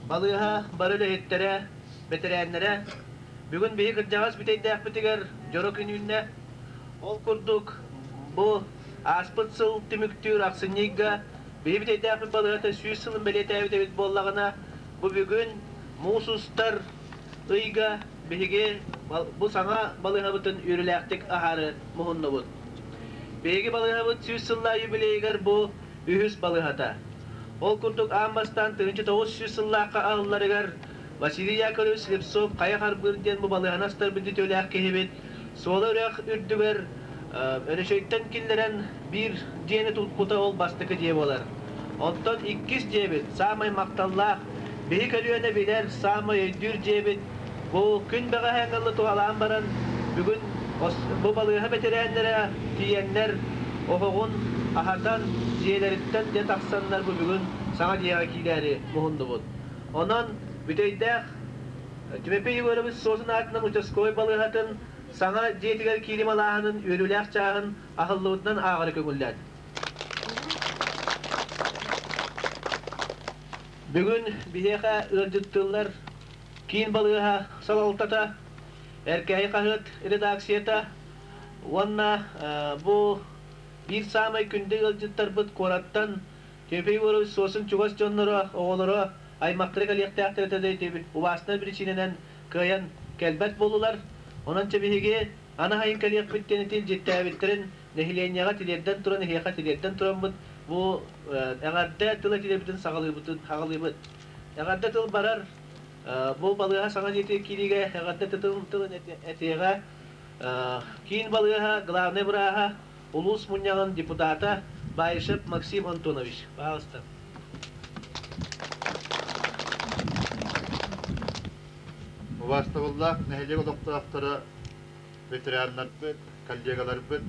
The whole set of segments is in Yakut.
Балыыһа бары үлэһиттэрэ, бэтэрээннэрэ бүгүн биһи кырдьаҕас бүтэйдээхпитигэр дьоро күн үүннэ. Ол курдук бу ааспыт сыл түмүктүүр ахсынньы ыйга биһи бүтэйдээхпит балыыһата 100 сылын бэлиэтээбит эбит буоллаҕына, бу бүгүн муус устар ыйга биһиги бу саҥа балыыһабытын үөрүүлээхтик аһаары муһуннубут. Биһиги балыыһабыт 100 сыллаах юбилейыгар бу үһүс балыыһата. Ол курдук аан бастаан 1900 сыллаахха аһылларыгар Василий Яковлевич Слепцов хайа харбыыр диэн бу балыыһаны астарбыт үтүөлээх киһибит Суола үрэх үрдүгэр Өрөчөйтөн киллэрэн биир дьиэни туппута ол бастакы дьиэ буолар. Оттон иккис дьиэбит саамай махталлаах, биһи көлүөнэ билэр, саамай өйдүүр дьиэбит бу күн бэҕэһээ ыалы туһалаан баран бүгүн бу балыыһа бэтэрээннэрэ тиийэннэр оһоҕун аһатан дьиэлэриттэн дьэ тахсаннар бу бүгүн саҥа дьиэҕэ киирээри муһуннубут. Онон Бүтэйдээх Тимофей Егорович Сосин аатынан участковай балыыһатын саҥа дьиэтигэр киирим алааһынын үөрүүлээх чааһын аһыллыбытынан ааҕары көҥүллээн. Бүгүн биһиэхэ ыалдьыттыыллар киин балыыһа салалтата, Эркээйи хаһыат редакцията уонна бу биир саамай күндү ыалдьыттарбыт куораттан Тимофей Егорович Сосин чугас дьонноро, оҕолоро, аймахтара кэлиэхтээхтэр этэ да ити убаастанар биричиинэнэн кыайан кэлбэт буоллулар. Онон чэ биһиги аны сайын кэлиэхпит диэн ити илдьиттээбиттэрин нэһилиэнньэҕэ тириэрдэн туран, эһиэхэ тириэрдэн тураммыт бу эҕэрдэ тыл этиилэрбитин саҕалыыбытын хаҕалыыбыт. Эҕэрдэ тыл барар бу балыыһа саҥа дьиэтигэр киириигэ эҕэрдэ тылын этиэҕэ киин балыыһа главнай бырааһа улуус мунньаҕын депутата Баишев Максим Антонович. Пожалуйста. Убаастабыллаах нэһилиэк олохтоохторо, ветераннарбыт, коллегаларбыт,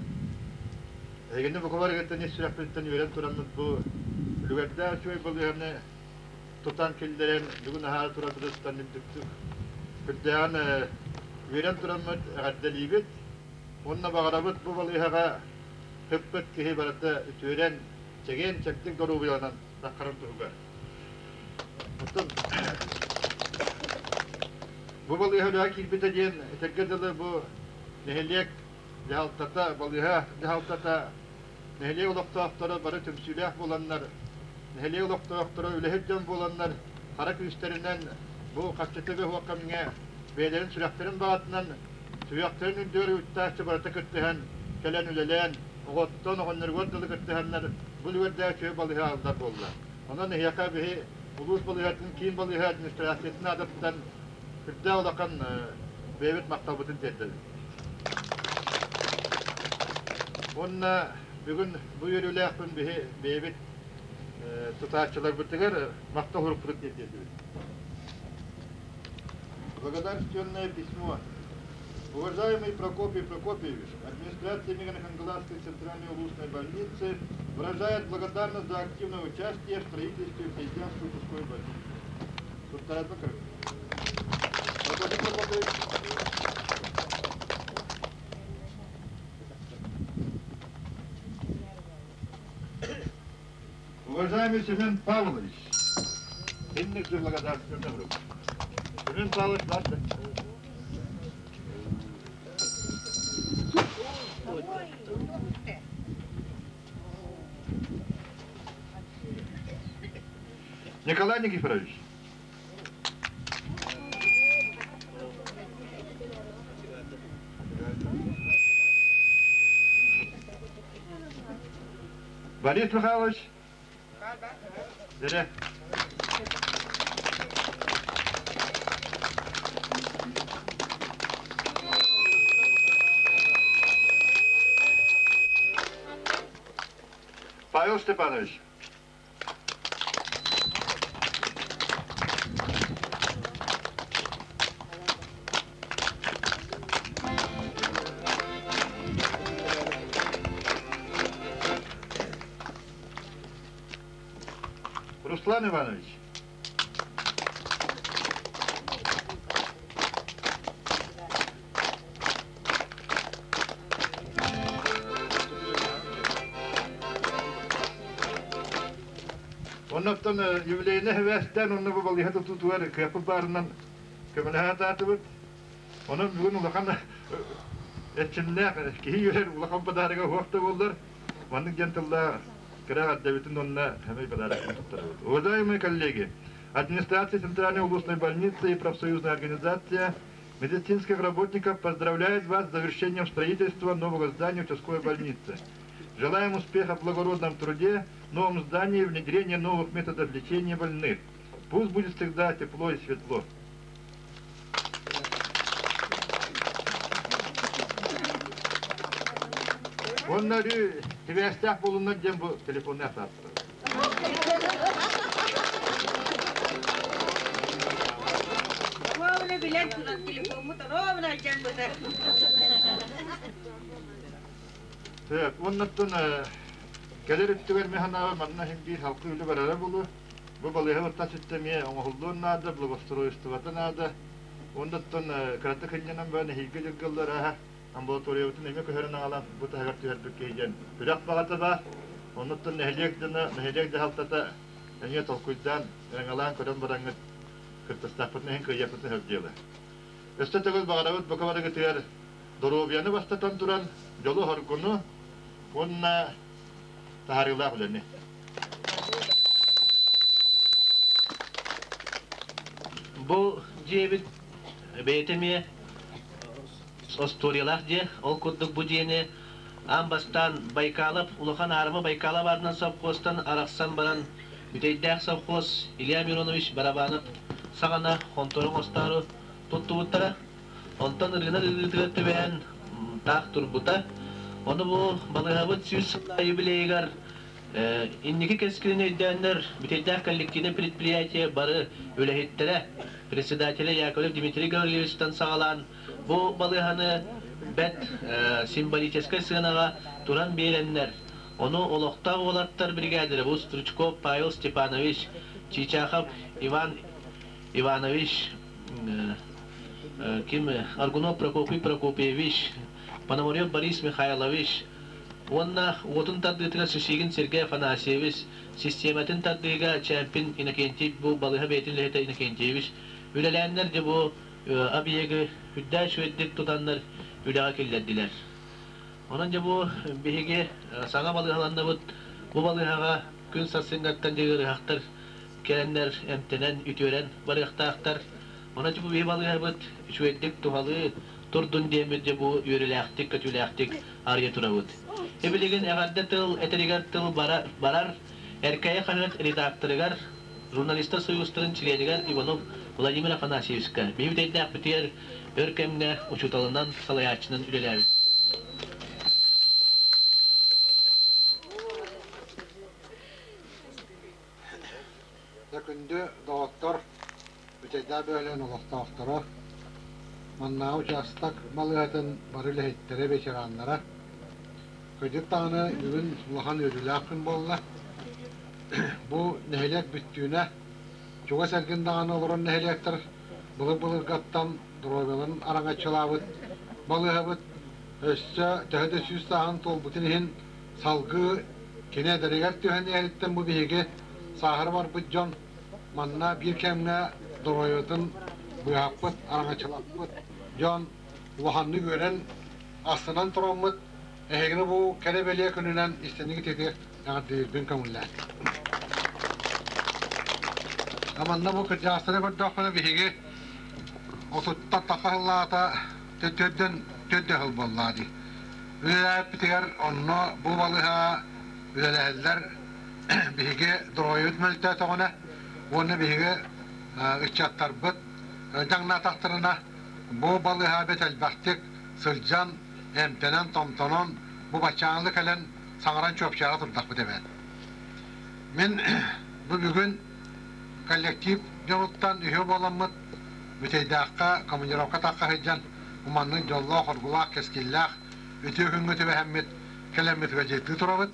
эһигини бука барыгыттан ис сүрэхпиттэн үөрэн тураммыт бу үлүгэрдээх үчүгэй балыыһаны тутан киллэрэн бүгүн аһаары турарбытыттан үрдүктүк сүрдээҕин үөрэн тураммыт эҕэрдэлиибит уонна баҕарабыт бу балыыһаҕа сыппыт киһи барыта үтүөрэн, чэгиэн-чэбдик доруобуйаланан таххарын туһугар. Оттон бу балыыһа үлэҕэ киирбитэ диэн этэргэ дылы бу нэһилиэк дьаһалтата, балыыһа дьаһалтата, нэһилиэк олохтоохторо бары түмсүүлээх буоланнар, нэһилиэк олохтоохторо үлэһит дьон буоланнар хара күүстэринэн бу харчыта бөһүөх кэмҥэ бэйэлэрин сүрэхтэрин баҕатынан сүрэхтэрин үрдүгэр ыыттааччы барыта кыттыһан кэлэн үлэлээн, оҕоттон оҕонньоругар дылы кыттыһаннар бу үлүгэрдээх үчүгэй балыыһа аһыллар буолла. Онон эһиэхэ биһи улуус балыыһатын, киин балыыһа администрациятын аатыттан сүрдээх улахан бэйэбит махталбытын тиэрдэбит. Уонна бүгүн бу үөрүүлээхпин биһи бэйэбит тутааччыларбытыгар махтал сурукпутун тиэрдиэбит. Благодарственное письмо. Уважаемый Прокопий Прокопьевич, администрация Мегино-Хангаласской центральной улусной больницы выражает благодарность за активное участие в строительстве Президентской участковой больницы. Прокопий Прокопьевич. Уважаемый Семен Павлович, инник же благодарственный группа. Семен Павлович, ладно. Николай Никифорович. Борис Михайлович. Дере. Павел Степанович. Руслан Иванович. Оннуттан юбилейный хевээстээн онно бу балыыһа тутуутугар кыахпыт баарынан көмөлөһө сатаатыбыт. Онон бүгүн улахан эрчимнээх киһи үөрэр улахан подарога уһуох да буоллар, маннык диэн тыллаах кыра эҕэрдэбитин уонна сэмэй подарокпын туттарабыт. Уважаемые коллеги, администрация Центральной областной больницы и профсоюзная организация медицинских работников поздравляет вас с завершением строительства нового здания участковой больницы. Желаем успеха в благородном труде, новом здании и внедрении новых методов лечения больных. Пусть будет всегда тепло и светло. Онна өрүү сибээстээх буолуннар диэн бу телефонный атааттар. Ровно билэн туран телефоммут ровно алдьаммыта. Так, уоннаттан кэлэр өттүгэр механаабы манна иһин биир халкы үлэ барара булу. Бу балыыһа баттан сүттэ эмиэ оҥоһуллуон наада, благоустройствота наада. Уоннаттан кыратык хынньанан баран эһиилги дьылгаллар аһа амбулаториябытын эмиэ көһөрөн аҕалан бу таһыгар түһэрбит киһи диэн үрэх баҕата баар. Оннуттан нэһилиэк дьоно, нэһилиэк дьаһалтата эмиэ толкуйдаан, ыраҥалаан көрөн бараҥҥыт кыртастаахпытын иһин кыайыахпытын сөп дьыала. Өссө төгүл баҕарабыт бука барыгытыгар доруобуйаны бастатан туран дьолу-соргуну уонна таһаарыылаах үлэни. Бу дьиэбит бэйэтэ эмиэ остуоруйалаах дьиэ. Ол курдук бу дьиэни аан бастаан Байкалов улахан аарыма Байкалов аатынан совхозтан арахсан баран Бүтэйдээх совхоз Илья Миронович Барабанов саҕана хонтору оҥостоору туттубуттара. Онтон ырыынак ыгыытыгар түбэһэн таах турбута. Ону бу балыыһабыт 100 сыллаах юбилейыгар инники кэскилин өйдөөннөр Бүтэйдээх коллективнай предприятие бары үлэһиттэрэ председателэ Яковлев Дмитрий Гаврильевичтан саҕалаан бу балыыһаны бэрт символическай сыанаҕа туран биэрэннэр, ону олохтоох уолаттар бригадиры бу Стручков Павел Степанович, Чичахов Иван Иванович, ким Аргунов Прокопий Прокопьевич, Пономарев Борис Михайлович уонна уотун тардыытыгар Шишигин Сергей Афанасьевич, систиэмэтин тардыыга Чемпин Иннокентий бу балыыһа бэйэтин үлэһитэ Иннокентьевич үлэлээннэр дьэ бу объегы үрдээх үчүгэйдик тутаннар үлэҕэ киллэрдилэр. Онон дьэ бу биһиги саҥа балыыһаланныбыт. Бу балыыһаҕа күн сарсыҥҥаттан дьэ ыарыһахтар кэлэннэр эмтэнэн, үтүөрэн барыахтаахтар. Онон дьэ бу биһи балыыһабыт үчүгэйдик туһалыы турдун диэммит дьэ бу үөрүүлээхтик, көтүүлээхтик арыйа турабыт. Билигин эҕэрдэ тыл этэригэр тыл барар Эркээйи хаһыат редакторыгар, журналистар союзтарын чилиэнигэр Иванов Владимир Афанасьевичка биһи бүтэйдээхпитигэр өр кэмҥэ учууталынан, салайааччынан үлэлээбит. Дьэ күндү доҕоттор, Бүтэйдээх бөһүөлэгин олохтоохторо, маннааҕы учаастак балыыһатын бары үлэһиттэрэ, ветераннара, кырдьык даҕаны бүгүн улахан үөрүүлээх күн буолла. Бу нэһилиэк бүттүүнэ, чугас эргин даҕаны олорор нэһилиэктэр былыр-былыргаттан доруобуйаларын араҥаччылаабыт балыыһабыт өссө төһө да 100 сааһын туолбутун иһин салгыы кини эдэригэр түһэн иһэриттэн бу биһиги сааһыра барбыт дьон манна биир кэмҥэ доруобуйатын быыһаппыт, араҥаччылаппыт дьон улаханнык үөрэн, астынан тураммыт эһигини бу кэрэ-бэлиэ күнүнэн истиҥник итиитик эҕэрдэлиирбин көҥүллээн. Манна бу кырдьаҕастары көрдөхпүнэ биһиги отуттан тахса сыллаата төрдөн төрдө сыл буоллаҕа дии. Үлэлээбиппитигэр онно бу балыыһаҕа үлэлэһэллэр биһиги доруобуйабыт мөлтөөтөҕүнэ уонна биһиги ыччаттарбыт дьаҥнаатахтарына бу балыыһа бэт элбэхтик сылдьан эмтэнэн-томтонон бу баччааҥҥы кэлэн саҥаран чуопчаара турдахпыт эбээт. Мин бу бүгүн коллектив дьонуттан үһү буоламмыт Бүтэйдээххэ командировка тахха сылдьан уманнык дьоллоох, оргулаах, кэскиллээх үтүө күҥҥэ түбэһэммит кэлэммит ыалдьыттыы турабыт.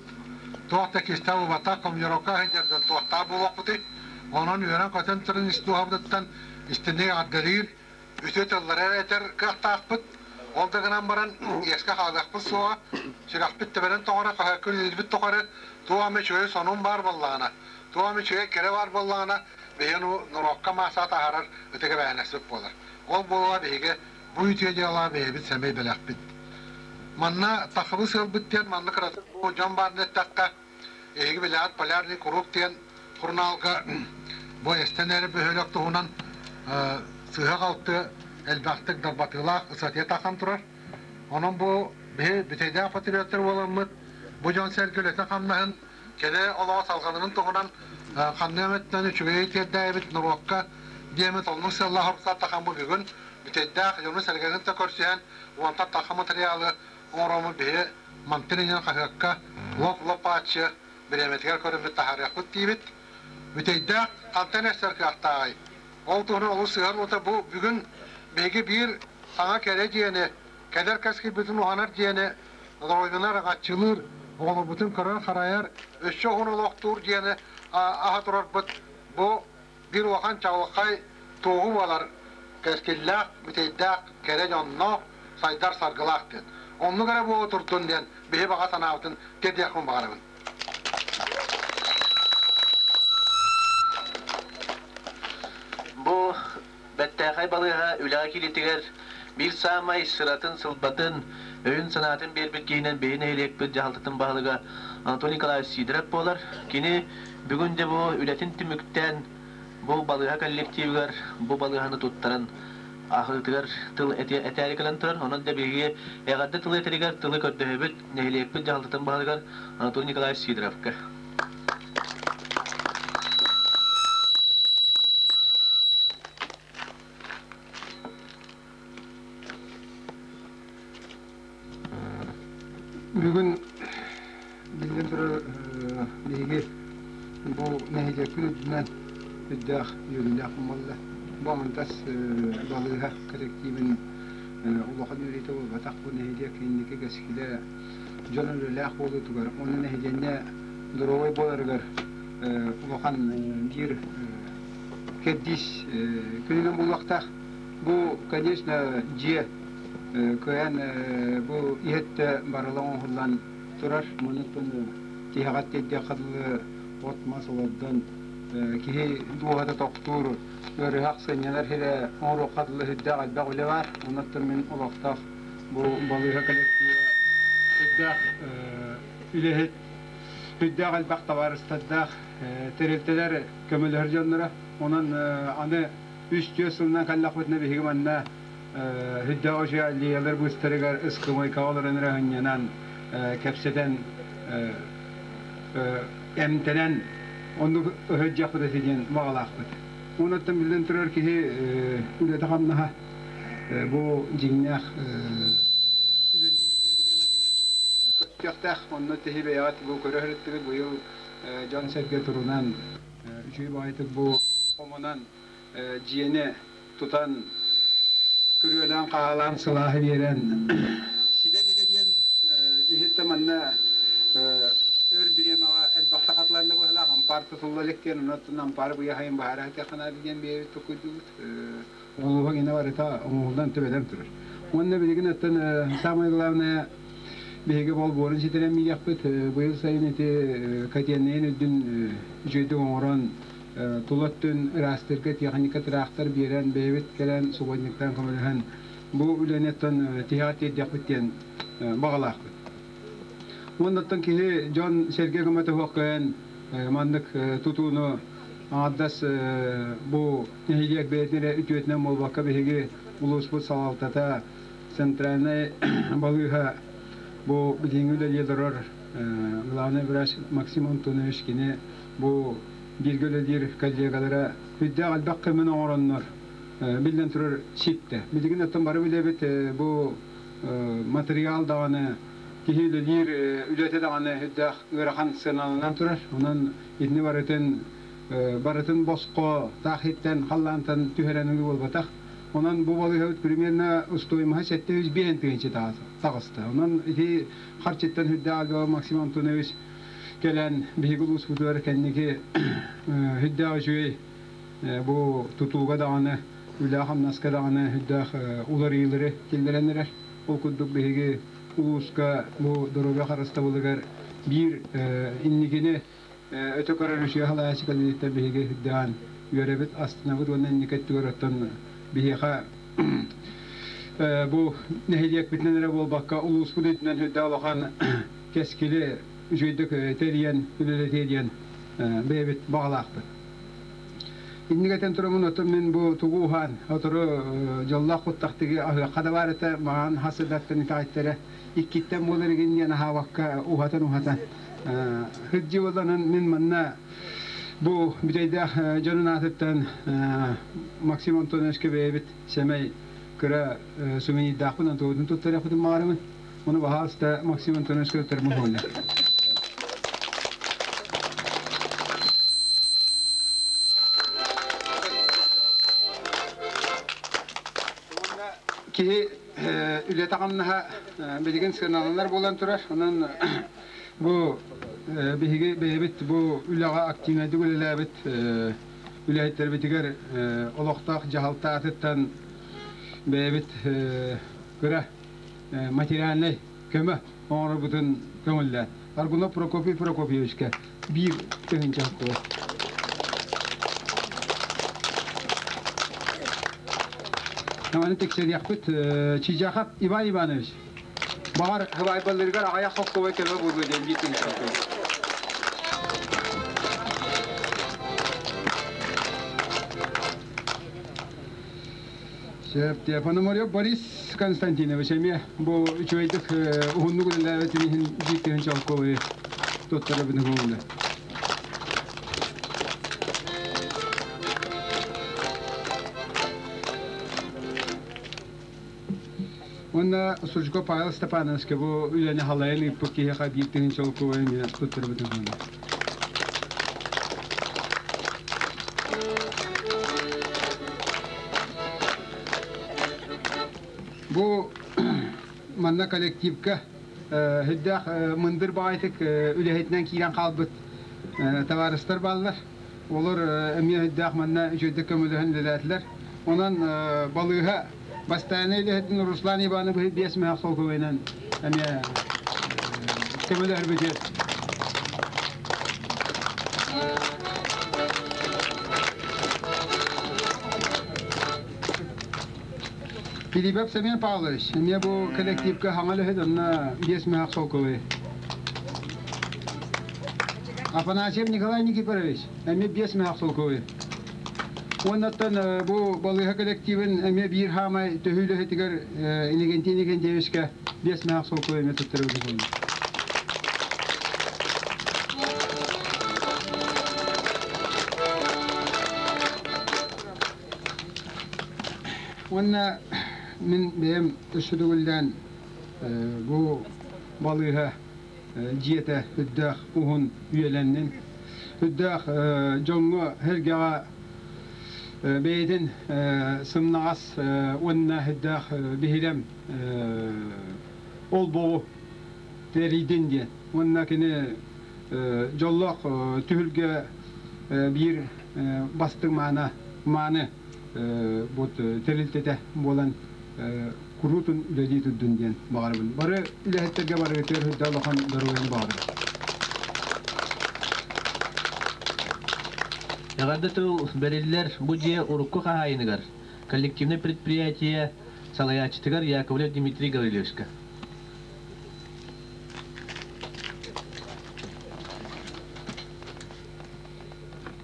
Туох да кистэл буолбатах, командировка сылдьар дьон туохтаах буолуохпутуй? Онон үөрэн-көтөн туран ис дууһабытыттан истиҥник эҕэрдэлиир, үтүө тыллары эрэ этэр кыахтаахпыт. Ол да гынан баран иэскэ хаалыахпыт суоҕа, сүрэхпит тэбэрин тоҕоро, хаһыакка үлэлиирбит тухары туох эмэ үчүгэй сонун баар буоллаҕына, туох эмэ үчүгэй кэрэ баар буоллаҕына, биһиги норуокка маасаҕа таһаарар ытык эбээһинэспит буолар. Ол буолуоҕа биһиги бу үтүө дьыалаҕа бэйэбит сэмэй бэлэхпит. Манна тахабы сыалбыт диэн манна кыратык бу дьон баарын эттэххэ, эһиги билэҕит Полярный круг диэн сурунаалга бу эстэн эрэр бөһүөлэк туһунан сыыһа-халты элбэхтик дарбатыылаах ыстатыйа тахсан турар. Онон бу биһи бүтэйдээх патриоттар буоламмыт, бу дьон-сэргэ үлэтин-хамнаһын, кэлэ олоҕо салҕанарын туһунан ханнык эмэттэн үчүгэйи тиэрдээбит норуокка диэмит оннук сыаллаах соруктаах бу бүгүн бүтэйдээх дьону-сэргэни да көрсүһэн уонтан тахса материалы оҥороммут биһи мантан иннин хаһыакка лоп-лоп ааччы бириэмэтигэр көрөммүт таһаарыахпыт диибит. Бүтэйдээх хантан эстэр кыахтааҕый? Ол туһунан олус сыһар уота бу бүгүн биһиги биир саҥа кэрэ дьиэни, кэлэр кэскилбитин уһанар дьиэни Доройдунар аҕаччылыыр, оҕолорбутун көрөр-харайар, өссө уһун олохтуур диэни аһа турарбыт бу биир улахан чаҕылхай туоһу буолар кэскиллээх, бүтэйдээх, кэрэ дьонноох, сайдар саргылаах диэн. Оннук эрэ буола турдун диэн биһи баҕа санаабытын тиэрдиэхпин баҕарабын. Бу бэртээхэй балыыһа үлэҕэ киириитигэр биир саамай сыратын-сылбатын, өйүн-санаатын биэрбит киһинэн биһи нэһилиэкпит дьаһалтатын баһылыга Анатолий Николаевич Сидоров буолар. Кини бүгүн дьэ бу үлэтин түмүктээн бу балыыһа коллективыгар бу балыыһаны туттаран аһыытыгар тыл этээри кэлэн турар. Онон да биһиги эҕэрдэ тылы этэригэр тылы көрдөһөбүт нэһилиэкпит дьаһалтатын баһылыгар Анатолий Николаевич Сидоровка. Бүгүн биллэн турар биһиги бу нэһилиэкпит үрдүнэн үрдээх үөрүүлээх буолла. Бу аҥардас балыыһа коллективын улахан үөрүүтэ буолбатах, бу нэһилиэк инники кэскилэ дьон үлэлээх буолуутугар уонна нэһилиэнньэ доруобай буоларыгар улахан биир кэрдиис күнүнэн буолуохтаах. Бу, конечно, дьиэ кыайан бу иһиттэ барыла оҥоһуллан турар. Манныктан тиһэҕэр тиэрдиэххэ дылы от-мас олордон киһи дууһата тохтуур, ыарыһах сынньанар сирэ оҥоруохха дылы сүрдээх элбэх үлэ баар. Онон мин олохтоох бу балыыһа коллектива сүрдээх үлэһит, сүрдээх элбэх табаарыстардаах тэрилтэлэр көмөлөһөр дьонноро. Онон аны үс-түөрт сылынан кэллэхпитинэ биһиги манна сүрдээх үчүгэй аллеялар быыстарыгар ыскымайкаҕа олорон эрэ сынньанан, кэпсэтэн, эмтэнэн оннук ыһыддьахпыт этэ диэн баҕалаахпыт. Онуттан биллэн турар киһи үлэтэ-хамнаһа бу дьиҥнээх кыахтаах онно тиһи бэйэҕит бу көрө сырыттыгыт быйыл дьон-сэргэ турунан үчүгэй баҕайытык бу хомунан дьиэни тутан күрүөлээн-хаалаан сылааһы биэрэн ситэ диэн иһиттэ манна өр бириэмэҕэ элбэхтэ хатыланна быһыылаах ампаар тутулла илик диэн онон ампаары быйаһайын баһаара сытыаххына диэн бэйэбит толкуйдуубут Улууһа гинэ барыта оҥоһуллан төбөтөн турар. Уонна билигин оттон самое главное биһиги болбуорун ситэрэн миириэхпит. Быйыл сайын ити котельнайын үрдүн үчүгэйдик оҥорон тула өттүн ыраастыырга техника тыраахтар биэрэн бэйэбит кэлэн субботниктаан көмөлөһөн бу үлэни оттон тиһэҕэр тиэрдиэхпит диэн баҕалаахпыт. Уонна оттон киһи дьон сэргэ көмөтө суох кэлэн маннык тутууну аҥардас бу нэһилиэк бэйэтин эрэ үтүөтүнэн буолбакка биһиги улууспут салалтата центральнай балыыһа бу билиҥҥи үлэлии олорор главный врач Максим Антонович кини бу бииргэ үлэлиир коллегалара үрдээх элбэх көмөнү оҥороннор биллэн турар ситтэ. Билигин оттон бары билэбит бу материал даҕаны. Киһи үлэлиир үлэтэ даҕаны үрдээх ыарахан сыаналанан турар. Онон итини барытын барытын босхо таах иттэн халлаантан түһэрэн ылыы буолбатах. Онон бу балыыһабыт примерно стоимоһа 705 тыһыынча таҕыста. Онон ити харчыттан үрдээх элбэҕи Максим Антонович кэлэн биһиги улууспутугар кэнники үрдээх үчүгэй бу тутууга даҕаны үлэ-хамнаска даҕаны үрдээх уларыйыылары киллэрэн эрэр. Ол курдук биһиги улууска бу доруобуйа харыстабылыгар биир инникини өтө көрөр үчүгэй салайааччы кэлиниттэн биһиги үрдээн үөрэбит, астынабыт уонна инники өттүгэр оттон биһиэхэ бу нэһилиэкпитинэн эрэ буолбакка улууспут үрдүнэн үрдээх улахан кэскили үчүгэйдик тэрийэн үлэлэтиэ диэн бэйэбит баҕалаахпыт. Инник этэн тураммын оттон мин бу тугу уһаан сотору дьоллоох куттахтыгы аһыахха да баар этэ маҕан хас сыдаттан итэҕэйтэрэ иккиттэн буолар игин диэн аһаабакка уһатан-уһатан сылдьыы буолланан мин манна бу бүтэйдээх дьонун аатыттан Максим Антоновичка бэйэбит сэмэй кыра сувенирдаахпын Антонутун туттарыахпытын баҕарабын. Ону баһаалыста Максим Антоновичка туттарбын буолла. Киһи үлэтэ-хамнаһа билигин сыаналанар буолан турар. Онон бу биһиги бэйэбит бу үлэҕэ активнайдык үлэлээбит үлэһиттэрбитигэр олохтоох дьаһалта атыттан бэйэбит кыра материальнай көмө оҥорорбутун көҥүллээн Аргунов Прокопий Прокопьевичка биир тыһыынча холкуос. Маны тиксэриэхпит Чижахов Иван Иванович. Баҕар, һыбаайбалларыгар аҕыйах холкуобай көмө буолуо диэн биир тыһыынча холкуобай. Сөп, Пономарев Борис Константинович эмиэ бу үчүгэйдик уһуннук үлэлээбитин иһин биир тыһыынча холкуобайы туттарабын уһуҥна. Уонна Сужко Павел Степановичка бу үлэни халайан ыыппыт киһиэхэ биир тыһыынча холкуобайы эмиэ туттарабытын уһуҥна. Бу манна коллективка сүрдээх мындыр баҕайытык үлэһитинэн киирэн хаалбыт табаарыстар бааллар. Олор эмиэ сүрдээх манна үчүгэйдик көмөлөһөн үлэлээтилэр. Онон балыыһа бастайааннай үлэһитин Руслан Ивановиһы биэс мөһөх солкуобайынан эмиэ көмөлөһөрбүтүгэр. Филиппов Семен Павлович, эмиэ бу коллективка хаҥа үлэһит, онно биэс мөһөх солкуобай. Афанасьев Николай Никифорович, эмиэ биэс мөһөх солкуобай. Уоннаттан бу балыыһа коллективин эмиэ биир хаамай төһүү үлэһитигэр Иннокентий Иннокентьевичка биэс мөһөх солкуобай эмиэ туттарыбыт буолла. Уонна мин бэйэм өссө төгүллээн бу балыыһа дьиэтэ үрдээх уһун үйэлэннин, үрдээх дьоҥҥо сэргэҕэ бэйэтин сымнаҕас уонна үрдээх биһирэм олбоҕу тэрийдин диэн. Уонна кини дьоллоох түһүлгэ биир бастыҥ маана мааны вот тэрилтэтэ буолан куруутун үлэлии турдун диэн баҕарабын. Бары үлэһиттэргэ барыгытыгар үрдэ улахан доруобуйаны баҕарабын. Эҕэрдэ тыл бэриллэр бу дьиэ урукку хаһаайыныгар, коллективнай предприятие салайааччытыгар Яковлев Дмитрий Гаврильевичка.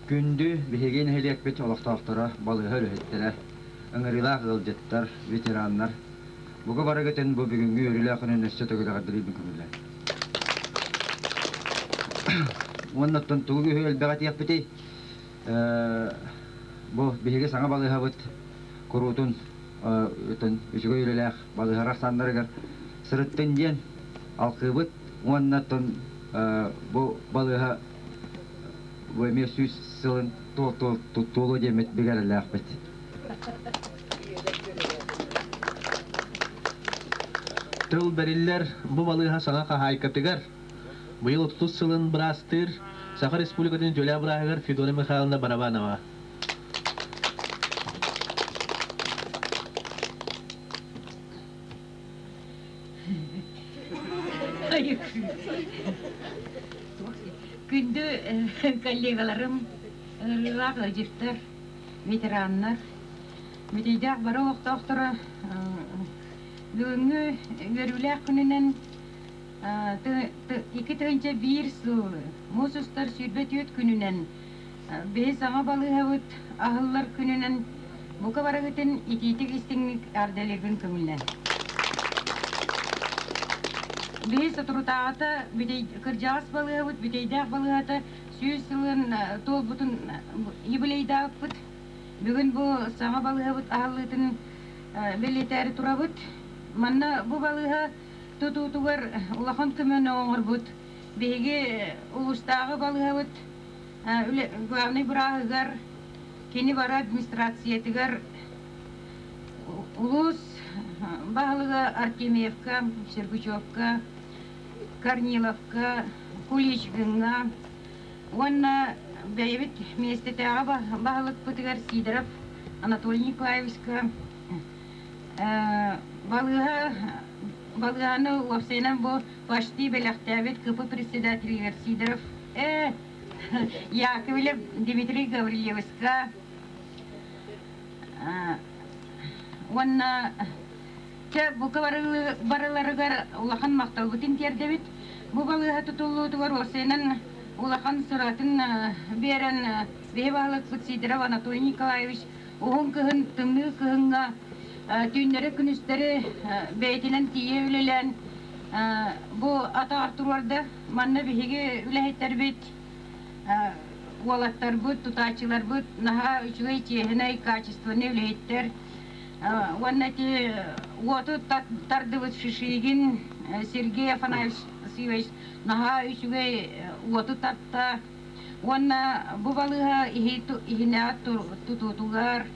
Күндү биһиги нэһилиэкпит олохтоохторо, балыыһа үлэһиттэрэ, ыҥырыылаах ыалдьыттар, ветераннар, бука барыгытын бу бүгүҥҥү үөрүүлээх күнүн өссө төгүл эҕэрдэлиибин көҥүллээн. Уонна оттон тугу үһү элбэх этиэхпитий? Бу биһиги саҥа балыыһабыт куруутун үчүгэй үлэлээх балыыһа арахсаннарыгар сырыттын диэн. алҕыыбыт уонна оттон бу балыыһа бу эмиэ сүүс сылын туолуо диэммит бигэ эрэллээхпит. Тыл бэриллэр бу балыыһа саҥа хаһаайкатыгар быйыл 30 сылын быраастыыр Саха Республикатын үтүөлээх бырааһыгар Федора Михайловна Барабанова. Күндү коллегаларым, ыарыылаах ыалдьыттар, ветераннар, Бүтэйдээх бары олохтоохторо бүгүҥҥү үөрүүлээх күнүнэн 2001 сыл муус устар 24 күнүнэн биһи саҥа балыыһабыт аһыллар күнүнэн бука барыгытын итиитик истиҥник эҕэрдэлиирбин көҥүллэн. Биһи соторутааҕыта кырдьаҕас балыыһабыт Бүтэйдээх балыыһата 100 сылын туолбутун юбилейдаабыппыт. Бүгүн бу саҥа балыыһабыт аһыллыытын бэлиэтээри турабыт. Манна бу балыыһа тутуутугар улахан көмөнү оҥорбут биһиги улуустааҕы балыыһабыт главный бырааһыгар, кини бары администрациятыгар, улуус баһылыга Артемьевка, Сергучевка, Корниловка, Куличкиҥҥа уонна бэйэбит миэстэтээҕи баһылыкпытыгар Сидоров Анатолий Николаевичка балыыһа балыыһаны уопсайынан бу почти бэлэхтээбит КП председателигэр Сидоров Яковлев Дмитрий Гаврильевичка уонна чэ бука барыларыгар улахан махталбытын тиэрдэбит. Бу балыыһа тутуллуутугар уопсайынан улахан сыратын биэрэн биһи баһылыкпыт Сидоров Анатолий Николаевич уһун кыһын тымныы кыһыҥҥа түүннэри-күнүстэри бэйэтинэн тиийэ үлэлээн бу атаҕар туруорда. Манна биһиги үлэһиттэрбит, уолаттарбыт, тутааччыларбыт наһаа үчүгэй, чиэһинэй, качественный үлэһиттэр. Уонна ити уоту тардыбыт Шишигин Сергей Афанасьевич наһаа үчүгэй уоту тарта. Уонна бу балыыһа иһинээҕи тутуутугар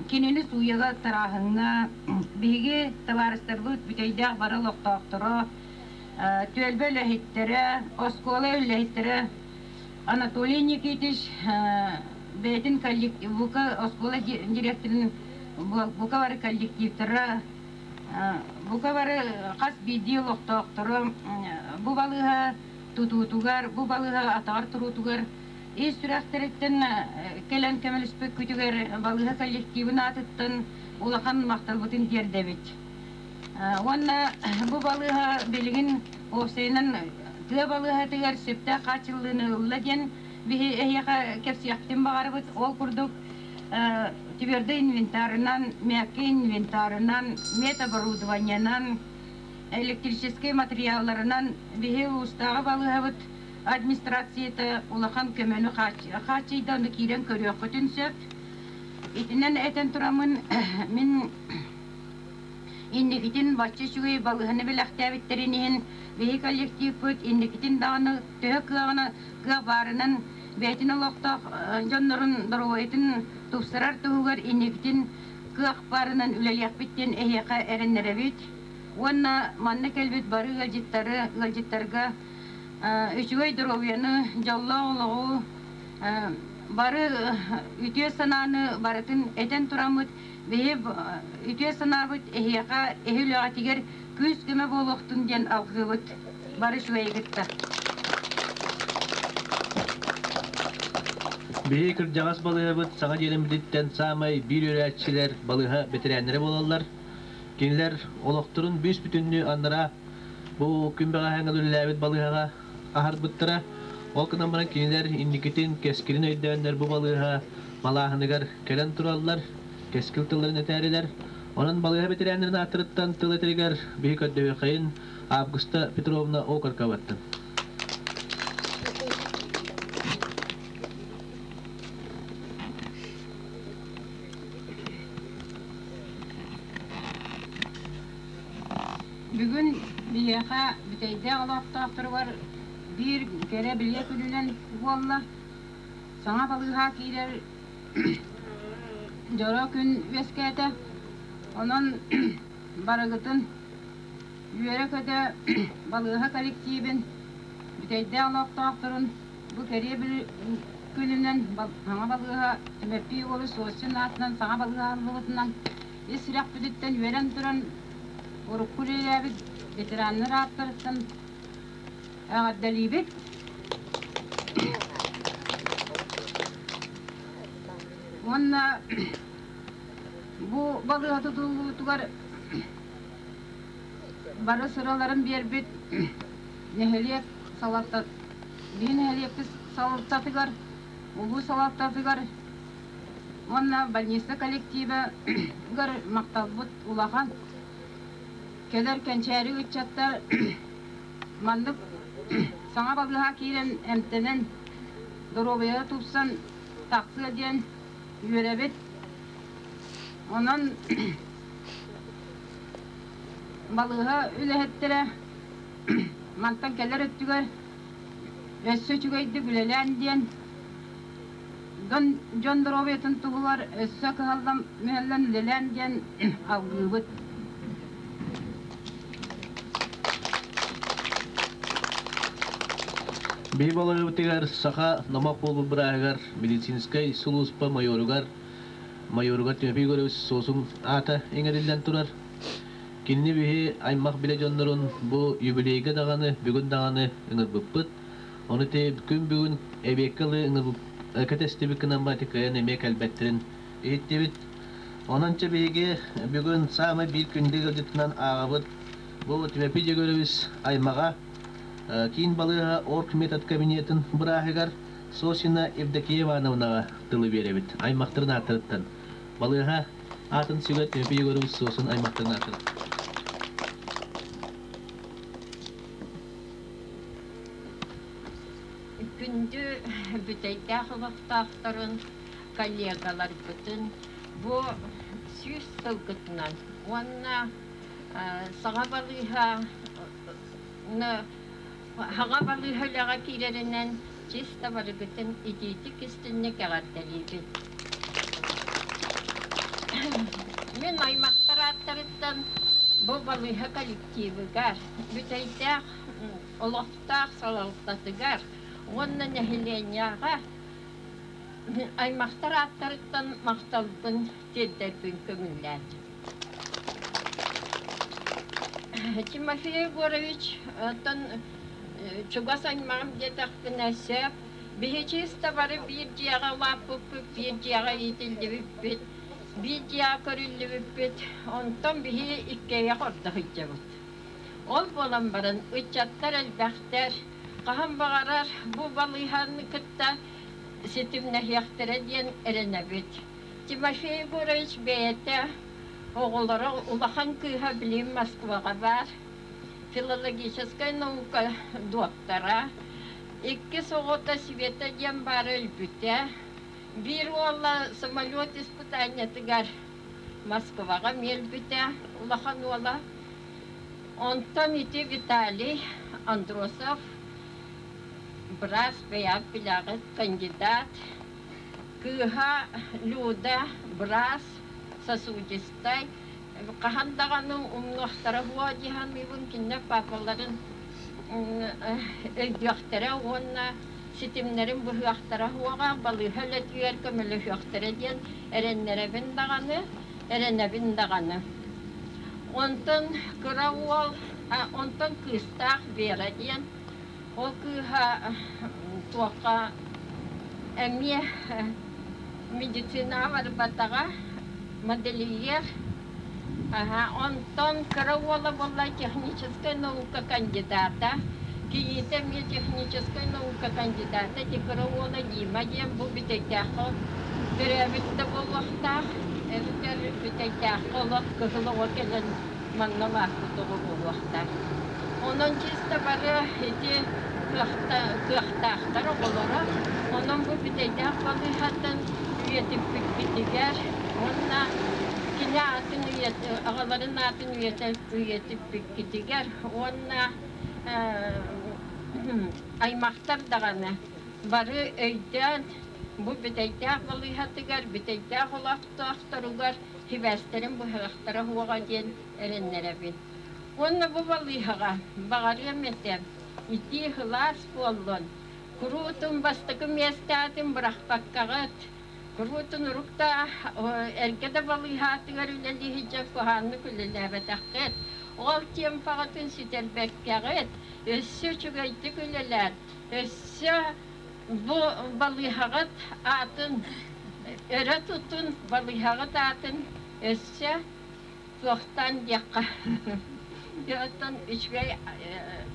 кинини сууйаҕа тарааһыҥҥа биһиги табаарыстарбыт Бүтэйдээх бары олохтоохторо, түөлбэ үлэһиттэрэ, оскуола үлэһиттэрэ Анатолий Никитич бэйэтин бука оскуола директорын бука бары коллективтара бука бары хас биирдии олохтоохторо бу балыыһа тутуутугар, бу балыыһа атаҕар туруутугар ис сүрэхтэриттэн кэлэн көмөлөспүккүтүгэр балыыһа коллективын аатыттан улахан махталбытын тиэрдэбит. Уонна бу балыыһа билигин уопсайынан тыа балыыһатыгар сөптөөх хааччыллыыны ылла диэн биһи эһиэхэ кэпсиэхпитин баҕарабыт. Ол курдук твердый инвентарынан, мягкий инвентарынан, медоборудованиенан, электрическэй материалларынан биһи улуустааҕы балыыһабыт администрацията улахан көмөнү хааччыйда, ону киирэн көрүөххүтүн сөп. Итинэн этэн тураммын, мин инникитин бачча үчүгэй балыыһаны бэлэхтээбиттэрин иһин биһи коллективпыт инникитин даҕаны төһө кыаҕына кыах баарынан бэйэтин олохтоох дьоннорун доруобуйатын тупсарар туһугар инникитин кыах баарынан үлэлиэхпит диэн эһиэхэ эрэннэрэбит. Уонна манна кэлбит бары ыалдьыттары, ыалдьыттарга үчүгэй доруобуйаны, дьоллоох олоҕу, бары үтүө санааны барытын этэн тураммыт, биһи үтүө санаабыт эһиэхэ эһи үлэҕитигэр күүс-көмө буолуохтун диэн алҕыыбыт. Бары үчүгэйи кытта. Биһиги кырдьаҕас балыыһабыт саҥа дьиэлэммититтэн саамай биир үөрээччилэр балыыһа бэтэрээннэрэ буолаллар. Кинилэр олохторун бүүс-бүтүннүү анараа бу күн бэҕэһээҥҥэ үлэлээбит балыыһаҕа аһарбыттара. Ол гынан баран кинилэр инникитин кэскилин өйдөөннөр бу балыыһа малааһыныгар кэлэн тураллар, кэскил тылларын этээрилэр. Онон балыыһа бэтэрээннэрин ааттарыттан тыл этэригэр биһи көрдөһүөххэйин Августа Петровна Окорковаттан. Бүгүн Биһиэхэ Бүтэйдээх олохтоохторугар биир кэрэ бэлиэ күнүнэн буолла. Саҥа балыыһа киирэр дьоро күн үөскээтэ. Онон барыгытын үөрэ-көтө балыыһа коллективин, Бүтэйдээх олохтоохторун бу кэриэ күнүнэн саҥа балыыһа Түмэппий уолу Сосин аатынан саҥа балыыһа аһыллыбытынан ис сүрэхпититтэн үөрэн туран урукку үлэлээбит ветераннар ааттарыттан эҕэрдэлиибит. Уонна бу балыыһа тутуллуутугар бары сыраларын биэрбит нэһилиэк салалта биһи нэһилиэкпит салалтатыгар, улуус салалтатыгар уонна больница коллективыгар махталбыт улахан. Кэлэр кэнчээри ыччаттар маннык саҥа балыыһа киирэн эмтэнэн, доруобуйа тупсан тахсыа диэн үөрэбит. Онон балыыһа үлэһиттэрэ мантан кэлэр өттүгэр өссө үчүгэйдик үлэлээн диэн дьон доруобуйатын туһугар өссө кыһаллан мүһэллэн үлэлээн диэн алгыыбыт. Биһи балыгыбытыгар саха номох буолбут бырааһыгар медицинскэй сулууспа майоругар майоругар Тимофей Егорович Сосун аата иҥэриллэн турар. Кинини биһи аймах билэ дьоннорун бу юбилейга даҕаны, бүгүн даҕаны ыҥырбыппыт. Ону те күн бүгүн эбиэккэ ылыы кэтэстибит гынан бати кыайан эмиэ кэлбэттэрин иһиттибит. Онон чэ биһиги бүгүн саамай биир күндү ыалдьытынан ааҕабыт. Бу Тимофей Егорович аймаҕа киин балыыһа оргметод кабинетын бырааһыгар Сосина Евдокия Ивановнаҕа тылы биэрэбит. Аймахтарын ааттарыттан. Балыыһа аатын сүгэр Тимофей Егорович Сосин аймахтарын ааттарын. Күндү бүтэйдээх олохтоохторун, коллегаларбытын бу 100 сылгытынан уонна саҥа балыыһа Хаҥа балыыһа үлэҕэ киирэринэн чисто барыгытын итиитик истинник эҕэрдэлиибин. Мин аймахтар ааттарыттан бу балыыһа коллективыгар, бүтэйдээх олохтоох салалтатыгар уонна нэһилиэнньэҕэ аймахтар ааттарыттан махталбын тиэрдэрбин көҥүллээтим. Тимофей Егорович, оттон чугас аймаҕым диэтэхпинэ сөп. Биһи чисто бары биир дьиэҕэ улааппыппыт, биир дьиэҕэ иитиллибиппит, биир дьиэҕэ көрүллүбүппүт. Онтон биһи иккиэйэх ордо сылдьабыт. Ол буолан баран ыччаттар элбэхтэр, хаһан баҕарар бу балыыһаны кытта ситимнэһиэхтэрэ диэн эрэнэбит. Тимофей Егорович бэйэтэ оҕолоро улахан кыыһа билигин Москваҕа баар, филологическай наука доктора, иккис оҕото Света диэн баара өлбүтэ, биир уола самолет испытаниетыгар Москваҕа миэлбитэ улахан уола. Онтон ити Виталий Андросов быраас бэйэҕит билэҕит, кандидат, Кыыһа Люда быраас, сосудистай, хаһан даҕаны умнуохтара буо дии саныыбын, кинилэр папаларын өйдүөхтэрэ уонна ситимнэрин быһыахтара суоҕа, балыыһа үлэтигэр көмөлөһүөхтэрэ диэн эрэннэрэбин даҕаны, эрэнэбин даҕаны. Онтон кыра уол, онтон кыыстаах Вера диэн, ол кыыһа туохха эмиэ медицинаҕа барбатаҕа, модельер. Онтон кыра уола буолла техническай наука кандидата. Кийиитэ эмиэ техническай наука кандидата. Ити кыра уола Дима диэн бу Бүтэйдээххэ төрөөбүт да буолуохтаах, эбэтэр Бүтэйдээххэ олох кыһыл оҕо кэлэн манна улааппыт оҕо буолуохтаах. Онон чисто бары ити кыахтаахтар оҕолоро. Онон бу Бүтэйдээх балыыһатын үйэтиппиппитигэр уонна Кини аатын аҕаларын аатын үйэтиппиккитигэр уонна аймахтар даҕаны бары өйдөөн бу Бүтэйдээх балыыһатыгар, Бүтэйдээх олохтоохторугар сибээстэрин быһыахтара суоҕа диэн эрэннэрэбин. Уонна бу балыыһаҕа баҕарыам этэ итии сылаас буоллун, куруутун бастакы миэстэҕитин бырахпаккаҕыт, куруутун урук да эргэ да балыыһаатыгар үлэлии сылдьан куһаҕаннык үлэлээбэтэххит, ол темпаҕытын сүтэрбэккэҕит, өссө үчүгэйдик үлэлээн, өссө бу балыыһаҕыт аатын өрө тутун, балыыһаҕыт аатын өссө туохтаан диэххэ оттон үчүгэй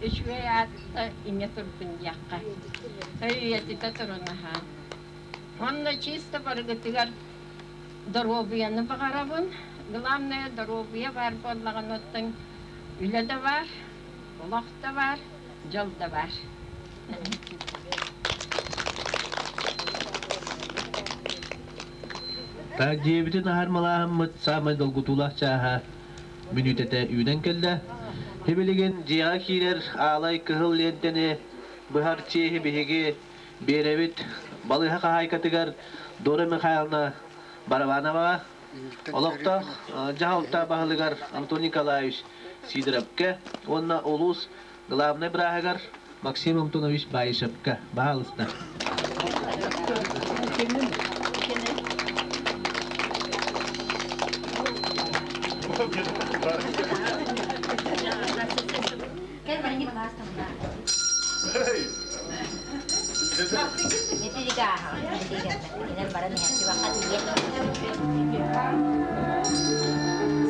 үчүгэй аатта иҥэ турдун диэххэ үйэтитэ турун аһаан Онно чисто барыгытыгар доруобуйаны баҕарабын. Главное доруобуйа баар буоллаҕына оттон үлэ да баар, олох да баар, дьол да баар. Дьиэбитин аһар малааһыммыт саамай долгутуулаах чааһа мүнүүтэтэ үүнэн кэллэ. Сибилигин дьиэҕэ киирэр аалай кыһыл лиэнтэни быһар чиэһи биһиги биэрэбит балыыһа хаһаайкатыгар Дора Михайловна Барабановаҕа, олохтоох дьаһалта баһылыгар Антон Николаевич Сидоровка уонна улуус главнай бырааһыгар Максим Антонович Баишевка. Баһаалыста.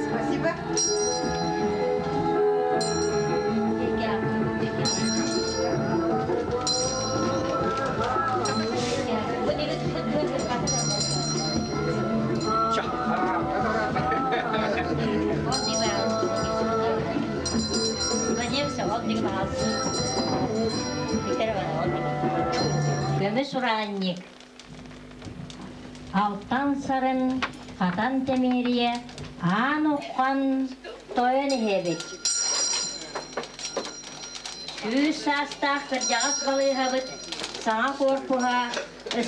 Спасибо. Көмүс ураанньык Алтан сарын хатан тэмиэрийэ аан уххан тойон иһэбит. 100 саастаах кырдьаҕас балыыһабыт саҥа куорпуһа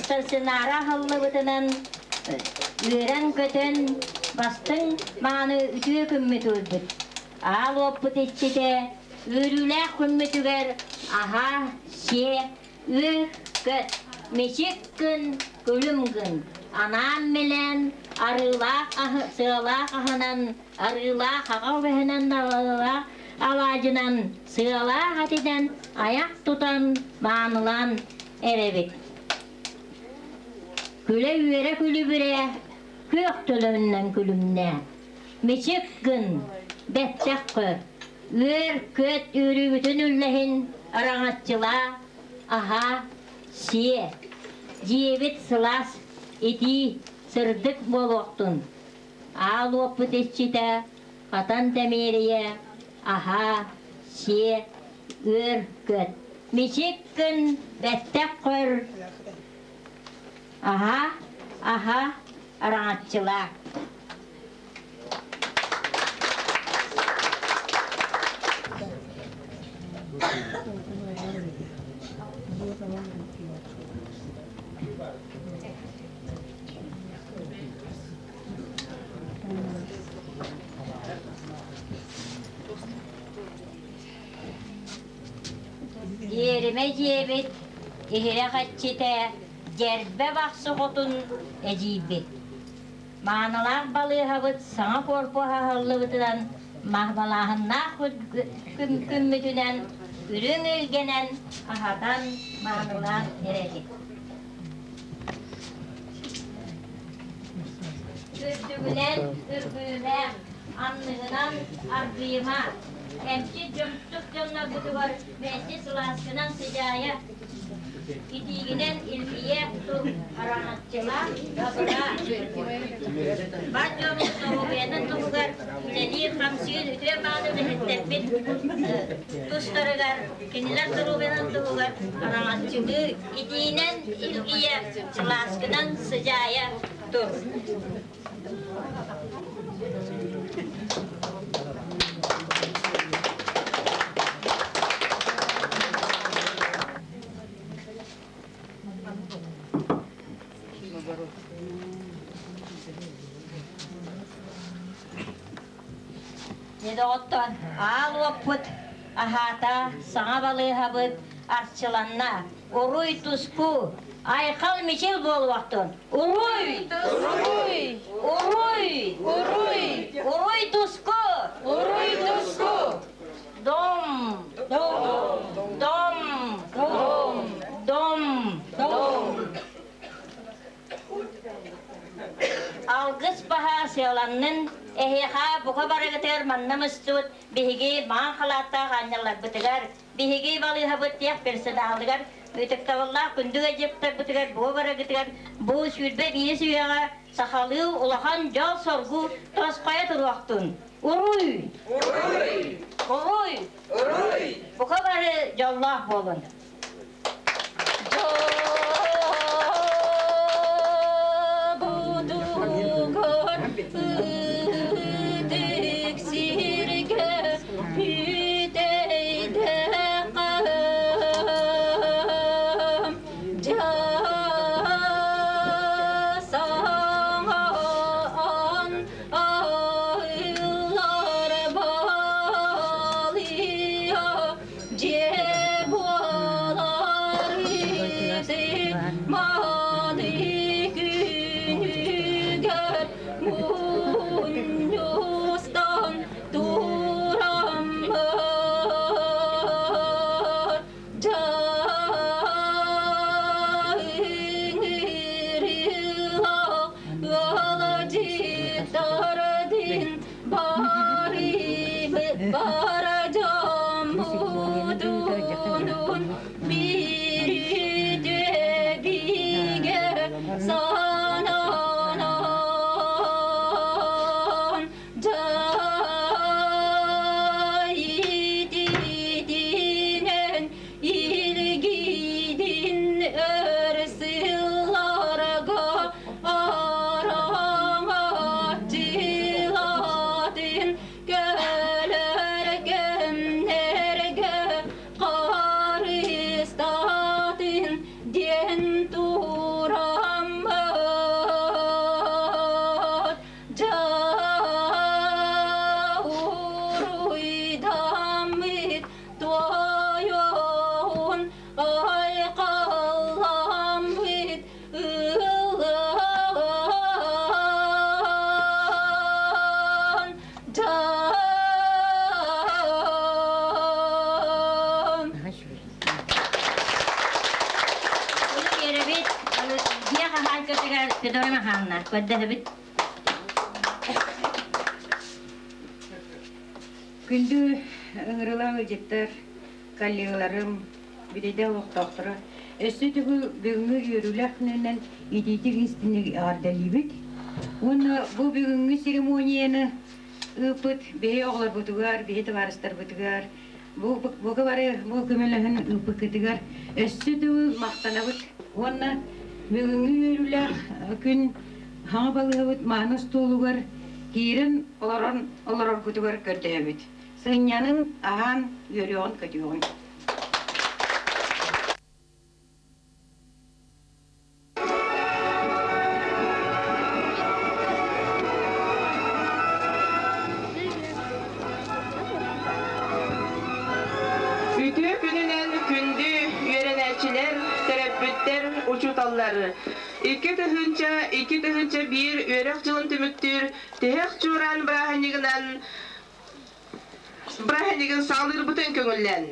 стационара аһыллыбытынан үөрэн-көтөн бастыҥ мааны үтүө күммүт ылбыт. Аал уоппут иччитэ үөрүүлээх күммүтүгэр аһаа, сиэ, үөр-көт, мичик гын, күлүм гын, анаан-милээн арыылаах аһы, сыалаах аһынан, арыылаах аҕа үгэһинэн арыылаах алаадьынан, сыалаах этинэн айах тутан маанылаан эрэбит. Күлэ-үөрэ күлүбүрэ, күөх төлөнүнэн күлүмнээ. Мичик гын, бэттэх көр, үөр-көт үөрүүгүтүн үллэһин, араҥаччылаа, аһаа, сиэ. Дьиэбит сылаас, итии, сырдык буолуохтун. Аал уоппут иччитэ, хатан тэмиэрийэ, аһаа, сиэ, үөр-көт. Мичик гын, бэттэх көр, аһаа, аһаа, араҥаччылаа. Иэримэ дьиэбит иһирэх иччитэ Дьэрбэ Бахсы хотун эдьиийбит. Маанылаах балыыһабыт саҥа куорпуһа аһыллыбытынан, балааһыннаах күммүтүнэн үрүҥ илгэнэн аһатан маанылаан эрэбит. Үрдүгүнэн үргүлүмэ, анныгынан аргыйыма, эмчит дьомтук дьоннорбутугар мэлдьи сылааскынан сыдьаайа, итиигинэн илгийэ тур, араҥаччыла, абыра. Бар дьоммут доруобуйатын туһугар үлэлиир-хамсыыр үтүө мааны үлэһиттэрбит тустарыгар, кинилэр доруобуйаларын туһугар араҥаччылыы, итиинэн илгийэ, сылааскынан сыдьаайа тур. Дьэ доҕоттор, аал уоппут аһаата, саҥа балыыһабыт арчыланна. Уруй туску, айхал мичил буолуохтун! Уруй! Уруй! Уруй! Уруй! Уруй туску! Уруй туску! Дом! Дом! Дом! Дом! Дом! Дом! Алгыс баһа сыаланнын, эһиэхэ бука барыгытыгар манна мустубут биһиги маҥан халааттаах аанньалларбытыгар, биһиги балыыһабыт тех персоналыгар, ытыктабыллаах күндү ыалдьыттарбытыгар бу барыгытыгар бу 21 үйэҕэ сахалыы улахан дьол-соргу тосхойо туруохтун! Уруй! Уруй! Уруй! Уруй! Бука бары дьоллоох буолун! Дьолбутугар ытык сиргэ бүтэйдэххэ дьасаҥаан айыллар балыйа Дьиэ буолар ити мааны күнүгэр мунньустан тураммыт дьаҥырыылаах ыалдьыттардын Бара дьоммутунун биирдэ бигэ сананан дьайытитинэн илгидин өр сылларга араҥаччылатын кэлэр кэмнэргэ харыстатын диэн тураммыт дьауруйдаммыт туойуон айхалламмыт ыллаан дьаан. Ону биэрэбит, дьиэ хаһаайкатыгар Федора Михайловна көрдөһөбүт. Күндү ыҥырылаах ыалдьыттар, коллегаларым, Бүтэйдээх олохтоохторо, өссө төгүл бүгүҥҥү үөрүүлээх күнүнэн итиитик истиҥник эҕэрдэлиибит. Уонна бу бүгүҥҥү церемонияны ыыппыт биһи оҕолорбутугар, биһи табаарыстарбытыгар, бу бука бары бу көмөлөһөн ыыппыккытыгар өссө төгүл махтанабыт. Уонна бүгүҥҥү үөрүүлээх күн хаҥа балыыһабыт мааны остуолугар киирэн олорон олороргутугар көрдөһөбүт. Сынньанын, аһаан, үөрүөҕүн-көтүөҕүн. Үтүө күнүнэн күндү үөрэнээччилэр, төрөппүттэр, учууталлар! 2000-2001 үөрэх дьылын түмүктүүр тиһэх чуораан бырааһынньыгынан бырааһынньыгын саҕалыырбытын көҥүллээн.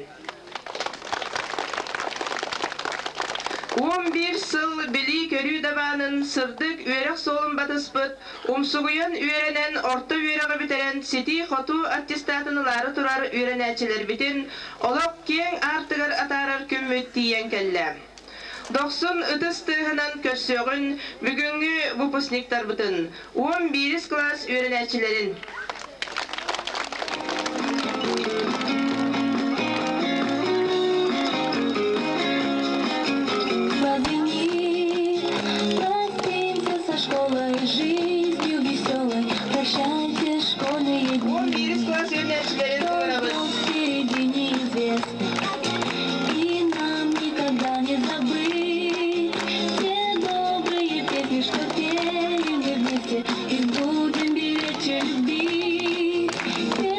11 сыл билии-көрүү дабаанын сырдык үөрэх суолун батыспыт, умсугуйан үөрэнэн орто үөрэҕи бүтэрэн ситии-хотуу аттестатын ылаары турар үөрэнээччилэрбитин олох киэҥ аартыгар атаарар күммүт тиийэн кэллэ. Дохсун ытыс тыаһынан көрсүөҕүн бүгүҥҥү выпускниктарбытын, 11 кылаас үөрэнээччилэрин. 11 кылаас үөрэнээччилэрин ыҥырабыт. И нам никогда не забыть те добрые песни, что пели мы вместе, и будем беречь и любить. Те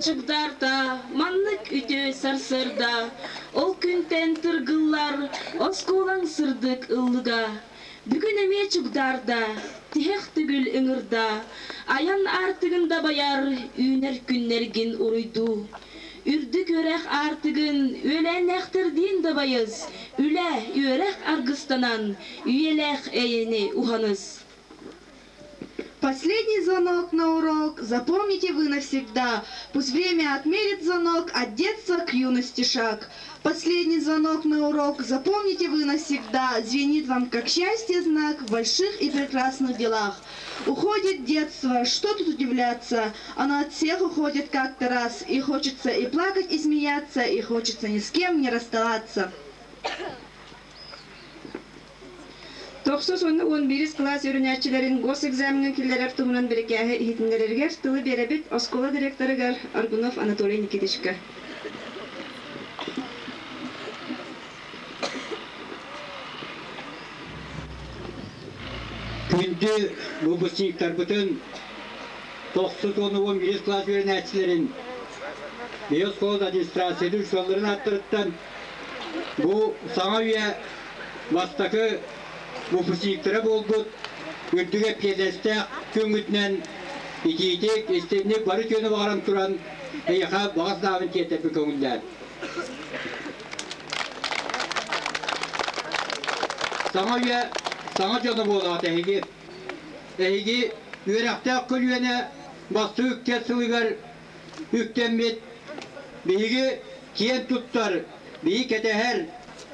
чугдаарта, маннык үтүө сарсыарда, ол күнтэн тыргыллар оскуолаҥ сырдык ыллыга. Бүгүн эмиэ чугдаарда, тиһэх төгүл ыҥырда, айан аартыгын дабайар, үүнэр күннэргин уруйдуу. Үрдүк үөрэх аартыгын үөлээннээхтэрдиин дабайыс, үлэ, үөрэх аргыстанан, үйэлээх эйэни уһаныс. Последний звонок на урок запомните вы навсегда. Пусть время отмерит звонок от детства к юности шаг. Последний звонок на урок запомните вы навсегда. Звенит вам, как счастье, знак в больших и прекрасных делах. Уходит детство, что тут удивляться? Оно от всех уходит как-то раз. И хочется и плакать, и смеяться, и хочется ни с кем не расставаться. Тохсус уонна уон биирис кылаас үөрэнээччилэрин госэкзамеҥҥа киллэрэр туһунан бирикээһи иһитиннэрэригэр тылы биэрэбит оскуола директорыгар Аргунов Анатолий Никитичка. Күндү выпускниктарбытын тохсус уонна уон биирис кылаас үөрэнээччилэрин биһи оскуола администрациятын учууталларын ааттарыттан бу саҥа үйэ бастакы выпускниктара буолбут үрдүк эппиэтинэстээх күҥҥүтүнэн итиитик, истиҥник бары үтүөнү баҕаран туран эйиэхэ баҕа санаабын тиэрдэрбин көҥүллээн. Саҥа үйэ саҥа дьоно буолаҕыт эһиги. Эһиги үөрэхтээх көлүөнэ бастакы үктэл сылыгар үктэммит биһиги киэн туттар, биһи кэтэһэр,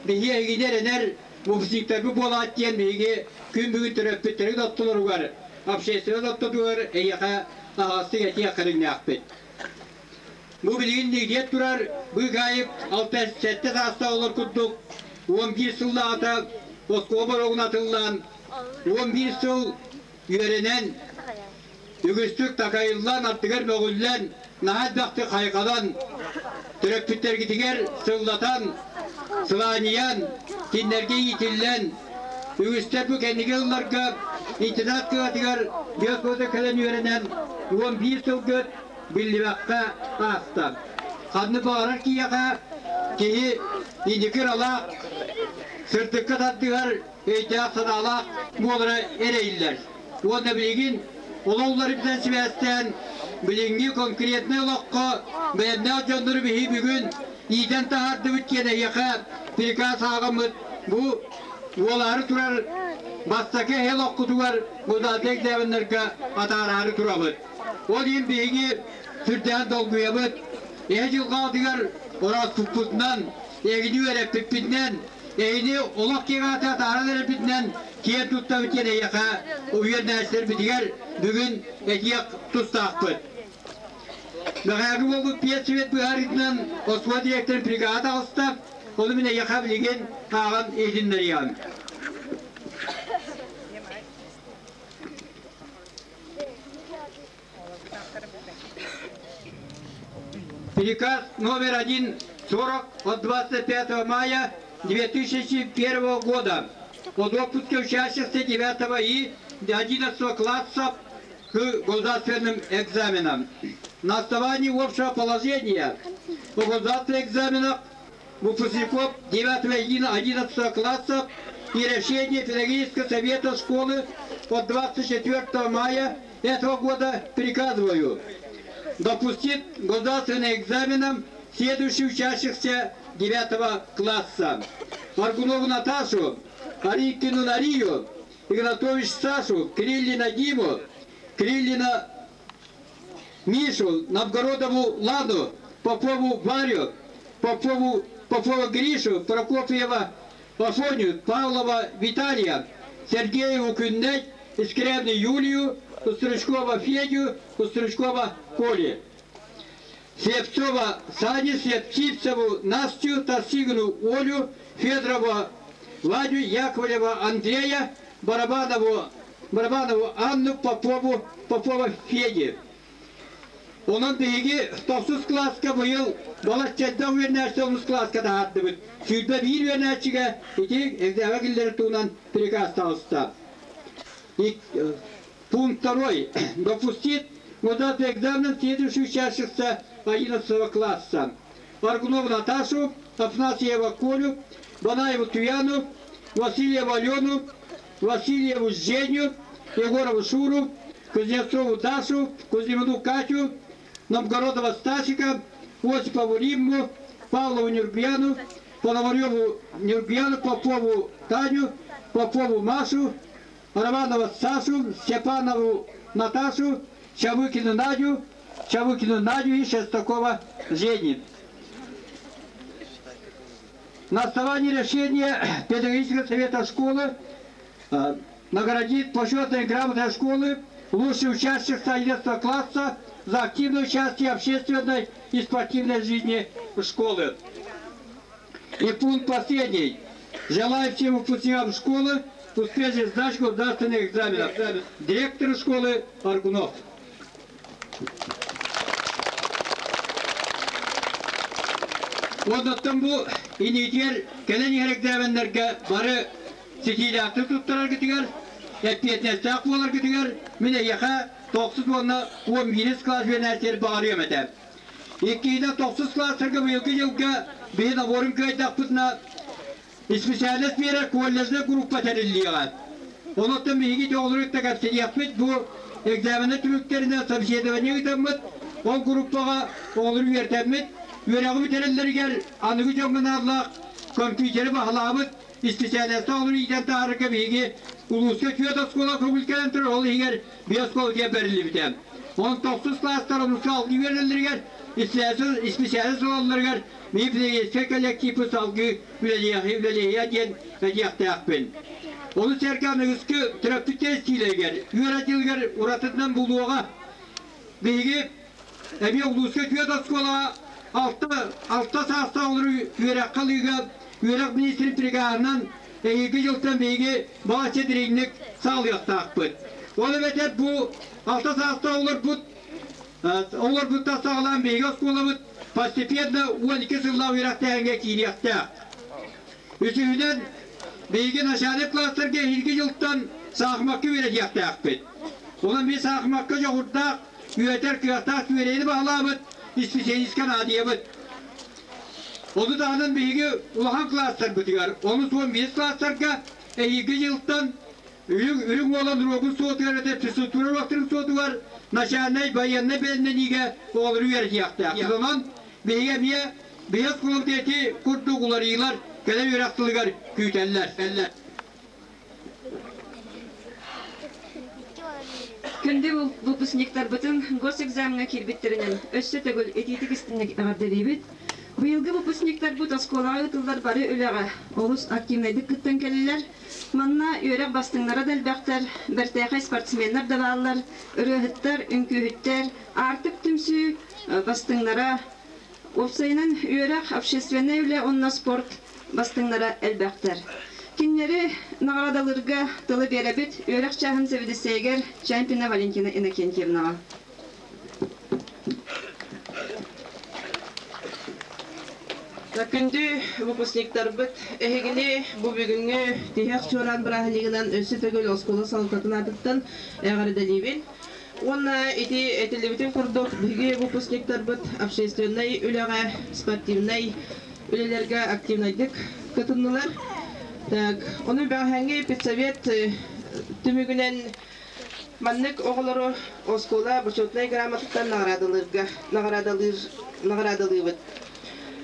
биһи эһигини эрэнэр выпускниктарбыт буолаат диэн биһиги күн бүгүн төрөппүттэрин ортолоругар, общественность ортотугар эйиэхэ аһаҕастык этиэх кэриҥнээхпит. Бу билигин нигдиэт турар Быыкаайык 67 саастаах олор курдук 11 сыллааҕыта оскуола боруогун атыллаан 11 сыл үөрэнэн үгүстүк такайыллан, ардыгар мөҕүллэн, наһаа элбэхтик хайҕанан, төрөппүттэргитигэр сыллатан, сылаанньыйан, кинилэргэ иитиллэн, үгүстэр бу кэнники ылларга интернат кыһатыгар биоскуота кэлэн үөрэнэн, 11 сылгыт биллибэххэ ааста. Ханнык баҕарар киһиэхэ киһи инники ыралаах, сырдыкка тардыһар өйдөөх-санаалаах буолара эрэйиллэр. Уонна билигин олоҕуларбытынан сибээстээн билиҥҥи конкретнай олоххо бэлэмнээх дьоннору биһи бүгүн иитэн таһаардыбыт диэн эһиэхэ приказ ааҕаммыт бу уолаары турар бастакы эһэ олоххутугар государственнай экзаменнарга атаараары турабыт. Ол иһин биһиги сүрдээх долгуйабыт. Эһэ дьылҕаҕытыгар орооспуппутунан, эһигини үөрэппиппитинэн Эһини олох киэҥ ааты атааран эрэрбитинэн киэн туттабыт диэн эйиэхэ үөрэнээччилэрбитигэр бүгүн этиэх тустаахпыт. Мэхээги буолбут пиэт-сүбэт быһаарыытынан оскуола директорын бригада таҕыста, ону мин эйиэхэ билигин ааҕан иһитиннэриэҕим. Приказ номер 1 40 от 25 мая 2001 года о допуске учащихся 9 и 11 классов к государственным экзаменам. На основании общего положения о государственных экзаменах выпускников 9 и 11 классов и решение Педагогического совета школы от 24 мая этого года приказываю допустить государственным экзаменам следующих учащихся 9 класса. Аргунову Наташу, Арикину Нарию, Игнатович Сашу, Кириллина Диму, Кириллина Мишу, Новгородову Ладу, Попову Варю, Попову, Попова Гришу, Прокофьева Афонию, Павлова Виталия, Сергееву Күннет, Искрявну Юлию, Устручкова Федю, Устручкова Коли. Слепцова Саню, Слепцивцеву Настю, Тасигину Олю, Федорова Вадю, Яковлева Андрея, Барабанову, Барабанову Анну, Попову, Попова Феди. Онон биһиги тохсус кылааска быйыл балачча үөрэнээччи онус кылааска таһаардыбыт. 21 үөрэнээччигэ ити экзамен киллэрэр туһунан приказ таҕыста. Пункт второй. Допустить государственный экзамен следующих учащихся 11 класса. Аргунову Наташу, Афанасьева Колю, Банаеву Туяну, Васильеву Алену, Васильеву Женю, Егорову Шуру, Кузнецову Дашу, Кузьмину Катю, Новгородова Стасика, Осипову Римму, Павлову Нюрбьяну, Пономареву Нюрбьяну, Попову Таню, Попову Машу, Романова Сашу, Степанову Наташу, Чавыкину Надю, Чавыкину Надю и Шестакова Женю. На основании решения Педагогического совета школы наградить почетной грамотой школы лучших учащихся 11 класса за активное участие в общественной и спортивной жизни школы. И пункт последний. Желаю всем выпускникам школы успешно сдачи государственных экзаменов. Директор школы Аргунов. Оннуттан бу инитигэр кэлэн иһэр экзаменнарга бары ситиилээхтик туттараргытыгар, эппиэтинэстээх буоларгытыгар мин эйиэхэ тохсус уонна уон биирис кылаас үөрэнээччилэр баҕарыам этэ. Иккиһинэн тохсус кылаастарга быйылгы дьылга биһи наборун кыайдахпытына Исписээлэс биэрэр колледжнай группа тэриллиэҕэ. Онуттан биһиги дьоҕулары кытта кэпсэтиэхпит. Бу экзамены түмүктэринэн собеседование ыытаммыт, ол группаҕа оҕолору үөрэтэммит, үөрэҕи бүтэрэллэригэр аныгы дьоҥҥо наадалаах компьютеры баһылаабыт исписээлэстээх оҕолору иитэн таһаарарга биһиги улууска түөрт оскуола көҥүл кэлэн турар, ол иһигэр биэс оскуола диэн бэриллибитэ. Онон тохсус кылаастар онуска алгыы үөрэнэллэригэр, исписээлэс ылалларыгар Мифлеевскэй коллективы салгыы үлэлиэхэ диэн этиэхтээхпин. Ону сэргэ аныгыскы төрөппүттэр истиилэригэр, үөрэтиилэригэр уратытынан булуоҕа. Биһиги эмиэ улууска түөрт оскуолаҕа алта, алта саастаах олору үөрэххэ ылыыга үөрэх министрин приказынан эһиги дьылтан биһиги балачча дириҥник саҕалыахтаахпыт. Ол эбэтэр бу алта саастаах олорбут Олорбуттан саҕалаан биһиги оскуолабыт постепенно 12 сыллаах үөрэхтээһиҥҥэ киириэхтээх. Үсүһүнэн, биһиги начальник класстарга эһиилги дьылтан саахымакка үөрэтиэхтээхпит. Онон биир саахымакка дьоҕурдаах, үөрэтэр кыахтаах түөрэйини баһылаабыт исписэлиискэ наадыйабыт. Ону таһынан биһиги улахан класстарбытыгар, онус уон биэс класстарга эһиилги дьылтан Үрүҥ үрүҥ уолан уруогун суотугар эбэтэр физкультура уруоктарын суотугар начальнай байыаннай бэлэмнэниигэ оҕолору үөрэтиэхтээх. Онон биһиги эмиэ биһи оскуолабыт эти курдук уларыйыылар кэлэр үөрэх сылыгар күүтэллэр. Күндү выпускниктарбытын госэкзамеҥҥа киирбиттэринэн өссө төгүл итиитик истиҥник эҕэрдэлиибит. Быйылгы выпускниктарбыт оскуолаҕа ыытыллар бары үлэҕэ олус активнайдык кыттан кэллилэр. Манна үөрэх бастыҥнара да элбэхтэр, бэртээхэй спортсменнар да бааллар, ырыаһыттар, үҥкүүһүттэр, Аартык түмсүү бастыҥнара, уопсайынан үөрэх, общественнай үлэ уонна спорт бастыҥнара элбэхтэр. Кинилэри наҕараадалыырга тылы биэрэбит үөрэх чааһын сэбиэдиссэйигэр Чампина Валентина Иннокентьевнаҕа. Күндү выпускниктарбыт, эһигини бу бүгүҥҥү тиһэх чуораан бырааһынньыгынан өссө төгүл оскуола салалтатын аатыттан эҕэрдэлиибин. Уонна ити этиллибитин курдук, биһиги выпускниктарбыт общественнай үлэҕэ, спортивнай үлэлэргэ активнайдык кытыннылар. Так, ону бэҕэһээҥҥи педсовет түмүгүнэн Маннык оҕолору оскуола бочуотунай грамотаттан наҕараадалыырга наҕараадалыыр наҕараадалыыбыт.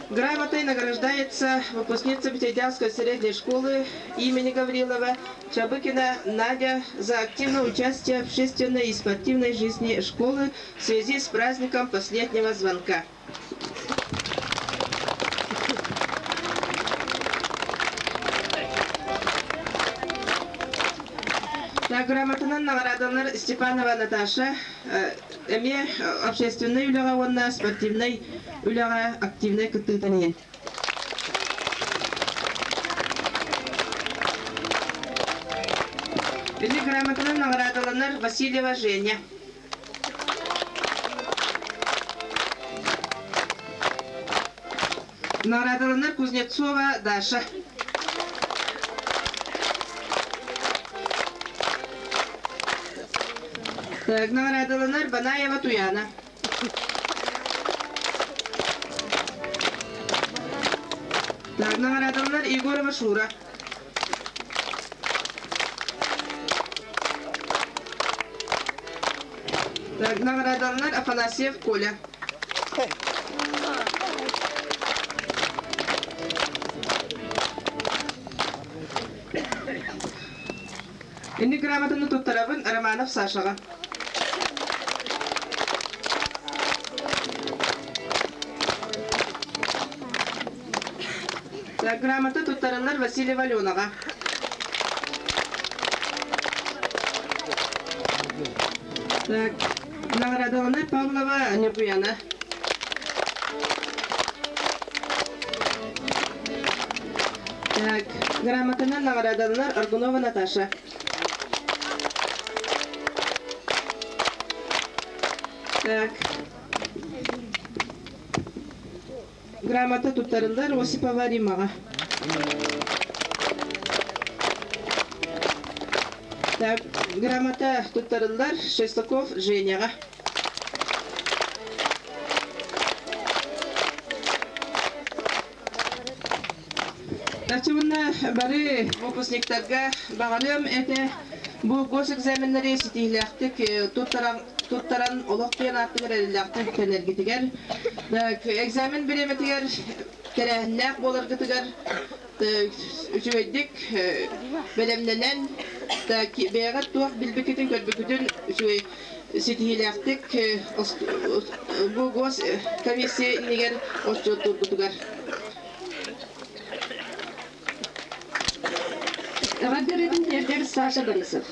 Грамотой награждается выпускница Пятидявской средней школы имени Гаврилова Чабыкина Надя за активное участие в общественной и спортивной жизни школы в связи с праздником последнего звонка. Грамотанан наҕараадаланар Степанова Наташа эмиэ общественнай үлэҕэ уонна спортивнай үлэҕэ активнай кыттыытын иһин. Ити грамотанан наҕараадаланар Васильева Женя. Наҕараадаланар Кузнецова Даша. Так, наҕараадаланар Банаева Туяна. Наҕараадаланар Егорова Шура. Наҕараадаланар Афанасьев Коля. Инник грамотаны туттарабын Романов Сашаҕа. Грамота туттарыллар Васильева Аленаҕа. Так, наградаланар Павлова Ньургуяна. Так, грамотанан наградаланар Аргунова Наташа. Так, Грамота туттарыллар Осипова Римаҕа. Так, грамота туттарыллар Шестаков Женяҕа. Тачыбынна бары выпускниктарга баҕарыам этэ бу госэкзаменнары ситиһиилээхтик туттаран туттаран олох диэн ааттыгар эрэллээхтик үктэнэргитигэр экзамен бириэмэтигэр тэрээһиннээх буоларгытыгар үчүгэйдик бэлэмнэнэн бэйэҕит туох билбиккитин көрбүккүтүн үчүгэй ситиһиилээхтик бу гос комиссия иннигэр отчуоттуургутугар. Эҕэрдэ тиэрдэр Саша Борисов.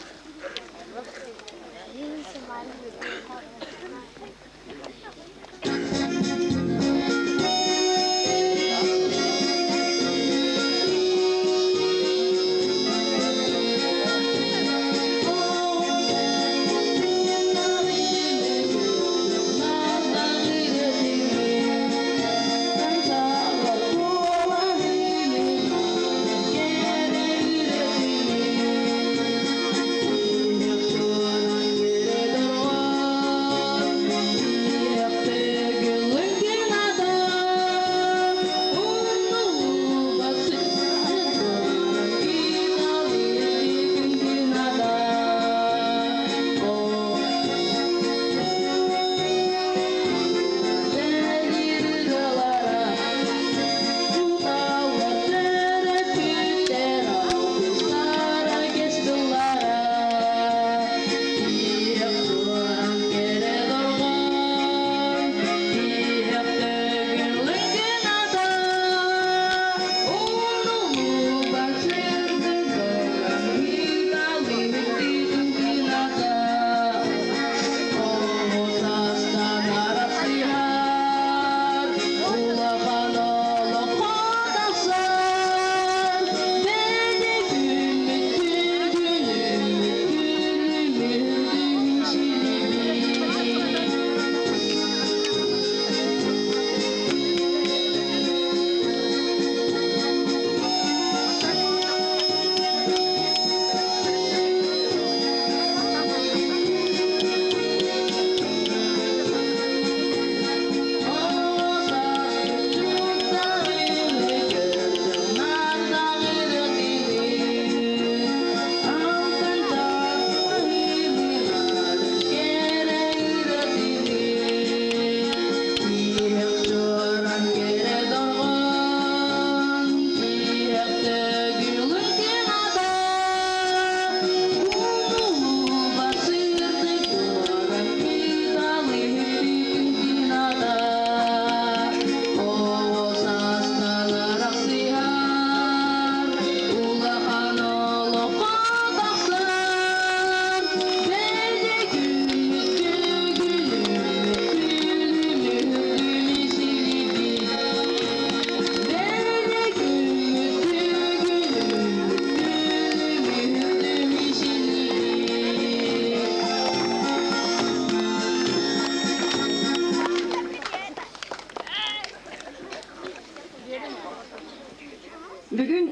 Бүгүн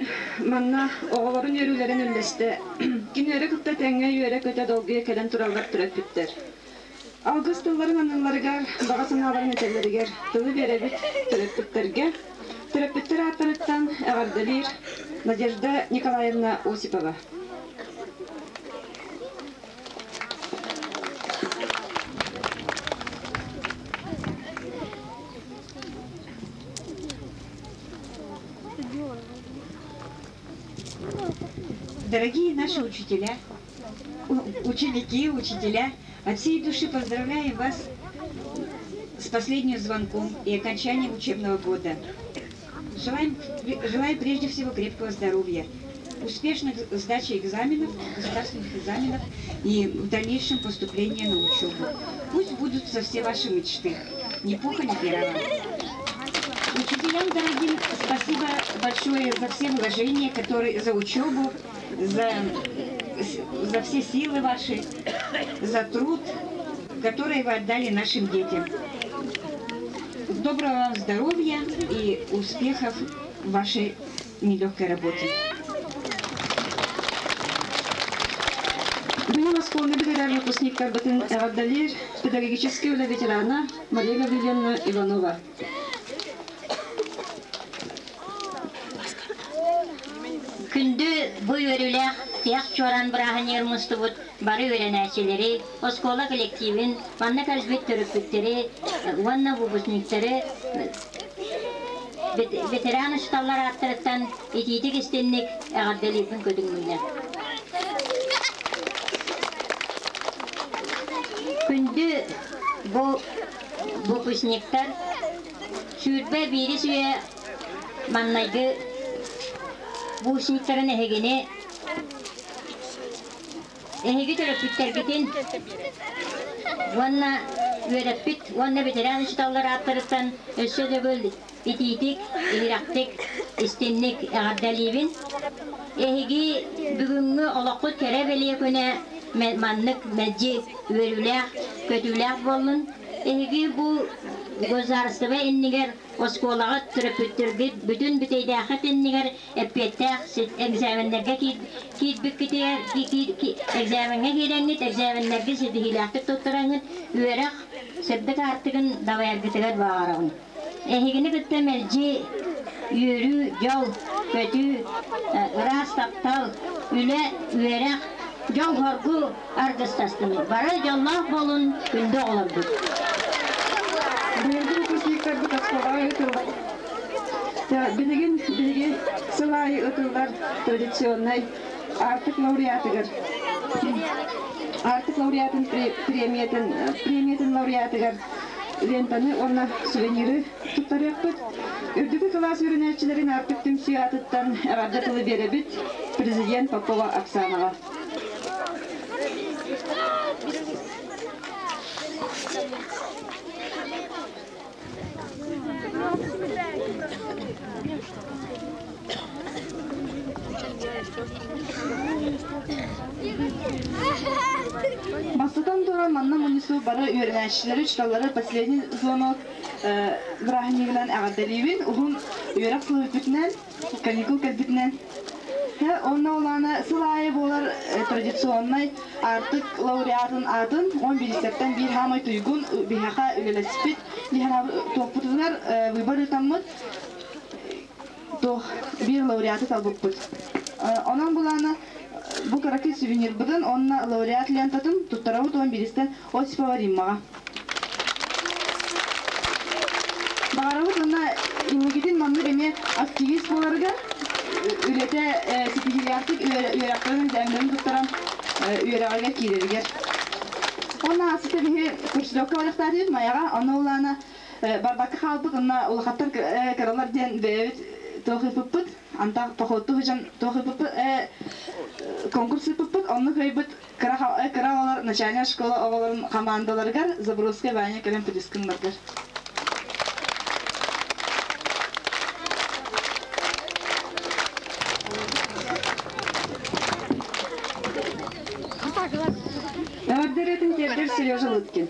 манна оҕолорун үөрүүлэрин үллэстэ, кинилэри кытта тэҥҥэ үөрэ-көтө долгуйа кэлэн тураллар төрөппүттэр. Алгыс тылларын аналларыгар, баҕа санааларын этэллэригэр тылы биэрэбит төрөппүттэргэ. Төрөппүттэр ааттарыттан эҕэрдэлиир Надежда Николаевна Осипова. Дорогие наши учителя, ученики, учителя, от всей души поздравляем вас с последним звонком и окончанием учебного года. Желаем, желаем прежде всего крепкого здоровья, успешных сдачи экзаменов, государственных экзаменов и в дальнейшем поступления на учебу. Пусть сбудутся все ваши мечты. Ни пуха, ни пера вам. Учителям дорогим спасибо большое за все вложения, которые, за учебу, за, за все силы ваши, за труд, который вы отдали нашим детям. Доброго вам здоровья и успехов в вашей нелегкой работе. Быйыл оскуоланы бүтэрэр выпускниктарбытын эҕэрдэлиир педагогическай үлэ ветерана Мария Гаврильевна Иванова. Күндү бу үөрүүлээх тиһэх чуораан бырааһынньыгар мустубут бары үөрэнээччилэри, оскуола коллективин, манна кэлбит төрөппүттэри уонна выпускниктары ветеран учууталлар ааттарыттан итиитик истинник эҕэрдэлиирбин көтүҥмүннэ. Күндү бу выпускниктар 21 үйэ маннайгы выпускниктарын эһигини эһиги төрөппүттэргитин уонна үөрэппит уонна ветеран учууталлар ааттарыттан өссө төгүл итиитик, иһирэхтик, истинник эҕэрдэлиибин. Эһиги бүгүҥҥү олоххут кэрэ бэлиэ күнэ маннык мэлдьи үөрүүлээх, көтүүлээх буоллун. Эһиги бу государство иннигэр оскуолаҕа төрөппүттэргит бүтүн бүтэйдээххит иннигэр эппиэттээх экзаменнарга киирбиккитигэр экзамеҥҥа киирэҥҥит экзаменнарга ситиһиилээхтик туттараҥҥыт үөрэх сырдык аартыгын дабайаргытыгар баҕарабын. Эһигини кытта мэлдьи үөрүү, дьол, көтүү, ыраас таптал, үлэ, үөрэх, дьол-соргу аргыстастын. Бары дьоллоох буолун, күндү оҕолорбут. Быйылгы выпускниктарбыт оскуолаҕа ыытыллар. Билигин биһиги сыл аайы ытыллар традиционнай Аартык лауреатыгар Аартык лауреатын премиятын премиятын лауреатыгар лентаны уонна сувениры туттарыахпыт. Үрдүкү кылаас үөрэнээччилэрин Аартык түмсүү аатыттан эҕэрдэ тылы биэрэбит президент Попова Оксанаҕа. Бастатан туран, манна мунньусу бары үөрэнээччилэри, учууталлары последний звонок бырааһынньыгынан эҕэрдэлиибин. Уһун үөрэх сылы бүппүтүнэн, каникул кэлбитинэн. Онно улаана сыл аайы буолар традиционнай Аартык лауреатын аатын 11 биир хаамай туйгун биһиэхэ үлэлэспит туохпутугар выбор ыытаммыт туох биир лауреаты талбыппыт. Онон булаана бу кыракый сувенирбытын уонна лауреат лентатын туттарабыт 11-тэн Осипова Риммаҕа. Баҕарабыт уонна инникитин маннык эмиэ активист буоларыгар үлэтэ ситиһиилээхтик үөрэхтэрин экзаменнарын туттаран үөрэҕигэр киирэригэр. Уонна ааспыта биһи Курсилевка барыахтаатыбыт Майаҕа, онно улаана барбакка хаалбыт уонна улахаттар кыралар диэн бэйэбит туох ыыппыппыт, антах походту сылдьан туох ыыппыппыт, конкурс ыыппыппыт, онно кыайбыт кыра кыра оҕолор начальная школа оҕолорун хамаандаларыгар Забродская Ваня кэлэн призкыннаргар. Эҕэрдэ ырыатын тиэрдэр Сережа Лыткин.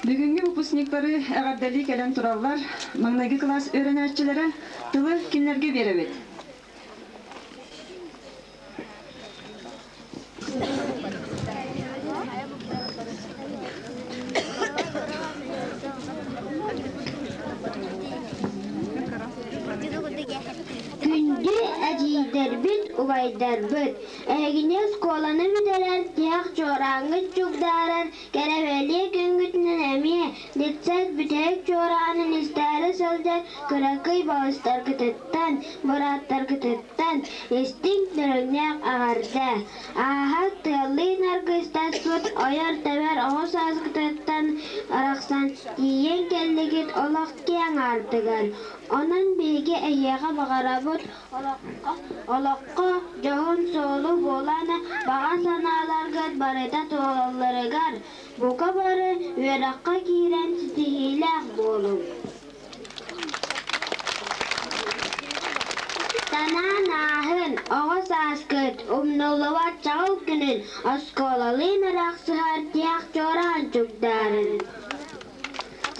Бүгүҥҥү выпускниктары эҕэрдэлии кэлэн тураллар маҥнайгы кылаас үөрэнээччилэрэ тылы кинилэргэ биэрэбит. Күндү эдьиийдэрбит, убайдарбыт, эһигини оскуоланы бүтэрэр тиһэх чуорааҥҥыт чугдаарар Кэрэбэлиэ күҥҥүтүнэн эмиэ детсад бүтэһик чуораанын истээри сылдьар кыракый балыстаргытыттан, бырааттаргытыттан истиҥ нөрүҥнээх эҕэрдэ! Ааһар тыаллыын аргыстаспыт ойор-тэбэр оҕо сааскытыттан арахсан тиийэн кэллигит олох киэҥ аартыгар. Онон биһиги эһиэхэ баҕарабыт Олоххо дьоһун суолу булан, баҕа санааларгыт барыта туолалларыгар, бука бары үөрэххэ киирэн ситиһиилээх буолуҥ. Санаан ааһын, оҕо сааскыт умнуллубат чаҕыл күнүн оскуолалыын арахсыһар тиһэх чуораан чугдаарын.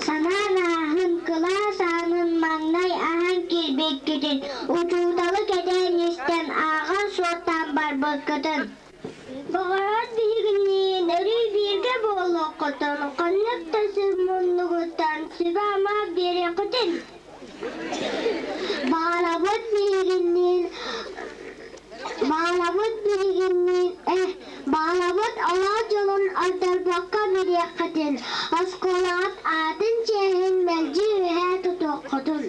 Санаан ааһын, кылаас аанын маҥнай аһан киирбиккитин, учууталы кэтээн истэн ааҕан-суоттаан барбыккытын. Баҕарар биһигинниин өрүү бииргэ буолуоххутун, ханнык да сир муннугуттан сүбэ-ама биэриэххитин. Баҕарабыт биһигинниин Баҕарабыт билигинниин э, баҕарабыт олох дьолун ордорбокко билиэххитин, оскуолаҕыт аатын чиэһин мэлдьи үөһэ тутуоххутун.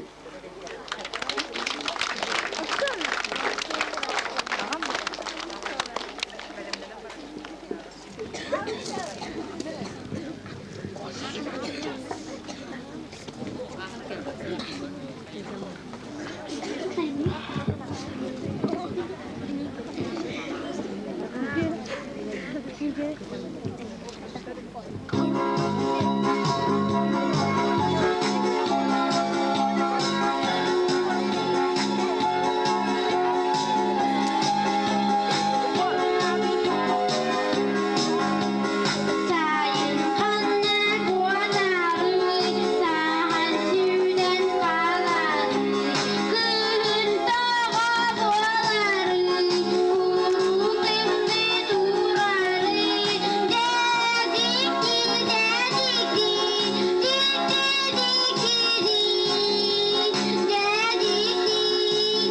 Сайын ханна куотарый, саһан сүүнэн хааларый, кыһын тоҕо буоларый, куруук тымныы турарый, дэгикти дэгикти, дикти дикти дии, дэгикти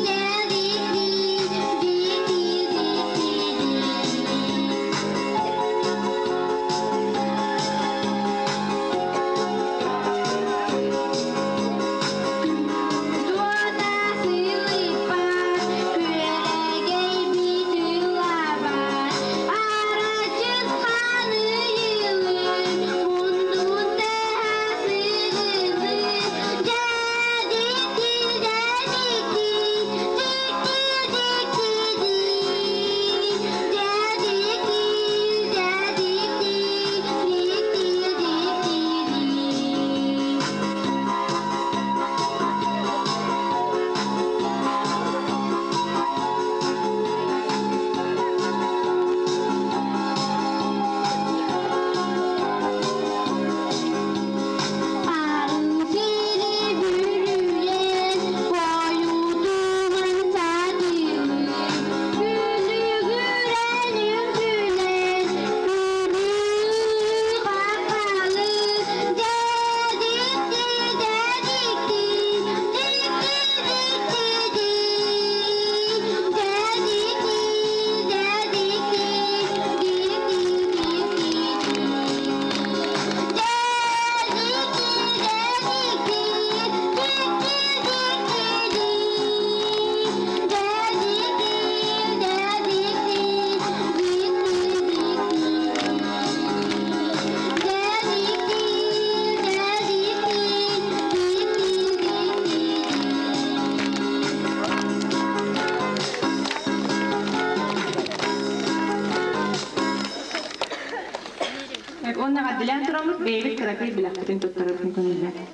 дэгикти, дикти дикти дии. Туота сылыппат, күөрэгэй битылабат, арачыс ханыйылын, мундун тэһэ сыгылын, дьэ дикти дэ дикти, дикти дикти дии, дьэ дикти дэ дикти, дикти дикти дии. Сири бүрүлэн хойутунан сатылы, күлүгүрэн үҥкүлэн, күлүү хаххалы, дьэ дикти дэ дикти, дикти дикти дии, дьэ дикти дэ дикти, дикти дикти дии. Уонна эҕэрдэлээн тураммыт бэйэбит кыракый билэхпитин туттарарбытын көҥүллээн.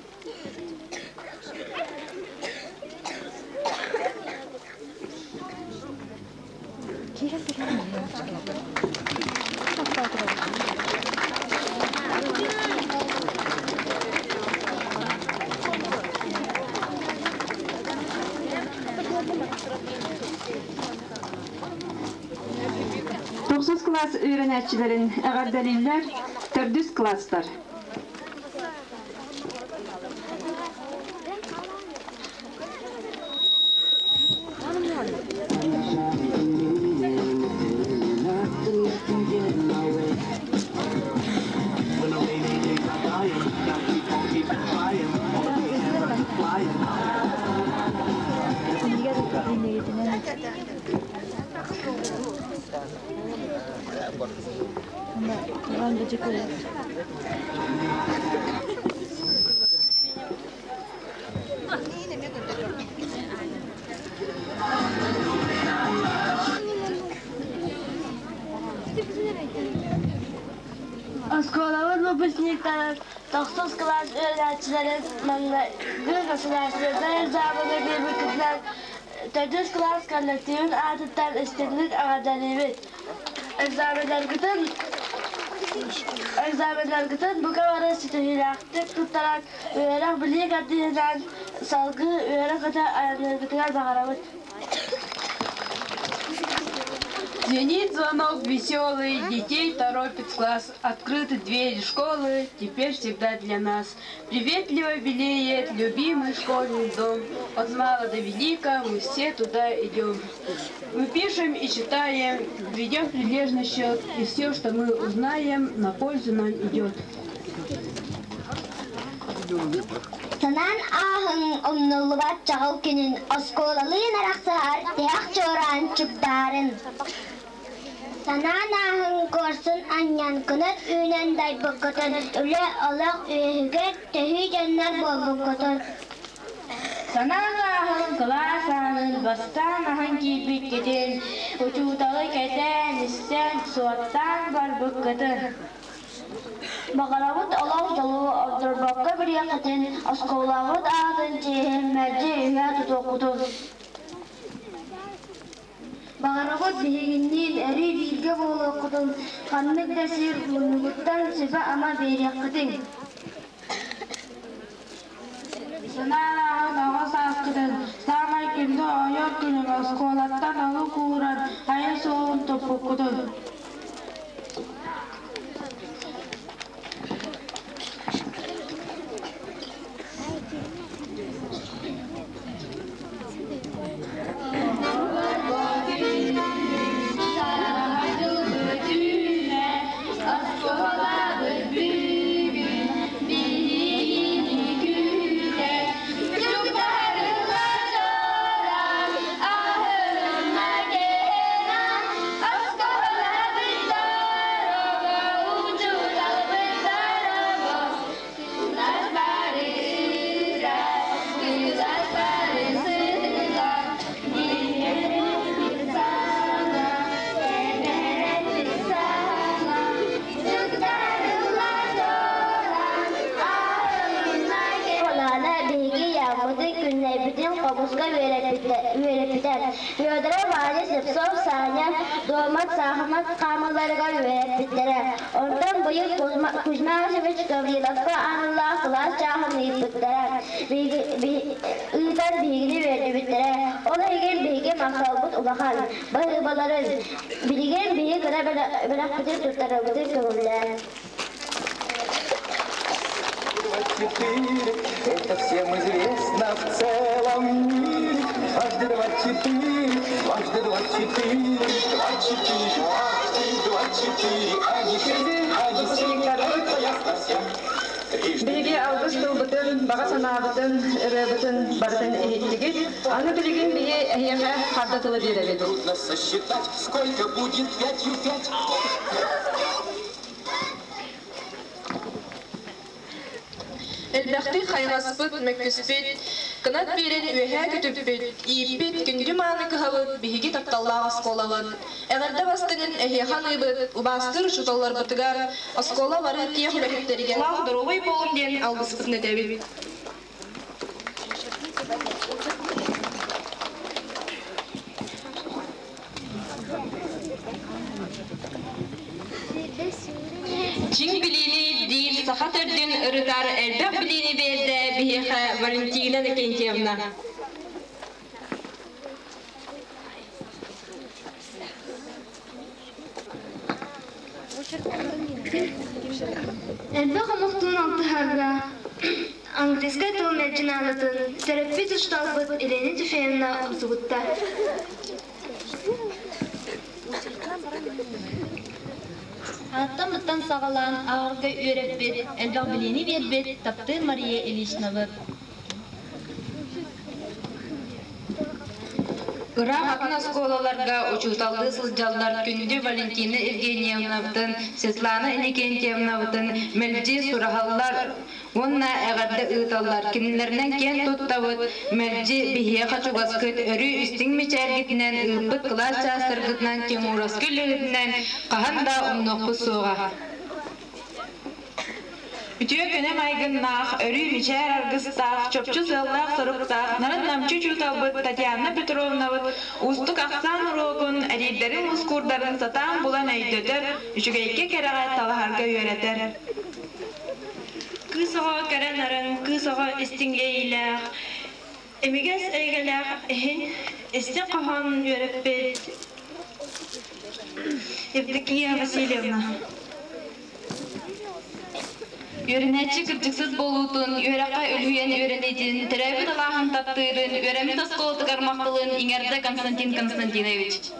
кылаас үөрэнээччилэрин эҕэрдэлииллэр төрдүс класстар. Оскуолабыт выпускниктарын тохсус кылаас үөрэнээччилэрин маҥнайгы государственнай экзамены биэрбиккитинэн төрдүс кылаас коллективын аатыттан истиҥник эҕэрдэлиибит. Экзаменнаргытын экзаменнаргытын бука бары ситиһиилээхтик туттаран, үөрэх-билии кэрдииһинэн салгыы үөрэ-көтө айанныыргытыгар баҕарабыт. Звенит звонок веселый, детей торопит в класс. Открыты двери школы, теперь всегда для нас. Приветливо белеет любимый школьный дом. От мала до велика мы все туда идем. Мы пишем и читаем, ведем прилежный счет, и все, что мы узнаем, на пользу нам идет. Санаан ааһыҥ умнуллубат чаҕыл күнүн, оскуолалыын арахсыһар тиһэх чуораан чугдаарын. Санаан ааһыҥ куорсун анньан, кынат үүнэн дайбыккытын, үлэ, олох үөһүгэр төһүү дьоннор буолбуккутун. Санаан ааһыҥ кылаас аанын бастаан аһан киирбиккитин, учууталы кэтээн, истэн, суоттаан барбыккытын. Баҕарабыт олох дьолу ордорбокко билиэххитин, оскуолаҕыт аатын чиэһин мэлдьи үһэ тутуоххутун. Баҕарабыт биһигинниин өрүү бииргэ буолуоххутун, ханнык да сир муннугуттан сүбэ-ама биэриэххитин. Санаалааҕын оҕо сааскытын, саамай күндү оонньуур күнүн оскуолаттан олук ууран айан суолун туппуккутун. Олаана биһиги Япоты күннэйбитин хомуска үөрэппитэ. Федоров Ваня Слепцов Саня дуомат саахымат хаамаларыгар үөрэппиттэрэ. Онтон быйыл Кузьма Васильевич Гавриловка аналлаах кылаас чааһын ыыппыттара. Ыытан биһигини үөрдүбүттэрэ. Ол иһигин биһиги махталбыт улахан. Баһыыбаларын билигин биһи кыра бэлэхпитин туттарарбытын көҥүллээн. Четыре, это всем известно в целом мире. Дважды два четыре, дважды два четыре, два четыре, дважды два четыре, а не шесть, а не семь, это ясно всем. Биһиги алгыс тылбытын, баҕа санаабытын, ырыабытын барытын иһиттигит. Аны билигин биһи эһиэхэ харда тылы биэрэбит. Трудно сосчитать, сколько будет пятью пять. Элбэхтик хайҕаспыт, мөккүспүт, кынат биэрэн үөһээ көтүппүт, ииппит күндү мааны кыһабыт биһиги тапталлаах оскуолабыт. Эҕэрдэ бастыҥын эһиэхэ аныыбыт, убаастыыр учууталларбытыгар, оскуола бары тиэх үлэһиттэригэр доруобай буолуҥ диэн алгыспытын этэбит. Чиҥ билиини диир саха төрдүн ырытар элбэх билиини биэрдэ биһиэхэ Валентина Иннокентьевна. Элбэх омуктуун алтыһарга английскай тыл мэлдьи наадатын төрөппүт учууталбыт Елена Тюфеевна умсугутта. Ааттан-мыттан саҕалаан ааҕарга үөрэппит, элбэх билиини биэрбит таптыыр Мария Ильичнабыт. Ыраах атын оскуолаларга учууталлыы сылдьаллар күндү Валентина Евгеньевнабытын, Светлана Иннокентьевнабытын мэлдьи сураһаллар уонна эҕэрдэ ыыталлар. Кинилэринэн киэн туттабыт, мэлдьи биһиэхэ чугаскыт, өрүү истиҥ мичээргитинэн, ыыппыт кылаас чаастаргытынан, Тимуровскай үлэһитинэн хаһан да умнуохпут суоҕа. Үтүө күнэ майгыннаах, өрүү мичээр аргыстаах, чопчу сыаллаах-соруктаах, нарын-намчы учууталбыт Татьяна Петровнабыт уустук ахсаан уруогун, эриирдэрин мускуурдарын сатаан булан өйдөтөр, үчүгэйгэ-кэрэҕэ талаһарга үөрэтэр. Кыыс оҕо кэрэ нарын, кыыс оҕо истиҥ иэйиилээх, имигэс эйгэлээх иһин истиҥ хоһоонун үөрэппит Евдокия Васильевна. Үөрэнээччи кырдьыксыт буолуутун, үөрэххэ үлүһүйэн үөрэниитин, төрөөбүт алааһын таптыырын, үөрэммит оскуолатыгар махталын иҥэрдэ Константин Константинович.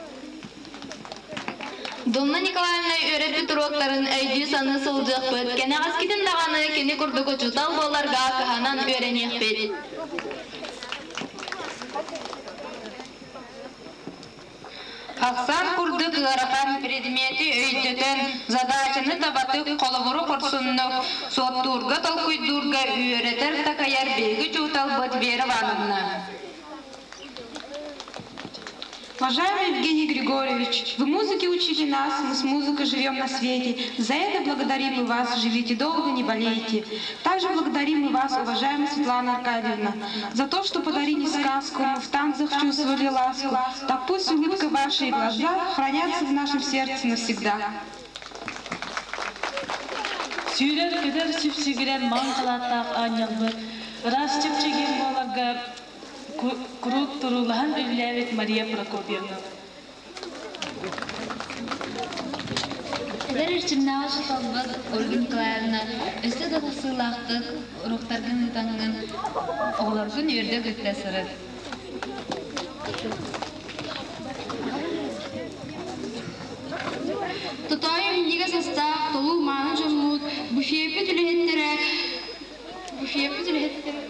Донна Николаевна үөрэппит уруоктарын өйдүү-саныы сылдьыахпыт, кэнэҕэскитин даҕаны кини курдук учуутал буоларга кыһанан үөрэниэхпит. Ахсаан курдук ыарахан предмети өйдөтөн, задачаны табатык, холобуру хорсуннук, суоттуурга, толкуйдуурга үөрэтэр-такайар биһиги учууталбыт Вера Ивановна. Уважаемый Евгений Григорьевич, вы музыке учили нас, мы с музыкой живем на свете. За это благодарим мы вас, живите долго, не болейте. Также благодарим мы вас, уважаемая Светлана Аркадьевна, за то, что подарили сказку, мы в танцах чувствовали ласку. Так пусть улыбка ваша и глаза хранятся в нашем сердце навсегда. Сүүрэр-көтөр сүпсүгүрэр маҥ халааттаах аанньалбыт, ыраас чэпчэгиэн буоларга куруук туруулаһан үлэлээбит Мария Прокопьевна. Эдэр эрчимнээх учууталбыт Ольга Николаевна өссө да тахсыылаахтык уруоктаргын ыытаҥҥын оҕолоргун үөрдэ-көттө сырыт. Тотоойу минньигэс астаах, толуу мааны дьоммут, буфеппит үлэһиттэрэ, буфеппит үлэһиттэрэ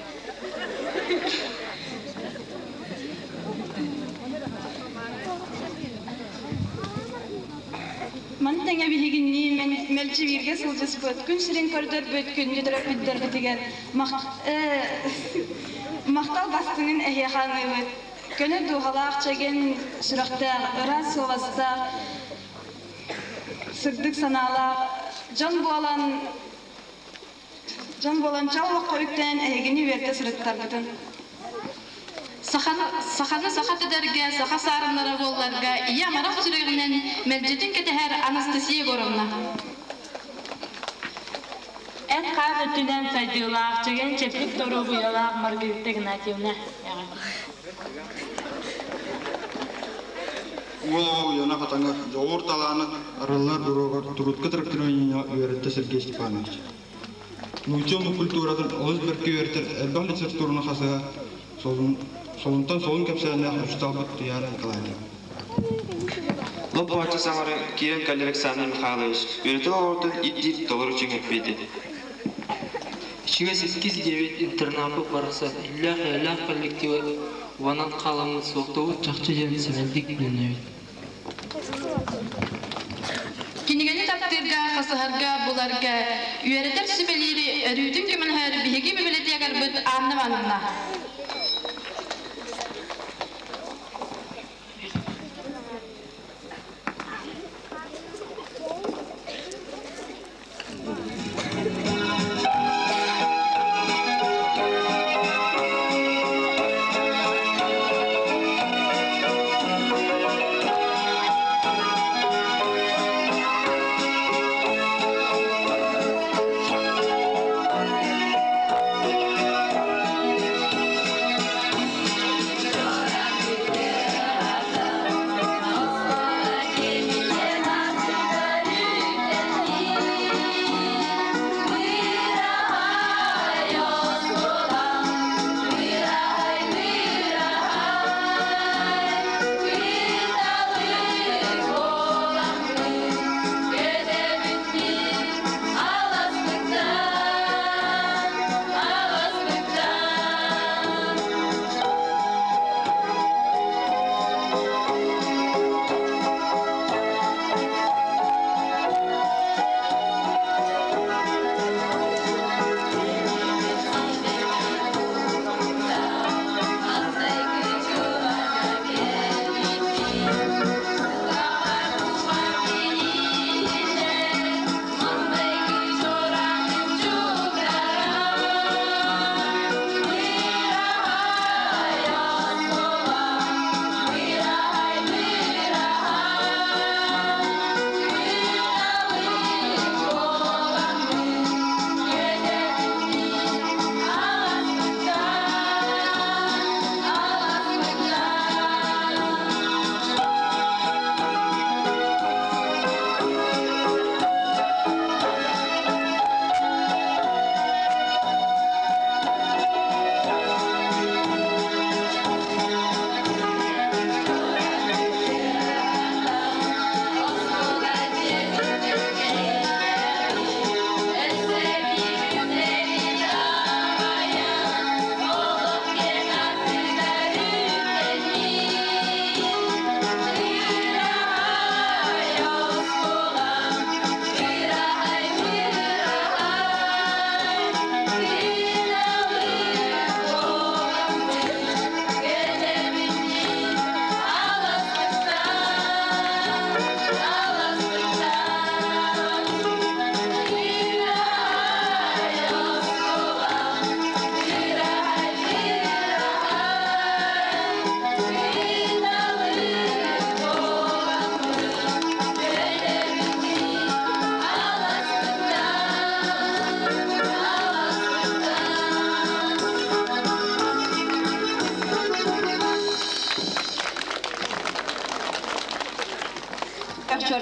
Маны тэҥэ биһигинниин мэлдьи бииргэ сылдьыспыт, күн сирин көрдөрбүт күндү төрөппүттэрбитигэр махтал бастыҥын эһиэхэ аныыбыт. Көнө дууһалаах чэгиэн сүрэхтээх, ыраас суобастаах, сырдык санаалаах дьон буолан Дьон буолан чал олоххо үктээн эһигини үөрдэ сырыттарбытын. Саханы саха тэдэргэ, саха саарыннара буолларга ийэ амарах сүрэҕинэн мэлдьитин кэтэһэр Анастасия Егоровна. Эт-хаан өттүнэн сайдыылаах, чэгиэн-чэбдик доруобуйалаах Маргарита Игнатьевна Уол оҕо уйана хатаҥа, дьоҕур талаана арыллар уруогар турутка тракторирования үөрэттэ Сергей Степанович. Нуучча омук культуратын олус бэркэ үөрэтэр элбэх литератураны хасыһа солунтан солун кэпсээннээх учууталбыт Туйаара Николаевна. Лоп-бааччы саҥара киирэн кэллэ Александр Михайлович, үөрэтэ олорортон ирдиир толору чиҥ эппиэти. Ичигэс иккис диэбит интернаппыт барахсан иллээх-эйэлээх коллектива убанан хааламмыт суохтуубут чахчы диэн сэмэйдик билинэбит. Кинигэни таптыырга, хасыһарга, буларга, үөрэтэр сүбэлиири өрүүтүн көмөлөһөр биһиги библиотекарбыт Анна Ивановна.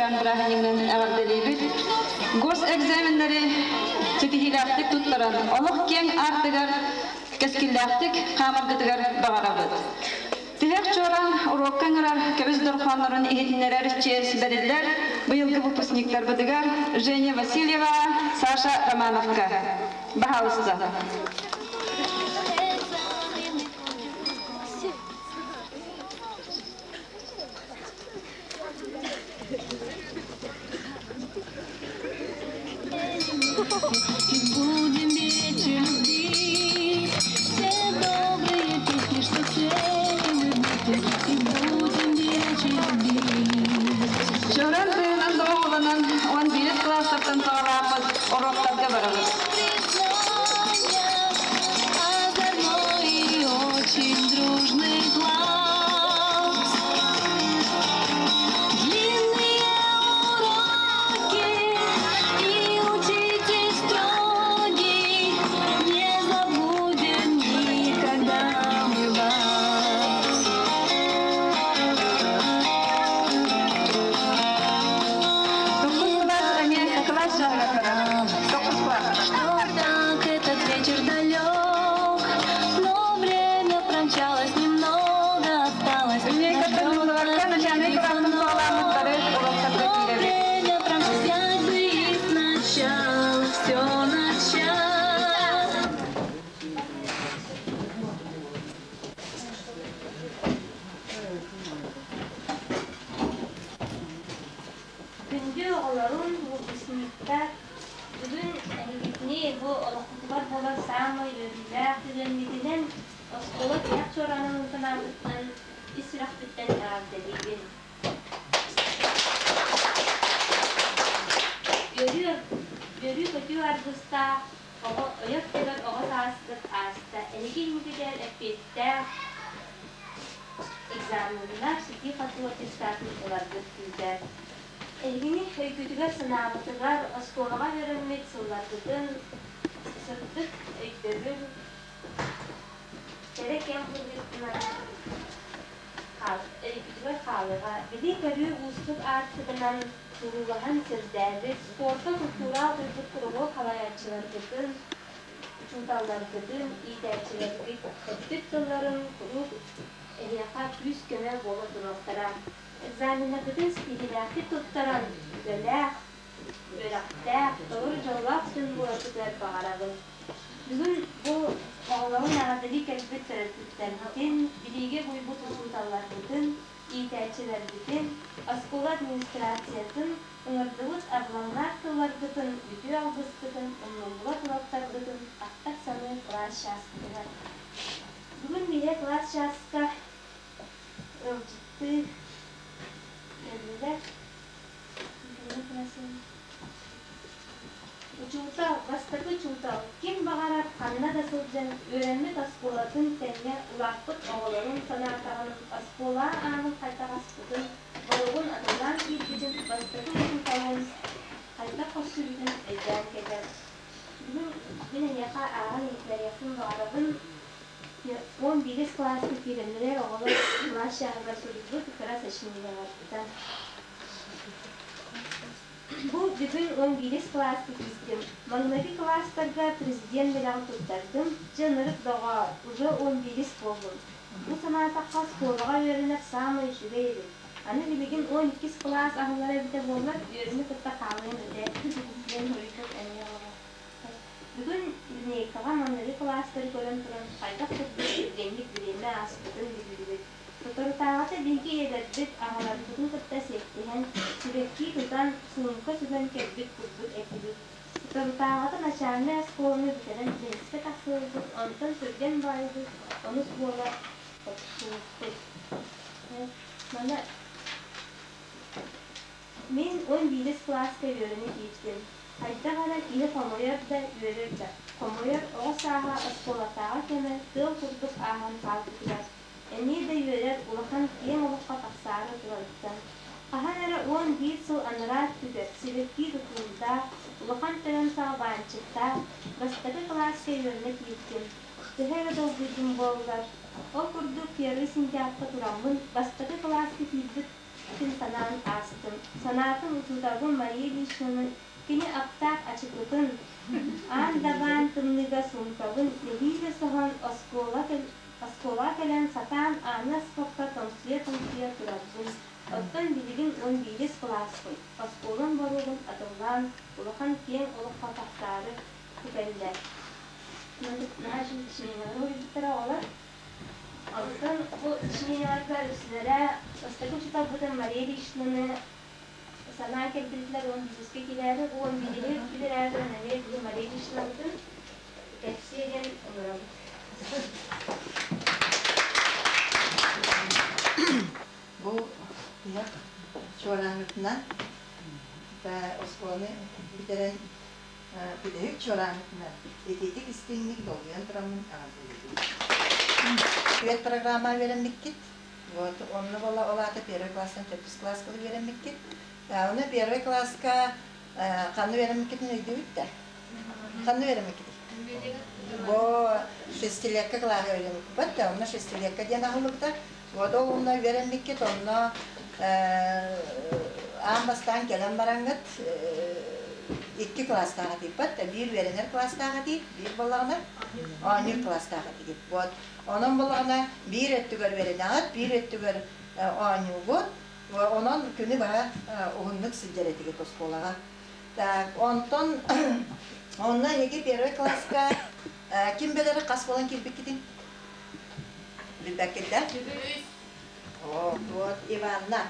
чуораан бырааһынньыгынан эҕэрдэлиибит. Госэкзаменнары ситиһиилээхтик туттаран, олох киэҥ аартыгар кэскиллээхтик хаамаргытыгар баҕарабыт. Тиһэх чуораан уруокка ыҥырар көмүс дорҕооннорун иһитиннэрэр чиэс бэриллэр быйылгы выпускниктарбытыгар Женя Васильева, Саша Романовка. Баһаалыста. Будем вечер любить все добрые песни, что ценим мы вместе, и будем вечер любить. Чуораан тыаһынан доҕуһуолланан 11 кылаастартан саҕалааммыт уруоктарга барабыт. Озорной и очень дружный класс. Длинные уроки и учитель строгий, не забудем никогда мы вас. Тохсус кылаас эмиэ кылаас чааһыгар барар. Тохсус кылаас. Что так этот вечер далек, но время промчалось, немного осталось. Линейкаттан уһуллубакка начальнай кылаастан саҕалааммыт бары уруоктарга Но киирэбит. время промчалось, взять бы и сначала все начать. Күндү оҕолорум, выпускниктар, бүгүн эһигитини бу олохпутугар буолар саамай үөрүүлээх түгэммитинэн оскуола тиһэх чуораанын санаабытынан ис сүрэхпиттэн эҕэрдэлиибин. Үөрүү, үөрүү-көтүү аргыстаах, оҕо ойор-тэбэр оҕо сааскыт ааста. Эһиги инникитигэр эппиэттээх экзаменнар ситии-хотуу аттестатын ыларгыт күүтэр. Эһигини өйгүтүгэр-санааҕытыгар оскуолаҕа үөрэммит сылларгытын сырдык өйдөбүл, кэрэ кэм быһыытынан өйгүтүгэр хаалыаҕа. Билии-көрүү уустук аартыгынан туруулаһан сирдээбит, спорка, культураҕа уһуйбут куруһуок салайааччыларгытын, учууталларгытын, иитээччилэргит эппит тылларын куруук эһиэхэ күүс-көмө буола туруохтара. Экзаменнаргытын ситиһиилээхтик туттаран, үлэлээх, үөрэхтээх, толору дьоллоох дьон буоларгытыгар баҕарабын. Бүгүн бу оҕолорун эҕэрдэлии кэлбит төрөппүттэрбитин, билиигэ угуйбут учууталларбытын, иитээччилэрбитин, оскуола администрациятын, ыҥырдыбыт абылаҥнаах тылларгытын, үтүө алгыскытын, умнуллубат уруоктаргытын ахтар-саныыр кылаас чааспытыгар. Бүгүн биһиги кылаас чааска ыалдьыттыы кэллилэр. Учуутал, бастакы учуутал, ким баҕарар ханна да сылдьан үөрэммит оскуолатын тэҥҥэ улааппыт оҕолорун санаатаҕын, оскуола аанын хайдах аспытын, боругун атыллаан киирбитин, бастакы учууталын хайдах көрсүбүтүн өйдөөн кэлэр. Бүгүн мин эйиэхэ ааҕан иһитиннэриэхпин баҕарабын. 11 кылааска киирэннэрэр оҕолор кылаас чааһыгар суруйбут кыра сочинениеларбытын. Бу бүгүн 11 кылааска киирдим. Маҥнайгы кылаастарга президент бэлэҕин туттардым. Дьэ ынырык доҕоор, уже 11 буоллум. Бу санаатахха, оскуолаҕа үөрэнэр саамай үчүгэй эбит. Аны билигин 12 кылаас аһыллара эбитэ буоллар, үөрүүнү кытта хаалыам этэ, диэн суруйбут эмиэ оҕолор. Бүгүн линейкаҕа маҥнайгы кылаастары көрөн туран хайдах курдук түргэнник бириэмэ ааспытын биллибит. Соторутааҕыта биһиги ийэлэрбит аҕаларбытын кытта сиэттиһэн, сибэкки тутан, суумка сүгэн кэлбит курдук этибит. Соторутааҕыта начальнай оскуоланы бүтэрэн биэскэ тахсыбыппыт, онтон түргэн баайбыт онус буола охсубуппут. Манна мин 11 кылааска үөрэнэ киирдим. Хайдах эрэ киһи хомойор да, үөрэр да. Хомойор оҕо сааһа оскуолатааҕы кэмэ тыал курдук ааһан хаалбытыгар. Эмиэ да үөрэр улахан киэҥ олоххо тахсаары турарыттан. Хаһан эрэ 11 сыл анараа өттүгэр сибэкки тутуурдаах, улахан тойон саҕа баанчыктаах, бастакы кылааска үөрэнэ киирдим. Төһө эрэ долгуйдум буоллар. Ол курдук первый сентябрьга тураммын бастакы кылааска киирбит күн санаан аастым. Санаатым учууталбын Мария Ильичнаны, кини аптаах ачыкытын, аан дабаан тымныыга суумкабын нэһиилэ соһон оскуола оскуолаҕа кэлэн сатаан ааны аспакка тоҥсуйа-тоҥсуйа турарбын. Оттон билигин уон биирис кылааспын, оскуолам боруогун атыллаан, улахан киэҥ олоххо тахсаары кэллэ. Наһаа сочинениелары уһуйбуттара оҕолор. Онтон бу сочинениеларга үксүлэрэ бастакы учууталбытын Мария Ильичнаны санаан кэлбитилэр уон биирискэ киирээри, уон биириһи бүтэрээри туран эмиэ биһи Мария Ильичнабытын кэпсиэ диэн ыҥырабыт. Бу ыһыах чуораанытынан оскуоланы бүтэрэн бүтэһик чуораанытынан итиитик истиҥник долгуйан тураммын эҕэрдэлиибин. Түөрт программа үөрэммиккит. Вот, онно буолла ол аата первый класстан төрдүс класска үөрэммиккит. Оны первый класска ханна үөрэммиккитин өйдүүбүт да? Ханна үөрэммиккитий? Бу шестилетка кылааһы үөрэммиппит да, онно шестилетка диэн аһыллыбыта. Вот ол онно үөрэммиккит, онно аан бастаан кэлэн бараҥҥыт икки кылаастаах этиппит, биир үөрэнэр кылаастаах этии, биир буоллаҕына оонньуур кылаастаах этигит. Вот онон буоллаҕына биир өттүгэр үөрэнэҕит, биир өттүгэр оонньуугут, онон күнү быһа уһуннук сылдьар этигит оскуолаҕа. Так, онтон онно эһиги первый класска ким билэр хас буолан киирбиккитин? Билбэккит да? О, вот Иванна.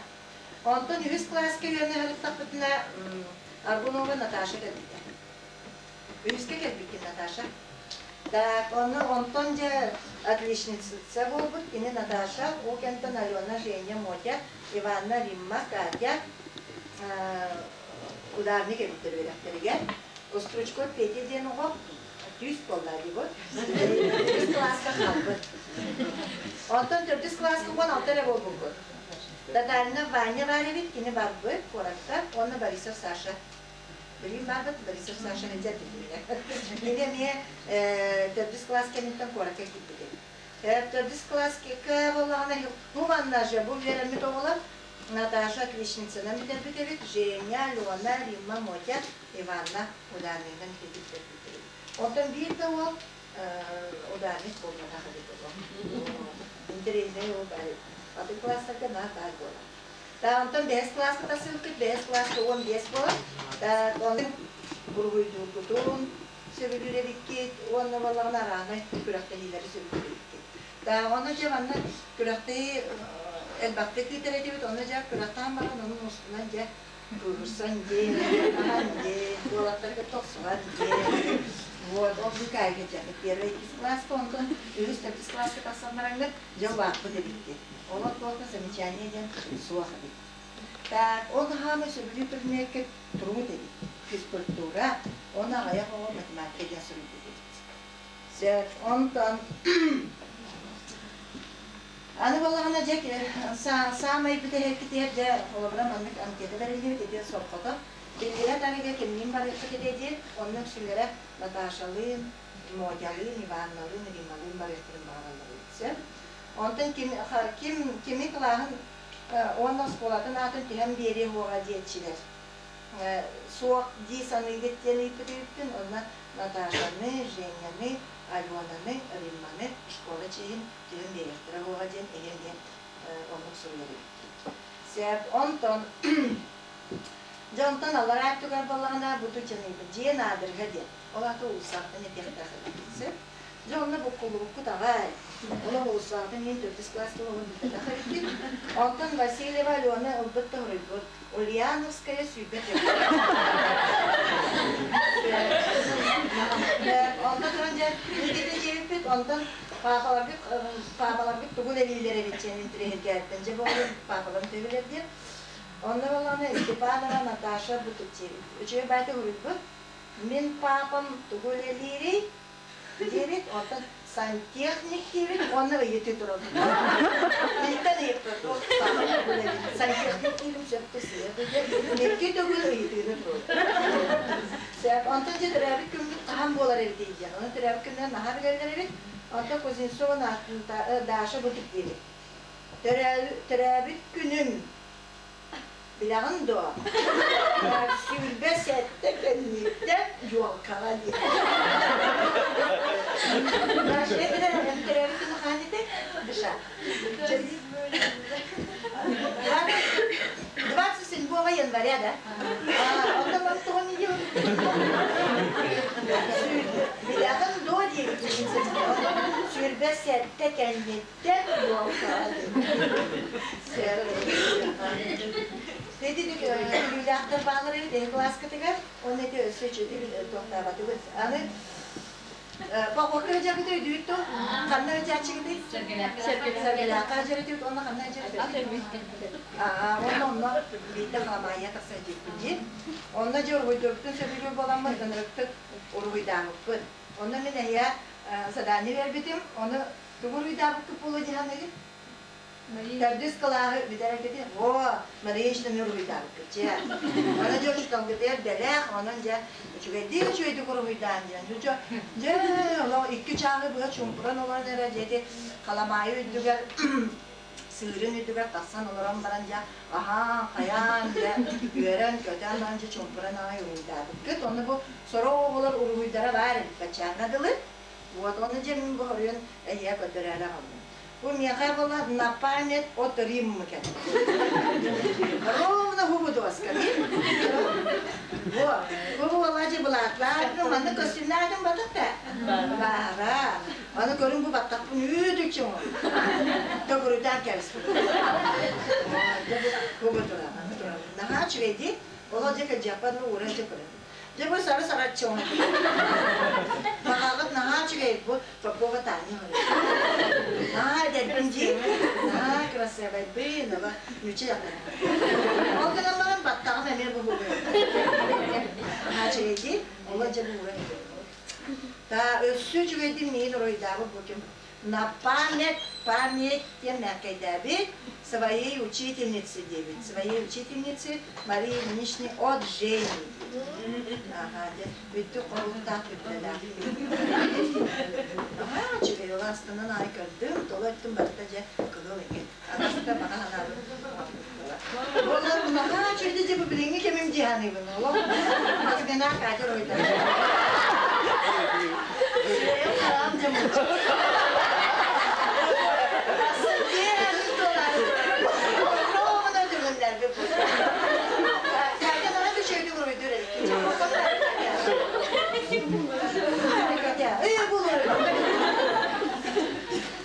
Онтон үһүс класска үөрэнэ сырыттахпытына Аргунова Наташа кэлбитэ. Үһүскэ кэлбиккин, Наташа. Так, ону онтон дьэ отличница буолбут кини Наташа, ол кэнтэн Алена, Женя, Мотя, Иванна, Римма, Катя ударник эбиттэр үөрэхтэригэр. Стручков Петя диэн оҕо түүс буолла дии бу. Төрдүс кылааска хаалбыт. Онтон төрдүс кылааска 16 эрэ буолбуккут. Татарина Ваня баар эбит, кини барбыт куоракка, уонна Борисов Саша. Билим барбыт, Борисов Саша илдьэр билиминэ. Кини эмиэ төрдүс кылаас кэнниттэн куоракка киирбит эбит. Төрдүс кылааска буоллаҕына, бу манна же бу үөрэммит оҕолор Наташа отличницанан бүтэрбит эбит, Женя, Алена, Римма, Мотя, Иванна ударнигынан бүтэрбит эбит. Онтон биир да уол ударник буолбатах эбит оҕо. Интэриэһинэй уол баар эбит. Атын класстарга наар баар буолар. Да, онтон бэһис класска тахсыбыккыт, бэһис класска 15 буолар. Да, онон уруһуйдуургутун сөбүлүүр эбиккит уонна буоллаҕына араанай күрэхтэһиилэри сөбүлүүр эбиккит. Да, ону дьэ манна күрэхтэһии элбэхтик ыытар этибит, ону дьэ күрэхтэһэн баран онун устунан дьэ кыыһырсан диэн, аһан диэн, уолаттары кытта охсуһан диэн. Вот, ол быыкаайга дьэ первый иккис класска, онтон үһүс төрдүс класска тахсан бараҥҥыт дьэ улааппыт эбиккит. Олор туохха замечание диэн суох эбит. Так, ол хаама сөбүлүү предмеккэ труд эбит, физкультура, оны аҕыйах оҕо математика диэн суруйбут эбит. Сөп, онтон аны буоллаҕына дьэ саамай бүтэһиккитигэр дьэ холобура маннык анкета бэриллибит ити сорхото биллибэт арыга кимниин барыаххыт этэ диэн онно үксүлэрэ Наташалыын, Мотялыын, Иванналыын, Риммалыын барыахтарын баҕараллар эбит сөп. Онтон ким, ким кими кылааһын уонна оскуолатын аатын түһэн биэриэ суоҕа диэччилэр суох дии саныыгыт диэн ыйыппыт эбиппин онно Наташаны, Женяны, Аленаны, Римманы школа чиэһин түһэн биэриэхтэрэ буоҕа диэн эһиэм диэн оннук суруйар эбиккин. Сөп, онтон дьэ онтон аллараа өттүгэр буоллаҕына бу тучаныйбыт дьиэ наадырга диэн. Ол аата уулуссаҕытын этиэхтээх эбиккит сөп. Дьэ онно буккуллубуккут аҕай. Олох уулуссаҕытын мин төрдүс класска олорон билбэтэх эбиккит. Онтон Васильева Алена ылбыт да уруйбут. Ульяновская сүүрбэ Онто туран дьэ итини диэбиппит, онтон паапаларгыт паапаларгыт тугу үлэлииллэр эбит диэн интириэһиргээбиттэн дьэ бу паапаларым төбөлөр диэн. Онно буоллаҕына Степанова Наташа Бутутиевич үчүгэй баайта уруйбут. Мин паапам тугу үлэлиирий? Диэбит, онтон сантехник диэбит уонна ыйытыы турабыт. Миттэн ыйыппыт, сантехник диирим сөп да сыа да диэн, икки төгүл ыйытыыны туруорбут. Сөп, онтон дьэ төрөөбүт күммүт хаһан буолар эбитий диэн. Онон төрөөбүт күннэрин наһаа билэллэр эбит. Онтон Кузнецова Даша Бутик диэбит. Төрөөбүт күнүм. Билэҕин дуо? 27 кэнниттэн дьуолкаҕа диэн. Дальше билэр эмтэрээбит күнү хаан ити? Дыша. 27 января, да? Онтон тоҕо не Билэҕин дуо диэбит 27 кэнниттэн дьуолкаҕа диэн. Ити күлүүлээхтэр баалар эбит эһи кылааскытыгар, уонна ити өссө үчүгэй туохтаабатыгыт. Аны Похуокка сылдьаргыт өйдүүт дуо? Ханна сылдьааччыгытый? Сэргэлээххэ сылдьар уонна ханна сылдьар Аа, уонна онно биирдэ халамаайа тахса сылдьыппыт дии. Онно дьэ уруһуйдуурбутун сөбүлүүр буоламмыт ынырыктык уруһуйдаабыппыт. Онно мин эһиэ задание биэрбитим, ону тугу уруһуйдаабыккыт буолуо дии саныыгын? Төрдүс кылааһы бүтэрэргити, о, Мария Ильичнаны уруһуйдаабыккыт дьэ. Аны дьэ учууталгытыгар бэлэх, онон дьэ үчүгэйдик үчүгэйдик уруһуйдаан диэн. Дьэ, дьэ, олох икки чааһы быһа чуумпуран олорон эрэ дьэ ити халамаайы үрдүгэр сыырын үрдүгэр тахсан олорон баран дьэ аһаан, хайаан дьэ үөрэн-көтөн баран дьэ чуумпуран аҕай уруһуйдаабыккыт. Онно бу сорох оҕолор уруһуйдара баар эбит баччааҥҥа дылы. Вот, ону дьэ мин бу хоруйун эһиэ көрдөрөөрү аҕаллым. Бу миэхэ буола на память от Риммы кэллэ. Ровно хубу доска. Во, бу буола дьэ былаатла, манна көстүүмнээтим батах да? Баара. Аны көрүҥ бу баттахпын үүтүк чоҥо. Төгүрүтэн кэбиспит. Бу турар, турар. Наһаа үчүгэйдик. Олох дьэ кырдьыахпар ууран дьэ көрөбүн. Дьэ бу сары сараччы Маҕаҕыт наһаа үчүгэй бу Попова Таня Наһаа эдэрбин дии. Наһаа красивайбын, аба мүччү дьахтар. Ол гынан баран баттаҕым эмиэ буһугуй. Наһаа үчүгэй дии. Олох дьэ бууран Та өссө үчүгэйдик миигин уруйдаабыт бу ким На память, память диэн мээккэйдээбит своей учительнице диэбит. Своей учительнице Марии Ильиничне от Жени диэбит. Аха, дьэ, бүттүк хоруктаах бүттэлээх. Аха, үчүгэй, ол астынан аай көрдүм, толо өттүм барыта дьэ кыһыл эҥин. Анаста баҕа санаабын Олор наһаа үчүгэй дьэ бу билиҥҥи кэмим дии саныыбын. Олох Москвина Катя Ройда. Сирэйим хараам дьэ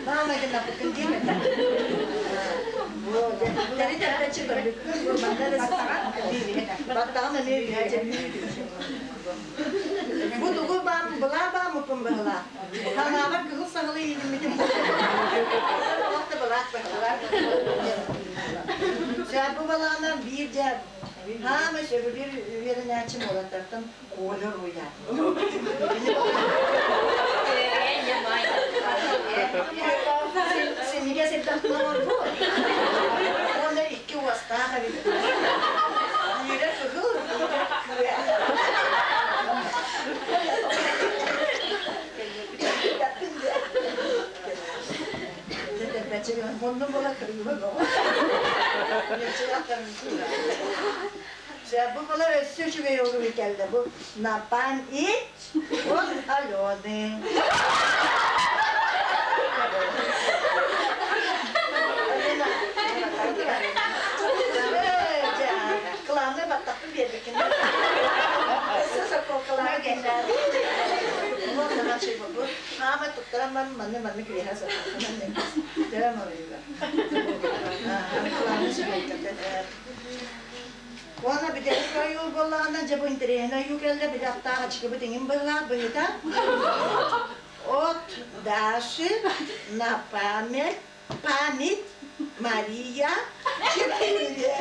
Мама гынаппыккын диэмэтэ. Баттаҕын эмиэ үһэ Бу тугу баам былаа бааммыппын быһылаа. Санаабар кыһыл саһылы иилиммитим. Олох да былаах быһылаа. Бу балаҕанар биир дьэ хаама сөбүлүүр үөрэнээччим уолаттартан Коля Руя. Синнигэ сирдэхпин оҥорбут. Уонна икки уостаах эбит. Биирэ кыһыл, биирэ күөх. Муннум була кырыыба бөҕө. Бу буолар өссө үчүгэй уруй кэллэ. Бу на память от Алены. Кылааны баттахпын биэрбиккин. Өссө соколкалаах кэллээри. Хаама туттаран баран манны манны күөһэ сатааххынан дьэ моруйга. Кылааны Уонна бүтэһик ойуу буоллаҕына, дьэ бу интэриэһинэй ойуу кэллэ, били аттаах ачыкыбыт иҥин быһыылаах быһыыта. От Даши на память, память Мария четыре.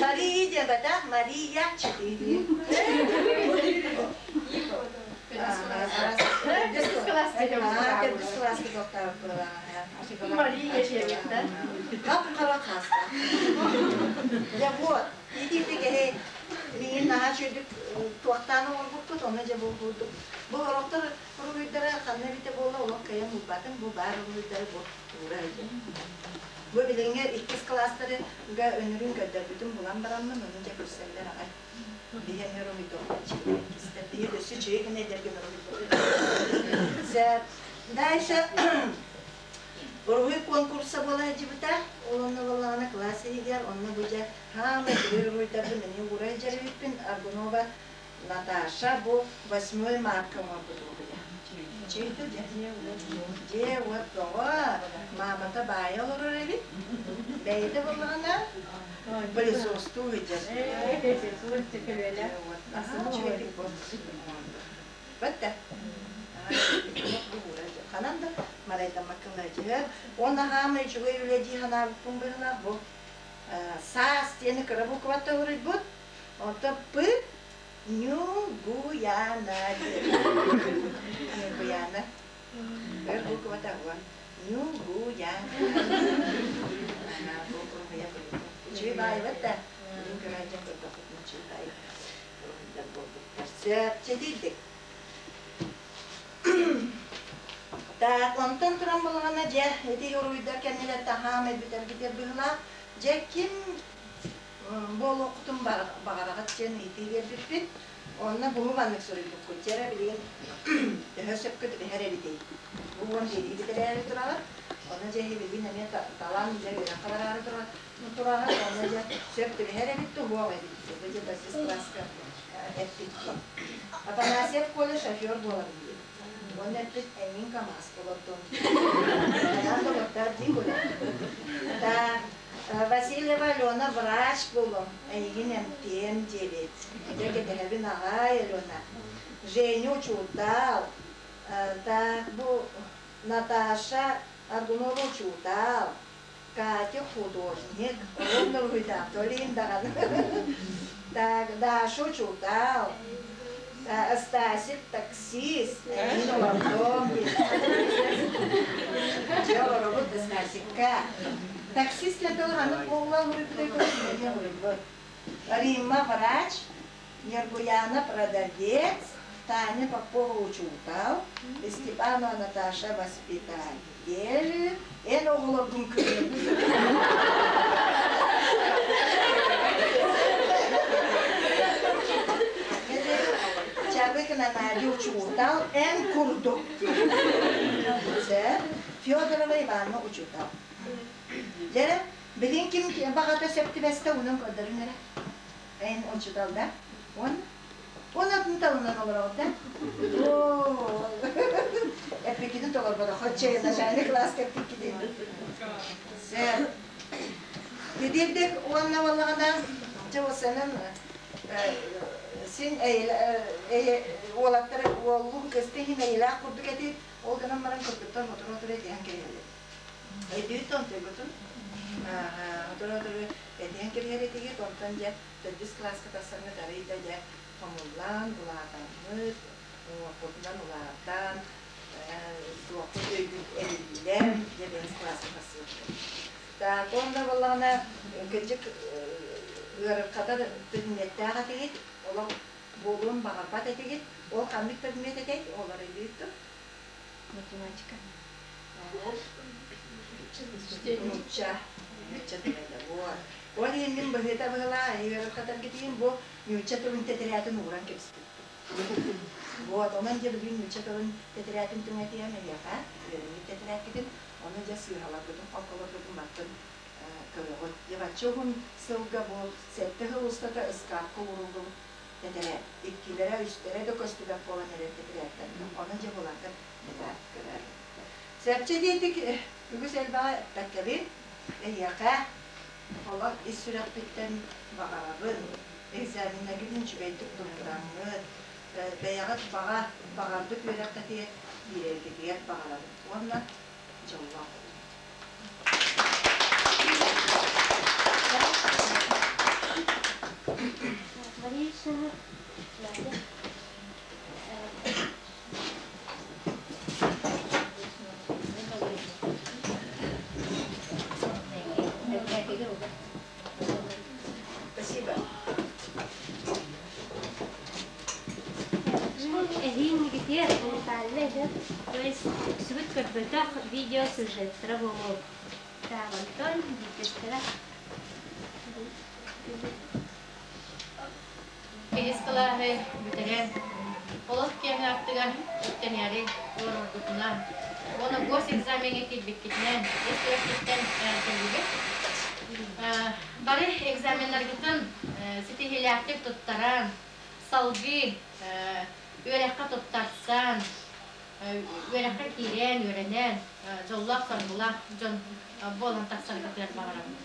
Мария диэн бэтэх, Мария четыре. Мария диэбиттэн. Хап-хара хаста. Дьэ вот, ити киһи Миигин наһаа үчүгэйдик туохтаан оҥорбуппут, онно дьэ бу курдук. Бу сорохтор уруһуйдара ханна эбитэ буолла, олох кыайан булбатым. Бу баар уруһуйдары бу уура сылдьар. Бу билиҥҥи иккис кылаастарга өнөрүн көрдөрбүтүм булан бараммын, ону дьэ көрсөллөр аҕай. Биһи эмиэ уруһуйдуохпут үчүгэй иккистэр. Биһи өссө үчүгэй гына эдэргин уруһуйдуохпут. Дальше Уруһуй куонкуруса буола сылдьыбыта. Ол онно буоллаҕына кылаас иһигэр онно бу дьэ хаамай үчүгэй уруһуйдарбын эмиэ уура сылдьар эбиппин. Аргунова Наташа бу 8 марка оҥорбут уруһуйа. Чейді дьэ? Дьиэ уот тоҕо? Маамата баайа олорор эбит. Бэйэтэ буоллаҕына пылесостуу сылдьар. Дьиэ уот үчүгэйдик бу Бэтте. Ханан да марайдаммаккын дьиһэр. Уонна хаамай үчүгэй үлэ дии санаабыппын быһыылаах бу саас диэни кыра буквата уруйбут. Онтон П Ньугуяна диэн. Ньургуяна. Өр буквата уон. Ньугуяна. Бу уруһуйа Үчүгэй баайбат да. Билин көрөөччү көрдөхпүтүнэ үчүгэй баайы уруһуйдар буолбуттар. Сөп, чэтийдик. Так, онтон туран булаҕына дьэ, ити уруйдар кэннилэр таһаам бүтэрбитэр быһылаах. Дьэ, ким буолуоххутун баҕараҕыт диэн ыйытыы биэрбиппит. Онно буһу маннык суруйбуккут. Дьэ эрэ билигин төһө сөпкө түбэһэр эбитий? Бу уон биэрии бүтэрээри тураҕыт. Онно дьэ билигин эмиэ талан дьэ үөрэххэ бараары тураҕыт. Онно дьэ сөп түбэһэр эбит туһуох эбит. Бу дьэ бэсис кылааска эппит дии. Афанасьев Коля шофер буолар дии. Уонна эппит эйигин КамАЗ олордун. Хайаан да олордоор дии Коля. Так, Васильева Алена врач буолуом, эйигин эмтиэм диэбит. Дьэ кэтэһэбин аҕай Алена. Женя учуутал. Так, бу Наташа Аргунова учуутал. Катя художник, оҕом уруһуйдаах Толин даҕаны. Так, Даша учуутал, Стасик таксист, эйигин олордуом Дьэ олоробут Стасикка. Таксист диэн тыл ханнык буолла уруйбутай уруйбут. Римма врач, Ньургуяна продавец, Таня Попова учуутал, Степанова Наташа воспитатель, эн оҕолоргун кыһын. Чабыкина Надя учуутал, эн курдук. Федорова Ивановна учуутал. Дьэ, билин ким баҕата сөп түбэстэ унун көрдөрүн эрэ. Эн учуутал да? Он Он атын талынан олороҕут да? Оо, эппиккитин толорботоххо чэй, начальный класска эппиккитин. Сэр. Тидирдик уонна буоллаҕына, дьэ осанан син уолаттар уоллуун кысты иһин эйэлээх курдук эти, ол гынан баран кыргыттар отура-отура этиһэн кэбиһэллэр. Өйдүүт онтуйгутун отура-отура этиһэн кэбиһэр этигит, онтон дьэ төрдүс кылааска тахсаҥҥыт арый да дьэ хомуллан, улаатаммыт, уҥуохпутунан улаатан, туохпут өйбүт эбиллэн, дьэ бэһис кылааска тахсыбыппыт. Так, уонна буоллаҕына, кырдьык ыарырҕатар предметтээх этигит, олох буолуон баҕарбат этигит. Ол ханнык предмет этэй? Олор өйдүүт дуо? Математика. Нуучча. Нуучча тыла этэ. Вот. Ол иһин мин быһыыта быһылаа ыарырҕатаргытыйын бу нуучча тылын тэтэрээтин ууран кэбиспиппин. Вот, онон дьэ билигин нуучча тылын тэтэрээтин түҥэтиэм эһиэхэ, үөрэммит тэтэрээккитин, ону дьэ сыыһаларгытын, холколоргутун бартын көрөҕүт. Дьэ бачча уһун сылга бу сэттэ сыл устата ыскаапка ууруллубут тэтэрээт иккилэрэ, үстэрэ да көстүбэт буолан эрэр тэтэрээттэр. Ону дьэ буларгыт быһа көрөр. Сэпчэ диэтик үгүс элбэҕи эппэккэбин, эһиэхэ олох ис сүрэхпиттэн баҕарабын. Экзаменнаргытын үчүгэйдик туттараҥҥыт, бэйэҕит баҕа баҕарбыт үөрэххитигэр киирэргитигэр баҕарабын уонна дьоллоох буолуҥ. Спасибо. Ити уникальнай да, то есть үксүбүт көрбөтөх видео сюжеттара буолуо. Так, онтон биирдэстэрэ. Бэһис кылааһы бүтэрэн, олох киэҥ аартыгар үктэнээри олороргутунан уонна госэкзамеҥҥа киирбиккитинэн ис сүрэхпиттэн эҕэрдэлиибин. Бары экзаменнаргытын ситиһиилээхтик туттаран, салгыы үөрэххэ туттарсан, үөрэххэ киирэн, үөрэнэн, дьоллоох-соргулаах дьон буолан тахсаргытыгар баҕарабын.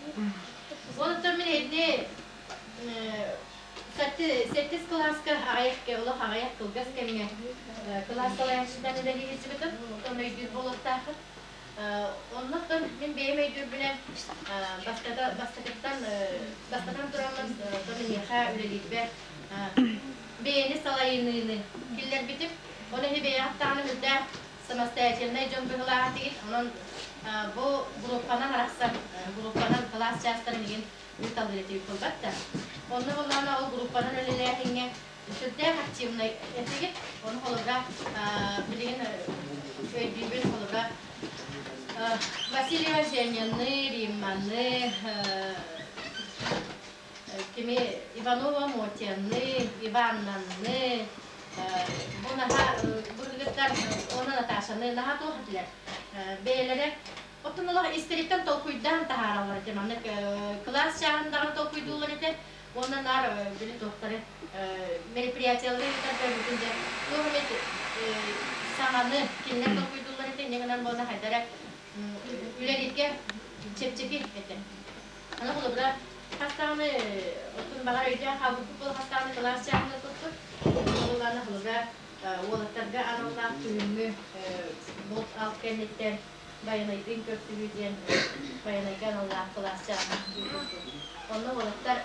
Онтон мин эһигини Сэттис кылааска аҕыйах олох аҕыйах кылгас кэмҥэ кылаас салайааччытынан үлэлии сылдьыбытым. Оттон өйдүүр буолуохтааххыт. Оннуттан мин бэйэм өйдүүрбүнэн бастакыттан бастатан тураммын миэхэ үлэлиирбэр бэйэни салайыныыны киллэрбитим. Ол иһин бэйэҕит даҕаны үрдээх самостоятельнай дьон быһыылаах этигит. Онон бу группанан арахсан, группанан кылаас чаастарын игин ыыталлар этибит буолбат да. Онно буоллаҕына ол группанан үлэлээһиҥҥэ сүрдээх активнай этигит. Ону холобура билигин өйдүүбүн холобура Васильева Женяны, Римманы, кими Иванова Мотяны, Иваннаны, бу наһаа бу кыргыттар уонна Наташаны наһаа туох этилэр. Бэйэлэрэ Оттон олох истэриттэн толкуйдаан таһаараллар этэ. Маннык кылаас чааһын даҕаны толкуйдууллар этэ. Уонна наар били туохтары мероприятиялары ыытарга бүтүн дьэ туох эмит саҥаны кинилэр толкуйдууллар этэ. Инньэ гынан буолла хайда эрэ үлэлииргэ чэпчэки этэ. Аны холобура хас даҕаны оттон баҕар өйдөөн хаалбыппыт буола хас даҕаны кылаас чааһын ыппыппыт. Буоллаҕына холобура уолаттарга аналлаах күһүҥҥү булт алт кэнниттэн Байанайдыын көрсүһүү диэн Байанайга аналлаах кылаас чааһын ыыппыппыт. Онно уолаттар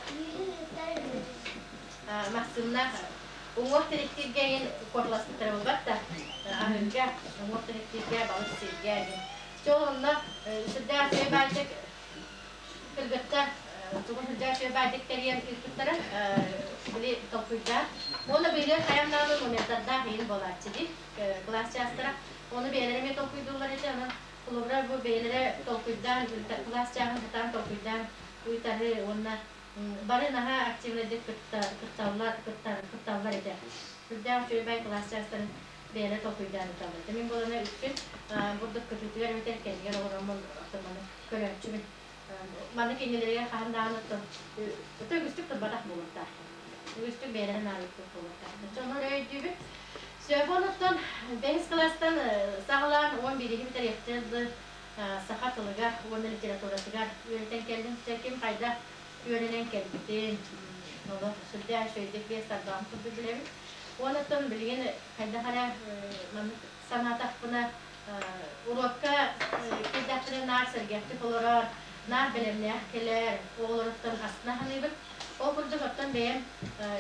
Максимнаах уҥуох тириктииргэ иһин куоталаспыттара буолбат да, аһыырга, уҥуох тириктииргэ, балык сииргэ диэн. Чэ ол онно сүрдээх үчүгэй баайдык кыргыттар тугу сүрдээх үчүгэй баайдык тэрийэн ыыппыттара, били толкуйдаан. Уонна быйылгы хайам даҕаны моментардаах иһин буолааччы дии, кылаас чаастара. Ону бэйэлэрэ эмиэ толкуйдууллар этэ, онон холобура бу бэйэлэрэ толкуйдаан, кылаас чааһын сатаан толкуйдаан ыытары уонна бары наһаа активнайдык кытталлар, кытталлар этэ. Сүрдээх үчүгэй кылаас чаастарын бэйэлэрэ толкуйдаан ыыталлар этэ. Мин буолана үксүн бурдук кытыытыгар эбэтэр кэннигэр олороммун маны көрөөччүбүн. Маны кинилэригэр хаһан даҕаны өтө үгүстүк турбатах буолуохтаахтар. Үгүстүк бэйэлэрин аалыппыт буолуохтаахтар. Дьон ону өйдүүбүт. Сөбү бэһис кылаастан саҕалаан 11-и бүтэриэхтэр дылы саха тылыгар уонна литературатыгар үөрэтэн кэллим. Дьэ ким хайдах үөрэнэн кэлбитин, олох сүрдээх үчүгэйдик биэс тарбаҕым курдук билэбин. Уонна билигин хайдах эрэ маннык санаатахпына уруокка киирдэхпинэ наар сэргэхтик олорор, наар бэлэмнээх кэлэр оҕолоруттан астына саныыбын. Ол курдук оттон бэйэм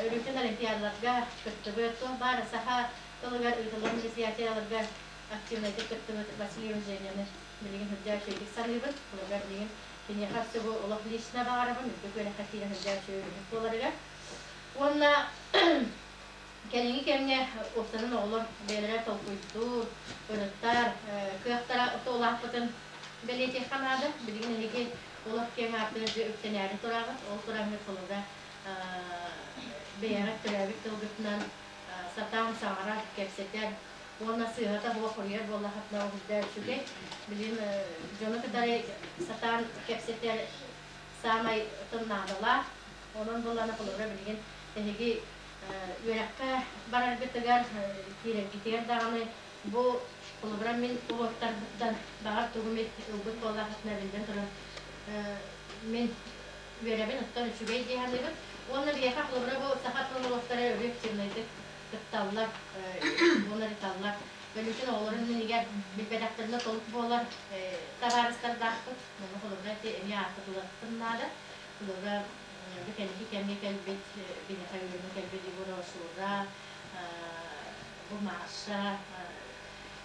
өрүүтүн олимпиадаларга кыттыбыт, туох баар саха тылыгар ыытыллар мероприятиеларга активнайдык кыттыбыт Василий Женяны билигин сылдьа үчүгэйдик саныыбын. Холобура билигин киниэхэ өссө бу олох лично баҕарабын, үрдүк үөрэххэ киирэн сылдьа үчүгэй үлэһит буоларыгар. Уонна Кэлиҥҥи кэмҥэ уопсанан оҕолор бэйэлэрэ толкуйдуур, ырытар кыахтара улааппытын бэлиэтиэххэ наада. Билигин эһиги олох киэҥ аартыгар дьэ үктэнээри тураҕыт. Ол тураҥҥыт холобура бэйэҕит төрөөбүт тылгытынан сатаан саҥарар, кэпсэтэр уонна сыыһата суох хоруйар буоллаххытына ол үрдэ үчүгэй. Билигин дьону кытары сатаан кэпсэтэр саамай наадалаах. Онон буоллаҕына холобура билигин эһиги үөрэххэ бараргытыгар, киирэргитигэр даҕаны бу холобура мин уруоктарбыттан баҕар тугу эмит ылбыт буоллаххытына биллэн туран мин үөрэбин оттон үчүгэй дии саныыбын. Уонна биһиэхэ холобура бу саха тылын уруоктара өрүү активнайдык кытталлар, уонна ыыталлар. Бөлүүтүн оҕолорун иннигэр билбэтэхтэринэ толук буолар табаарыстардаахпыт. Онно холобура ити эмиэ ааттатылыахпын наада. Холобура Бу кэнники кэмҥэ кэлбит, биһиэхэ үөрэнэ кэлбит Егор Шура, бу Маша,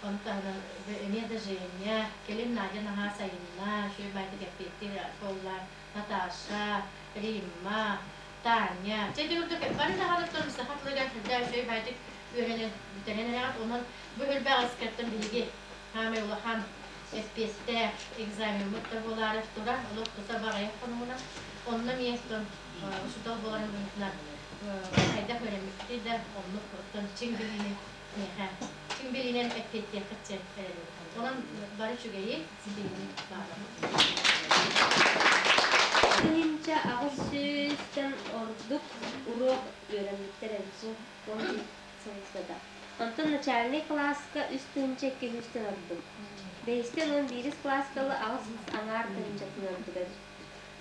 ону таһынан эмиэ да Женя, кэлин Надя наһаа сайынна, үчүгэй баайдык эппиэттиир буолла, Наташа, Римма, Таня. Чэ, ити курдук бары даҕаны саха тылыгар сүрдээх үчүгэй баайдык үөрэнэн бүтэрэн эрэҕит. Онон бу элбэх ыскаттан биһиги хаамай улахан эппиэттээх экзамеммыт да буолаары турар, олох тута баҕайах хонугунан. Онно эмиэ учуутал буоларын быһыытынан хайдах үөрэммиппитий да, оннук оттон чиҥ билиини миэхэ чиҥ билиинэн эппиэттиэххит диэн эрэнэбин. Онон бары үчүгэйи, ситиһиини баҕарабын. 1800-тэн ордук уруок үөрэммиттэр эбит. Сылыстата. Онтон начальнай кылааска 3200-тэн ордук. Бэһистэн 11 кылааска аҕыс аҥаар тыһыынчатын ордук эбит.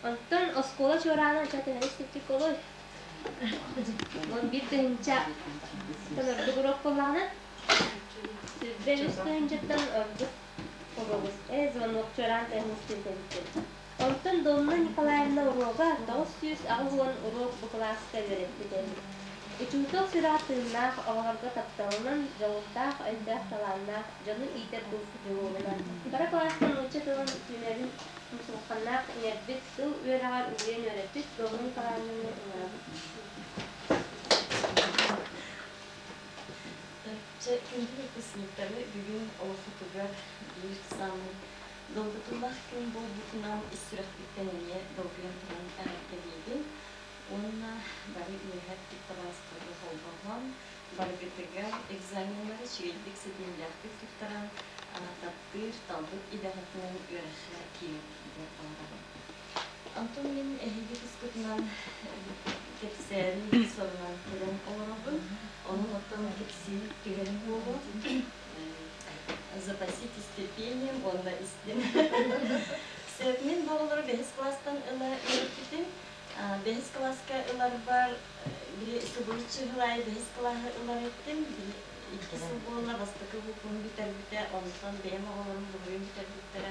Онтон оскуола чуораана ыча төһөнү истибитик 11 тыһыынчаттан ордук уруок буоллаҕына, 23 тыһыынчаттан ордук уруогус. Звонок чуораан тыаһын истибит эбиппин. Онтон Домна Николаевна уруога 980 уруок бу кылааска үөрэппит эбит. Учуутал сүрэҕэ тыыннаах, оҕолорго тапталынан, дьоҕурдаах, өйдөөх, талааннаах дьону иитэр дьулуурунан. Кыра кылаастан нуучча тылын түмэрин умсулҕаннаах иҥэрбит, тыл үөрэҕэр угуйан үөрэппит Домна Николаевнаны ыҥырабыт. Чэ, күндү выпускниктары бүгүн олоххутугар биир саамай долгутуулаах күн буолбутунан ис сүрэхпиттэн эмиэ долгуйан туран эҕэрдэлиибин уонна бары үөһэ табаарыстарга холбоһон барыгытыгар экзаменнары үчүгэйдик ситиһиилээхтик туттаран таптыыр, талбыт идэҕитинэн үөрэххэ киирэргитигэр баҕарабын. Онтон мин эһиги тускутунан кэпсээри сорунан кэлэн олоробун. Онон оттон кэпсии түһэн буолуо. Запаситесь терпением уонна истин. Сөп, мин бу оҕолору бэһис класстан ыла үөрэппитим. Бэһис класска ыларбар били субуруччу ыһылаайы бэһис кылааһы ылар эттим. Били икки сыл буолла бастакы выпуһун бүтэрбитэ, онтон бэйэм оҕолорум былырыын бүтэрбиттэрэ.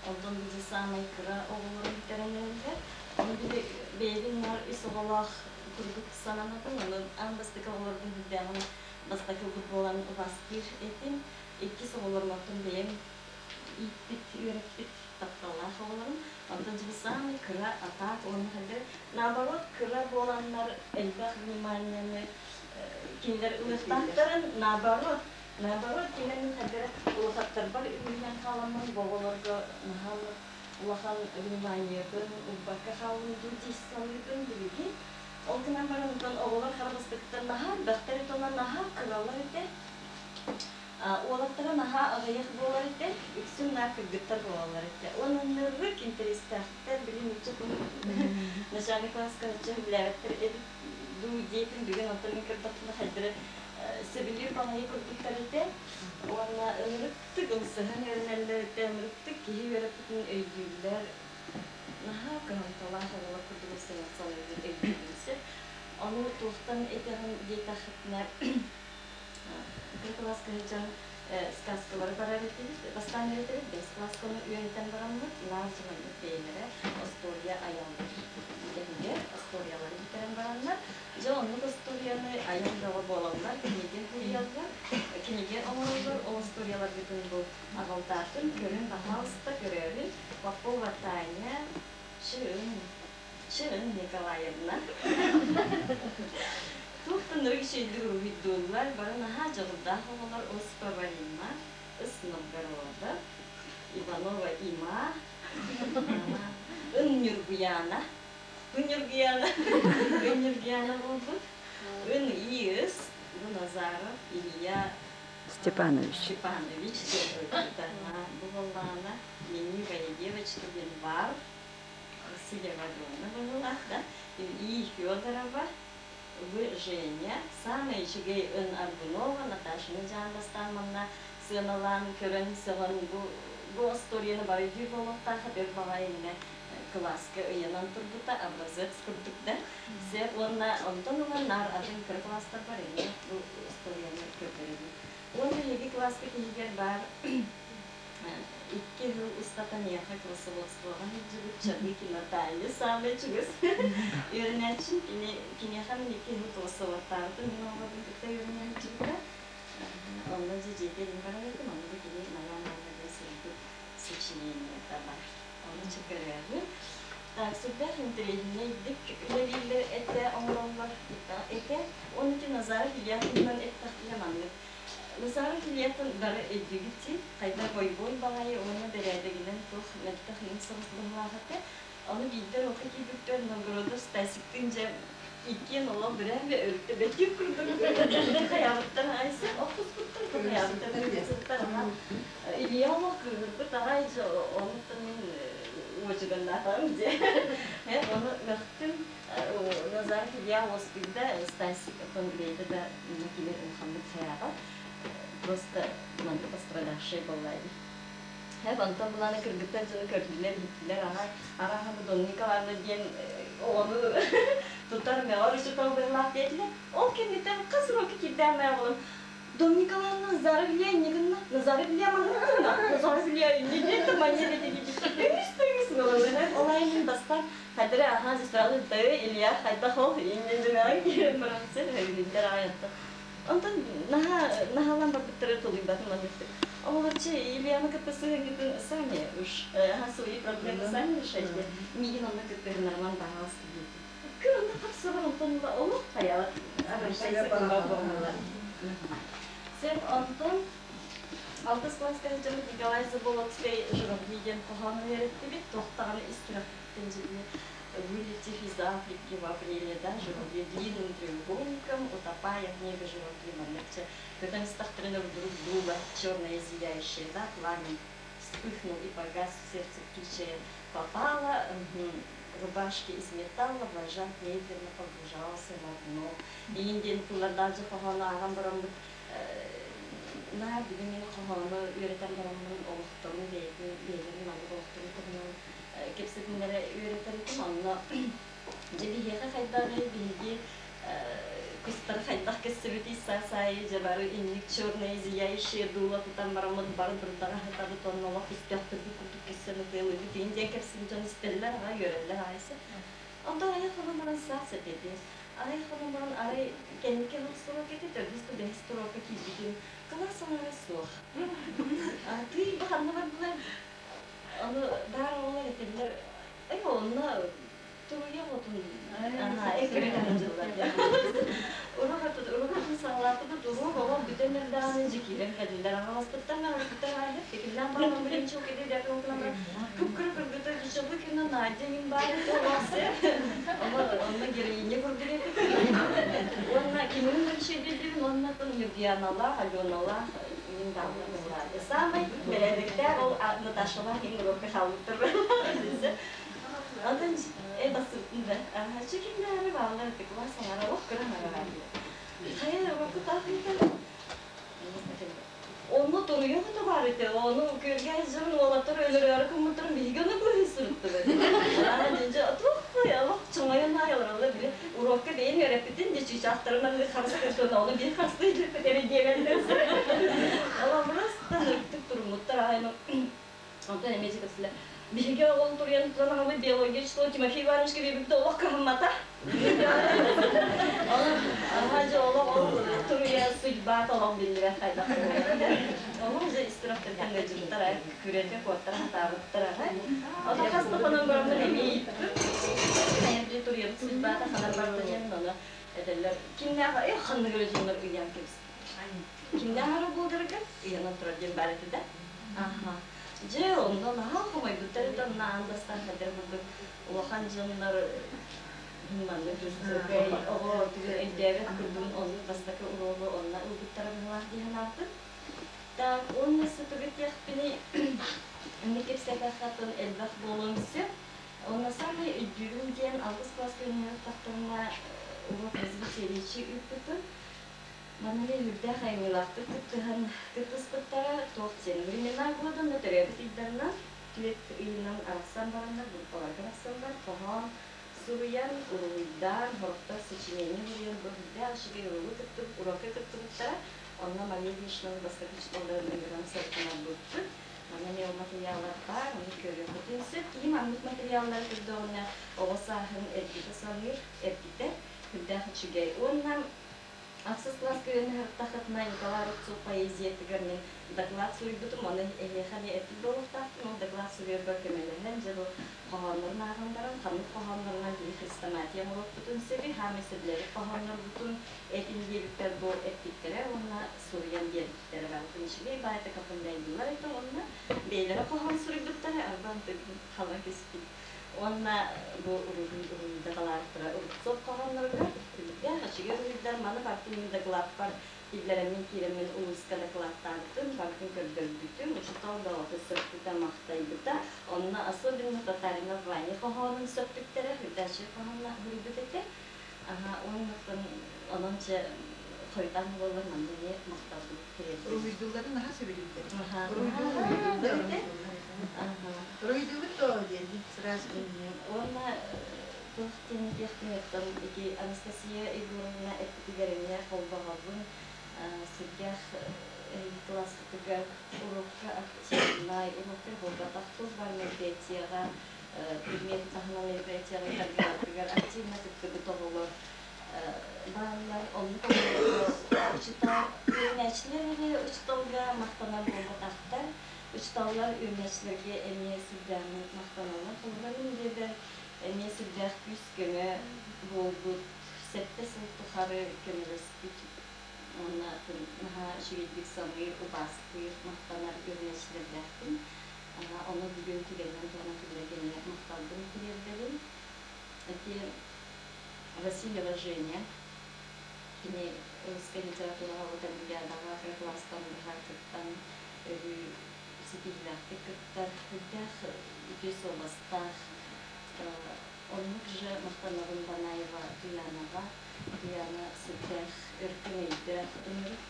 Онтон били саамай кыра оҕолорум бүтэрэн эрэллэр. Ону били бэйэбин наар үс оҕолоох курдук сананабын. Онон аан бастакы оҕолорбун үрдээҕин бастакы ылбыт буолан убаастыыр этим. Иккис оҕолорум оттон бэйэм ииппит, үөрэппит тапталлаах оҕолорум. Онтон дьэ саамай кыра атаак уонна хайдах наоборот кыра буоланнар элбэх вниманияны кинилэр ылыахтаахтарын наоборот наоборот кинилэр мин хайдах улахаттарбар үҥүллэн хааламмын бу оҕолорго наһаа улахан вниманиебын ылбакка хааллым дуу дии саныыбын билигин. Ол гынан баран онтон оҕолор хара бастакыттан наһаа элбэхтэр этэ уонна наһаа кыралар этэ. Уолаттара наһаа аҕыйах буолар этэ, үксүн наар кыргыттар буолаллар этэ. Уонна ныррык интэриэстээхтэр, били нуучча тылын начальный класска нуучча сөбүлээбэттэр эбит дуу диэтим, бүгүн онтон мин көрдөхпүнэ хайдары сөбүлүүр баҕайы курдуктар этэ. Уонна ынырыктык ылсыһан үөрэнэллэр этэ, ынырыктык киһи үөрэппитин өйдүүллэр. Наһаа кыһамталаах оҕолор курдук ылсыһан саныыбын өйдүүбүн сөп. Ону туохтан этэҕин диэтэххитинэ кыра кылааска сылдьан сказкалары барар этибит. Бастаан үөрэтэбит, бэс кылаасканы үөрэтэн бараммыт, наар дьаһаммыт бэйэлэрэ остуоруйа айаллар. Бүтэһигэр остуоруйалары бүтэрэн бараннар, дьэ оннук остуоруйаны айан бөҕө буолаллар, кинигэ суруйаллар, кинигэ оҥороллор, ол остуоруйаларгытын бу аҕалтаатын, көрүн, баһаалыста, көрөөрүн, Попова Таня, Чын, Чын Николаевна. Туохтан ырык үчүгэйдик уруһуйдууллар, бары наһаа дьоҕурдаах оҕолор Осипова Римма, Ыс Новгородов, Иванова Има, Ын Ньургуйаана, Ын Ньургуйаана, Ын Ньургуйаана буолбут, Ын Иыс, бу Назаров Илья Степанович. Степанович, бу буоллаҕына Ленивая девочка диэн баар Васильева Алена быһыылаах да, И Федорова, В Женя, саамай үчүгэй Ын Аргунова, Наташаны дьаан бастаан манна сыаналаан көрөн сөҕөн бу бу остуоруйаны бары өйдүүр буолуохтаах өр баҕайы иннэ кылааска ыйанан турбута образец курдук да сөп уонна онтон ыла наар атын кыра кылаастарбар эмиэ бу остуоруйаны көрдөрөбүн уонна эһиги кылааска киһигэр баар Икки сыл устата миэхэ классоводствоҕа сылдьыбыт Чабыки Наталья саамай чугас үөрэнээччим. Кини киниэхэ мин икки сыл классоводтаабытым, мин оҕолорбун кытта үөрэнэ сылдьыбыта. Онно дьэ дьиэтэ илин барар этим, онно да кини моя мама диэн суруйбут сочинениета бар. Ону чэ көрөөрү. Так, сүрдээх интэриэһинэйдик үлэлииллэр этэ, оҥороллор этэ. Уонна ити Назаров Илья туһунан эттэхпинэ маннык. Назаров Ильятын бары өйдүүгүт хайда бойбуой баҕайы уонна бэрээдэгинэн туох мөлтөх иҥин соҕус быһыылаах этэ. Ону биирдэ уруокка киирбиппэр Новгородов Стасиктыын дьэ иккиэн олох бирээме өрүттэ бэтиир курдук хайаабыттар айса охтуспуттар хайаабыттар кыргызыттар аха Илья олох кыыһырбыт аҕай дьэ онуттан мин уочуганнаатаҕым дьэ ону мөхтүм Назаров Илья уоскуйда Стасик оттон бэйэтэ да кини улаханнык хайаабат просто маннык пострадавший буолла эбит онтон буланы кыргыттар дьону көрдүлэр иһиттилэр аҕай арааһа бу Донна Николаевна диэн оҕону тутар мөҕөр учуутал быһыылаах диэтилэр ол кэнниттэн хас урока киирдээн мээҕолон Дон Николаевна Назаров Илья иннигинна Назаров Илья манна Назаров Илья иннигинна манна ол айын бастаан хайдары аха сестраны тыы Илья хайдах ол иннин дьүмэҕин киирэн баран сир өйүннэр аҕай Онтон наһаа наһаалаан барбыттара тулуйбатым манныктык. Оҕолорчу Ильяны кытта сыһыҥҥытын сами уж свои проблемы сами решайте. Миигин онно кыттыһыннарыман баҕаласта диэтим. Күн онно хапсыбар онтон ыла олох хайаҕа Сен онтон алтыс класска сылдьаммыт Николай Заболоцкай «Журавли» диэн хоһоон үөрэттибит. Туохтаҕына ис сүрэхпиттэн дьиҥэ Вылетев из Африки в апреле, да, журавли длинным треугольником, утопая в небе журавли маннык көтөн истэхтэринэ вдруг дуло черное зияющее, да, пламя вспыхнул и погас в сердце птичье попало, рубашки из металла, вожак медленно погружался на дно. Иин диэн тыллардаах хоһоону ааҕан бараммыт наар бүгүн мин хоһоону үөрэтэн бараммын олохторун бэйэтин бэйэлэрин маннык олохторун туһунан кэпсэтиннэрэ үөрэтэритим онно дьэ биһиэхэ хайдаҕый биһиги кустары хайдах кэссибитий саас аайы дьэ бары инник черные зияющие дуло тутан бараммыт бары бырдаҕа сытабыт уонна олох истэхтэрбит курдук кэссэн ытыалыыбыт иин диэн кэпсиир дьон истэллэр аҕай үөрэллэр аайсы онтон айах хонон баран саас этэ арай хонон баран арай кэнники суруок этэ төрдүс да бэһис туруокка киирбитим кылаас аҥара суох тыый бу ханна бардылар Ону баар оҕолор этэллэр, «Эй, онно туруйа оҕотун эккирэтэн дьыллар» Уруок саҕалаатыбыт, уруок оҕо бүтэн эрдэҕинэ дьэ киирэн кэллилэр. Аҕаласпыттар, аҕаласпыттар аайы тикиллээн баран билинчи кып-кыра кыргыттар Чабыкина Надя иҥин баар Онно героиня курдук этик. Уонна кимин биричэйдиибин уонна Ньургуяналаах, Аленалаах мин даҕаны Самый бэрээдэктээх ол Наташалаах иҥин уруокка хаалбыттар. Онтон э бассыбытын да чекиннээри бааллар этик кылаас аҥара ох кыра аҥара баар хайа уруокку таах Онно торуйа да баар этэ. Ону күөлгэ сылдьан уолаттар өлөрөөрү гыммыттарын биһиги ону быыһыы сырыттыбыт. Дьэ туох олох чоҥойон аайы олороллор били уруокка бэйэм үөрэппитин дьэ чыычаахтарын аҥыы харыстыыр ону биир харыстыы илдьиппит эрэ диэбэллэр. Олох просто ырыктык туруммуттар аайы онтон эмиэ кэпсэлэр биһиги ол туруйан туран аҕабыт биология число Тимофей Ивановичка биэрбиппит олох кыһаммата. Аха дьэ олох ол туруйа судьба толох биллибэт хайдах Олох дьэ истирэхтэртэн ыалдьыттар күрэтэ куоттара хатаабыттар аҕай. Ото хас да хонон бараммын эмиэ ииттим. Хайа дьэ туруйабыт судьбата ханар барда диэн ону этэллэр. Кимнээх э ханнык эрэ дьоннор ыйаан кэбистэ. Кимнээх эрэ буолдарыгар ыйанан турар диэн баар этэ да. Аха. Дьэ, онно наһаа хомойбуттар этэ, онно аан бастаан хайдах курдук улахан дьоннор маннык жестокай оҕо тугу өйдөөбөт курдугун оннук бастакы уруогу онно ылбыттара быһыылаах дии санаабытым. Так, уонна сытыгы тиэхпиний инник кэпсээтэххэ элбэх буолуон сөп. Уонна саамай өйдүүрүм диэн алтыс класска үөрэнэ уруок развития речи ыыппытым. Манна үрдээх айымньылаахтык кыттыһан кыттыспыттара туох диэн времена года но төрөөбүт ыйдарынан түөрт ыйынан арахсан бараннар группаларга арахсаннар хоһоон суруйан уруһуйдаан сорохтор сочинение суруйан бу үрдээх үчүгэй уруогу кыттыбыт уруокка кыттыбыттара онно Мария Ильинична бастакы учууталларын ыҥыран сырытынарбыппыт манна эмиэ ол материаллар баар ону көрүөххүтүн сөп киһи маннык материаллары көрдөҕүнэ оҕо сааһын эргитэ саныыр эргитэр үрдээх үчүгэй уонна Ахсыс кылааска үөрэнэ сырыттаххытына Николай Рубцов поэзиятыгар мин доклад суруйбутум, ону эһиэхэ эмиэ эппит буолуохтаахпын. Ол доклад суруйарбар көмөлөһөн, дьэ бу хоһооннорун ааҕан баран, ханнык хоһооннорунан биһи хрестоматия оҥоруохпутун сөбүй, хаамай сөбүлээбит хоһооннорбутун этин диэбиппэр бу эппиттэрэ уонна суруйан биэрбиттэрэ. Барытын үчүгэй баайдык оформляйдыыллар этэ уонна бэйэлэрэ хоһоон суруйбуттара, арбаан хала түспүт. Уонна бу уруһуй уруһуйдаталаахтара Рубцов хоһоонноругар күлүктээх үчүгэй уруһуйдар маны барытын мин дакылааппар киллэрэммин киирэммин улууска дакылааттаабытым, барытын көрдөрбүтүм, учуутал бөҕөтө сөхпүтэ, махтайбыта. Онно особенно Татаринов Ваня хоһоонун сөхпүттэрэ, Хүрдээччи хоһоонно суруйбут этэ. Аха, уонна онон чэ хойутаан буоллар манна эмиэ махталбын тириэрдим. Уруһуйдуулларын наһаа сөбүлүүллэр. Аха. Уруһуйдууллар этэ. Аха. Уруһуйдуубут дуо диэн сразу. Уонна туох диэн этиэхпин оттон ити Анастасия Егоровна эппитигэр эмиэ холбоһобун сүрдээх кылааспытыгар урокка активнай, урокка буолбатах туох баар мероприятиеҕа предмет таһынан мероприятиеҕа ыытаргытыгар активно кыттыбыт оҕолор бааллар. Оннук оҕолорго учуутал үөрэнээччилэр эрэ учууталга махтанар буолбатахтар. Учууталлар үөрэнээччилэргэ эмиэ сүрдээҕин махтаналлар. Холобура, мин дьиэбэр эмиэ сүрдээх күүс-көмө буолбут, сэттэ сыл тухары көмөлөспүт уонна наһаа үчүгэйдик саныыр, убаастыыр, махтанар үөрэнээччилэрдээхпин. Ону бүгүн түгэнинэн туһанан кинилэргэ эмиэ махталбын тириэрдэбин. Ити Васильева Женя, кини русскай литератураҕа вот олимпиадаҕа кыра кылаастан быһа кыттан өрүү ситиһиилээхтик кыттар, үрдээх үтүө суобастаах. Оннук же махтанабын Банаева Туянаҕа. Туяна сүрдээх өркөн өйдөөх, ынырык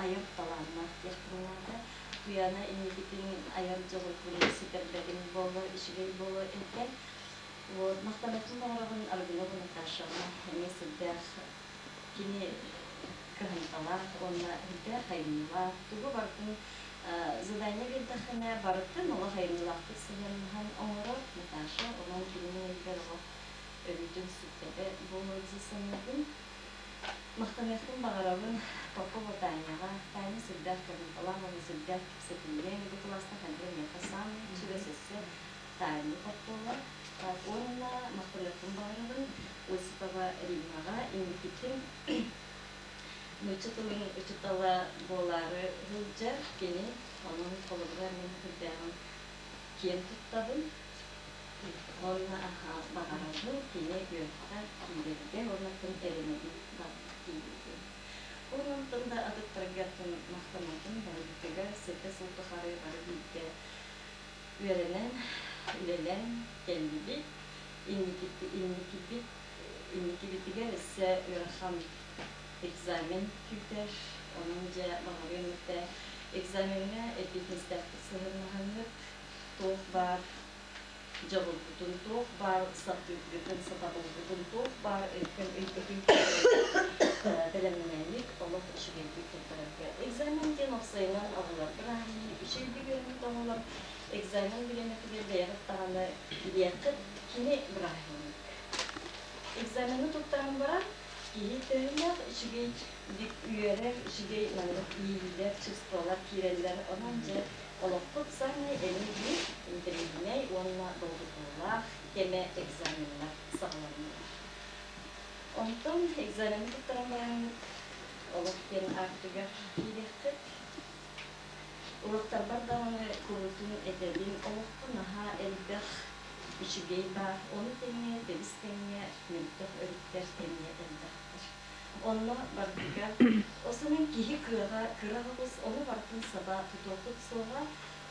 айар талааннаах диэхпин наада. Туяна инникитин айар дьоҕургун ситэрбэтин буоллар, үчүгэй буолуо этэ. Вот, махтанатын баҕарабын Аргунова Наташаҕа эмиэ сүрдээх кини кыһамталаах уонна үрдээх айымньылаах, тугу барытын задание биэрдэххинэ барытын олох айымньылаахтык сыһыаннаһан оҥорор Наташа, онон кинини өйбөр олох өрүүтүн сүппэтэ буолуо дии саныыбын. Махтаныахпын баҕарабын Попова Таняҕа. Таня сүрдээх кыһамталаах уонна сүрдээх кэпсэтинньэҥ. Бу кылаастан ханна миэхэ саамай чугас өссө Таня Попова. Уонна махтаныахпын баҕарабын Осипова Риммаҕа. Инникитин нуучча тылын учуутала буолаары сылдьар кини. Онон холобура мин сүрдээҕин киэн туттабын. Уонна аһа баҕарабын кини үөрэххэ киирэргэ уонна тым эрэнэбин тиийбитин. Онтон да атыттарга махтанабын барыбытыгар сэтэ сыл тухары бары бииргэ үөрэнэн, үлэлээн кэллибит. Инникибит инникибитигэр өссө ыарахан экзамен күүтэр. Онон дьэ баҕарыам этэ экзамеҥҥа эппиэтинэстээхтик сыһыаннаһаҥҥыт, туох баар дьоҕургутун, туох баар сатыыргытын, сатабылгытын, туох баар өркөн өйгөтүн бэлэмнээник олох үчүгэйдик туттарарга. Экзамен диэн уопсайынан оҕолор бырааһынньык үчүгэйдик үөрэммит оҕолор экзамен бириэмэтигэр бэйэҕит даҕаны билиэххит кини бырааһынньык. Экзамены туттаран баран киһи төһөлөөх үчүгэйдик үөрэр, үчүгэй маннык иэйиилэр, чувстволар киирэллэр. Онон дьэ олохпут саамай эмиэ биир интэриэһинэй уонна долгутуулаах кэмэ экзаменнар саҕаланнылар. Онтон экзамены туттаран бараҥҥыт олох диэн аартыгар киириэххит. Уруоктарбар даҕаны куруутун этэбин, олоххо наһаа элбэх үчүгэй баар, ону тэҥэ тэбис-тэҥҥэ мөлтөх өрүттэр эмиэ элбэхтэр. Онно барытыгар осунан киһи кыаҕа кыра оҕус, ону барытын саба тутуоххут суоҕа,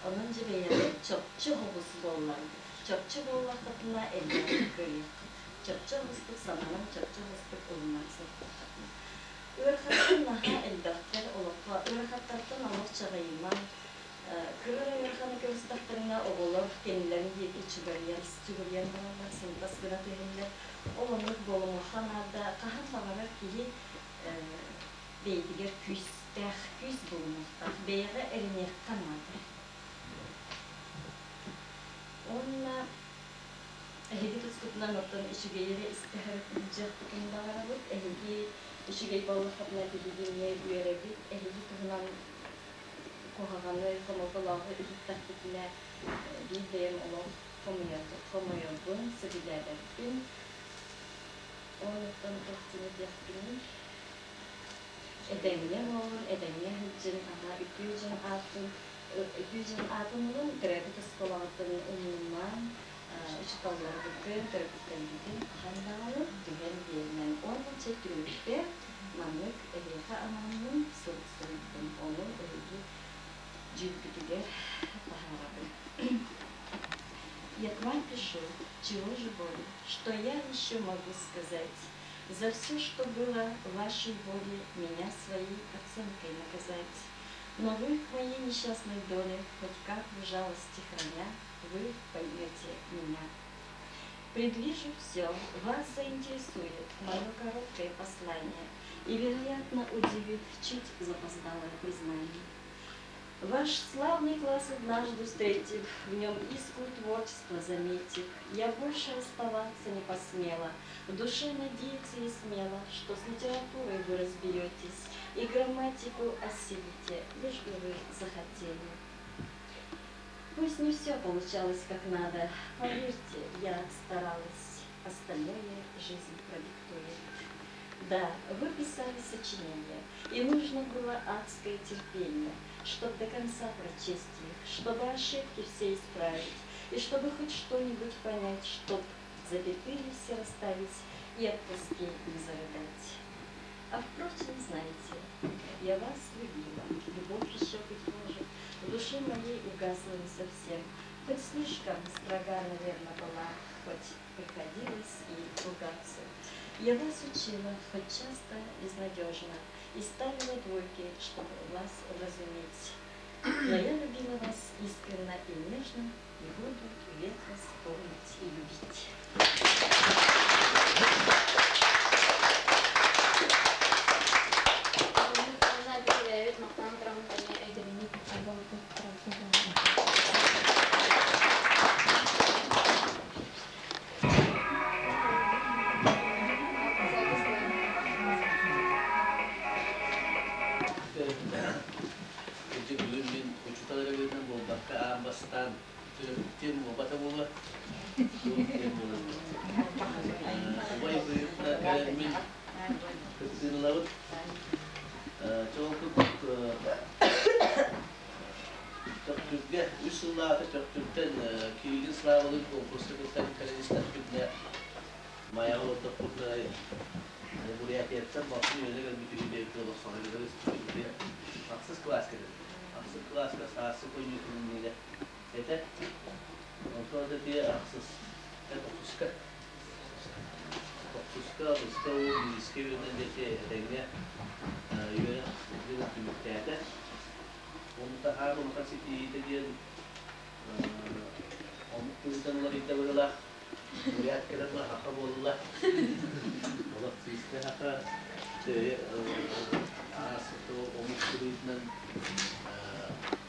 онон дьэ бэйэҕит чопчу оҕус буолларгыт. Чопчу буоллаххытына элбэҕи кыайыаххыт. Чопчу оҕустук сананан, чопчу оҕустук ылынан сырыттаххытына. Ыарахаттар наһаа элбэхтэр олоххо. Ыарахаттартан олох чаҕыйымаҥ. Кыра эрэ ыараханы көрүстэхтэринэ оҕолор кэннилэрин диэки чугарыйан, чугуруйан бараллар, сылтас гына түһэллэр. Ол оннук буолумуохха наада. Хаһан баҕарар киһи бэйэтигэр күүстээх, күүс булунуохтаах. Бэйэҕэ эрэниэххэ наада. Уонна эһиги тускутунан оттон үчүгэйи эрэ истэһэр сылдьыахпытын баҕарабыт. Эһиги Үчүгэй буоллаххытына биһиги эмиэ үөрэбит, эһиги туһунан куһаҕаны, хомолтолооҕу иһиттэхпитинэ биир бэйэм олох хомойобун, сөбүлээбэппин. Онуттан туох диэн этиэхпиний? Этэҥҥэ буолун, этэҥҥэ сылдьын, аһаа үтүө дьон аатын үтүө дьон аатын ылын, төрөөбүт оскуолаҕытын умнумаҥ, учууталларгытын, төрөппүттэргитин хаһан даҕаны түһэн биэримэҥ. Уонна чэ түмүккэ маннык эһиэхэ анааммын сурук суруйдум, ону эһиги дьүүлгүтүгэр таһаарабын. Я к вам пишу, чего же более, что я еще могу сказать? За все, что было в вашей воле, меня своей оценкой наказать. Но вы к моей несчастной доле, хоть каплю жалости храня, вы поймете меня. Предвижу все, вас заинтересует мое короткое послание и, вероятно, удивит чуть запоздалое признание. Ваш славный класс однажды встретив, в нем искру творчества заметив, я больше оставаться не посмела, в душе надеяться не смела, что с литературой вы разберетесь и грамматику осилите, лишь бы вы захотели. Пусть не все получалось как надо, поверьте, я старалась, остальное жизнь продиктует. Да, вы писали сочинения, и нужно было адское терпение, чтобы до конца прочесть их, чтобы ошибки все исправить, и чтобы хоть что-нибудь понять, чтоб запятые все расставить и от тоски не зарыдать. А впрочем, знаете, я вас любила, любовь еще, быть может, в душе моей угасла не совсем, хоть слишком строга, наверное, была, хоть приходилось и ругаться. Я вас учила, хоть часто безнадежно, и ставила двойки, чтобы вас вразумить. Но я любила вас искренно и нежно, и буду век вас помнить и любить. Ити бүгүн мин учуутал эрэ быһыытынан буолбакка аан бастаан төрөппүттүөн буолбата буолуо. Туох диэн буолар. Убай быһыытынан кэлэн мин кыттыыны ылабыт. Чоҕул курдук Төхтүргэ үс сыллааҕыта Төхтүртэн Кириллин Славалыын конкурска кыттан кэлэн истэхпитинэ Майаҕа олордохпутуна Бурятияттан балтым үөрэнэ кэлбит үһү диэбит олох соһуйдулар испит Ахсыс кылааска этим. Ахсыс кылааска сааскы коньютун иннигэр этэ. Онтон это тиэ ахсыс тохсуска тохсуска алыска уу биирискэ үөрэнэн диэки этэҥҥэ үөрэх дьылын түмүктээтэ. Ону таһаар улахан ситиһиитэ диэн омук тылыттан уларыйда быһыылаах. Бурят кэлэн саха буолла. Олох чиистэ саха ааспыт омук тылынан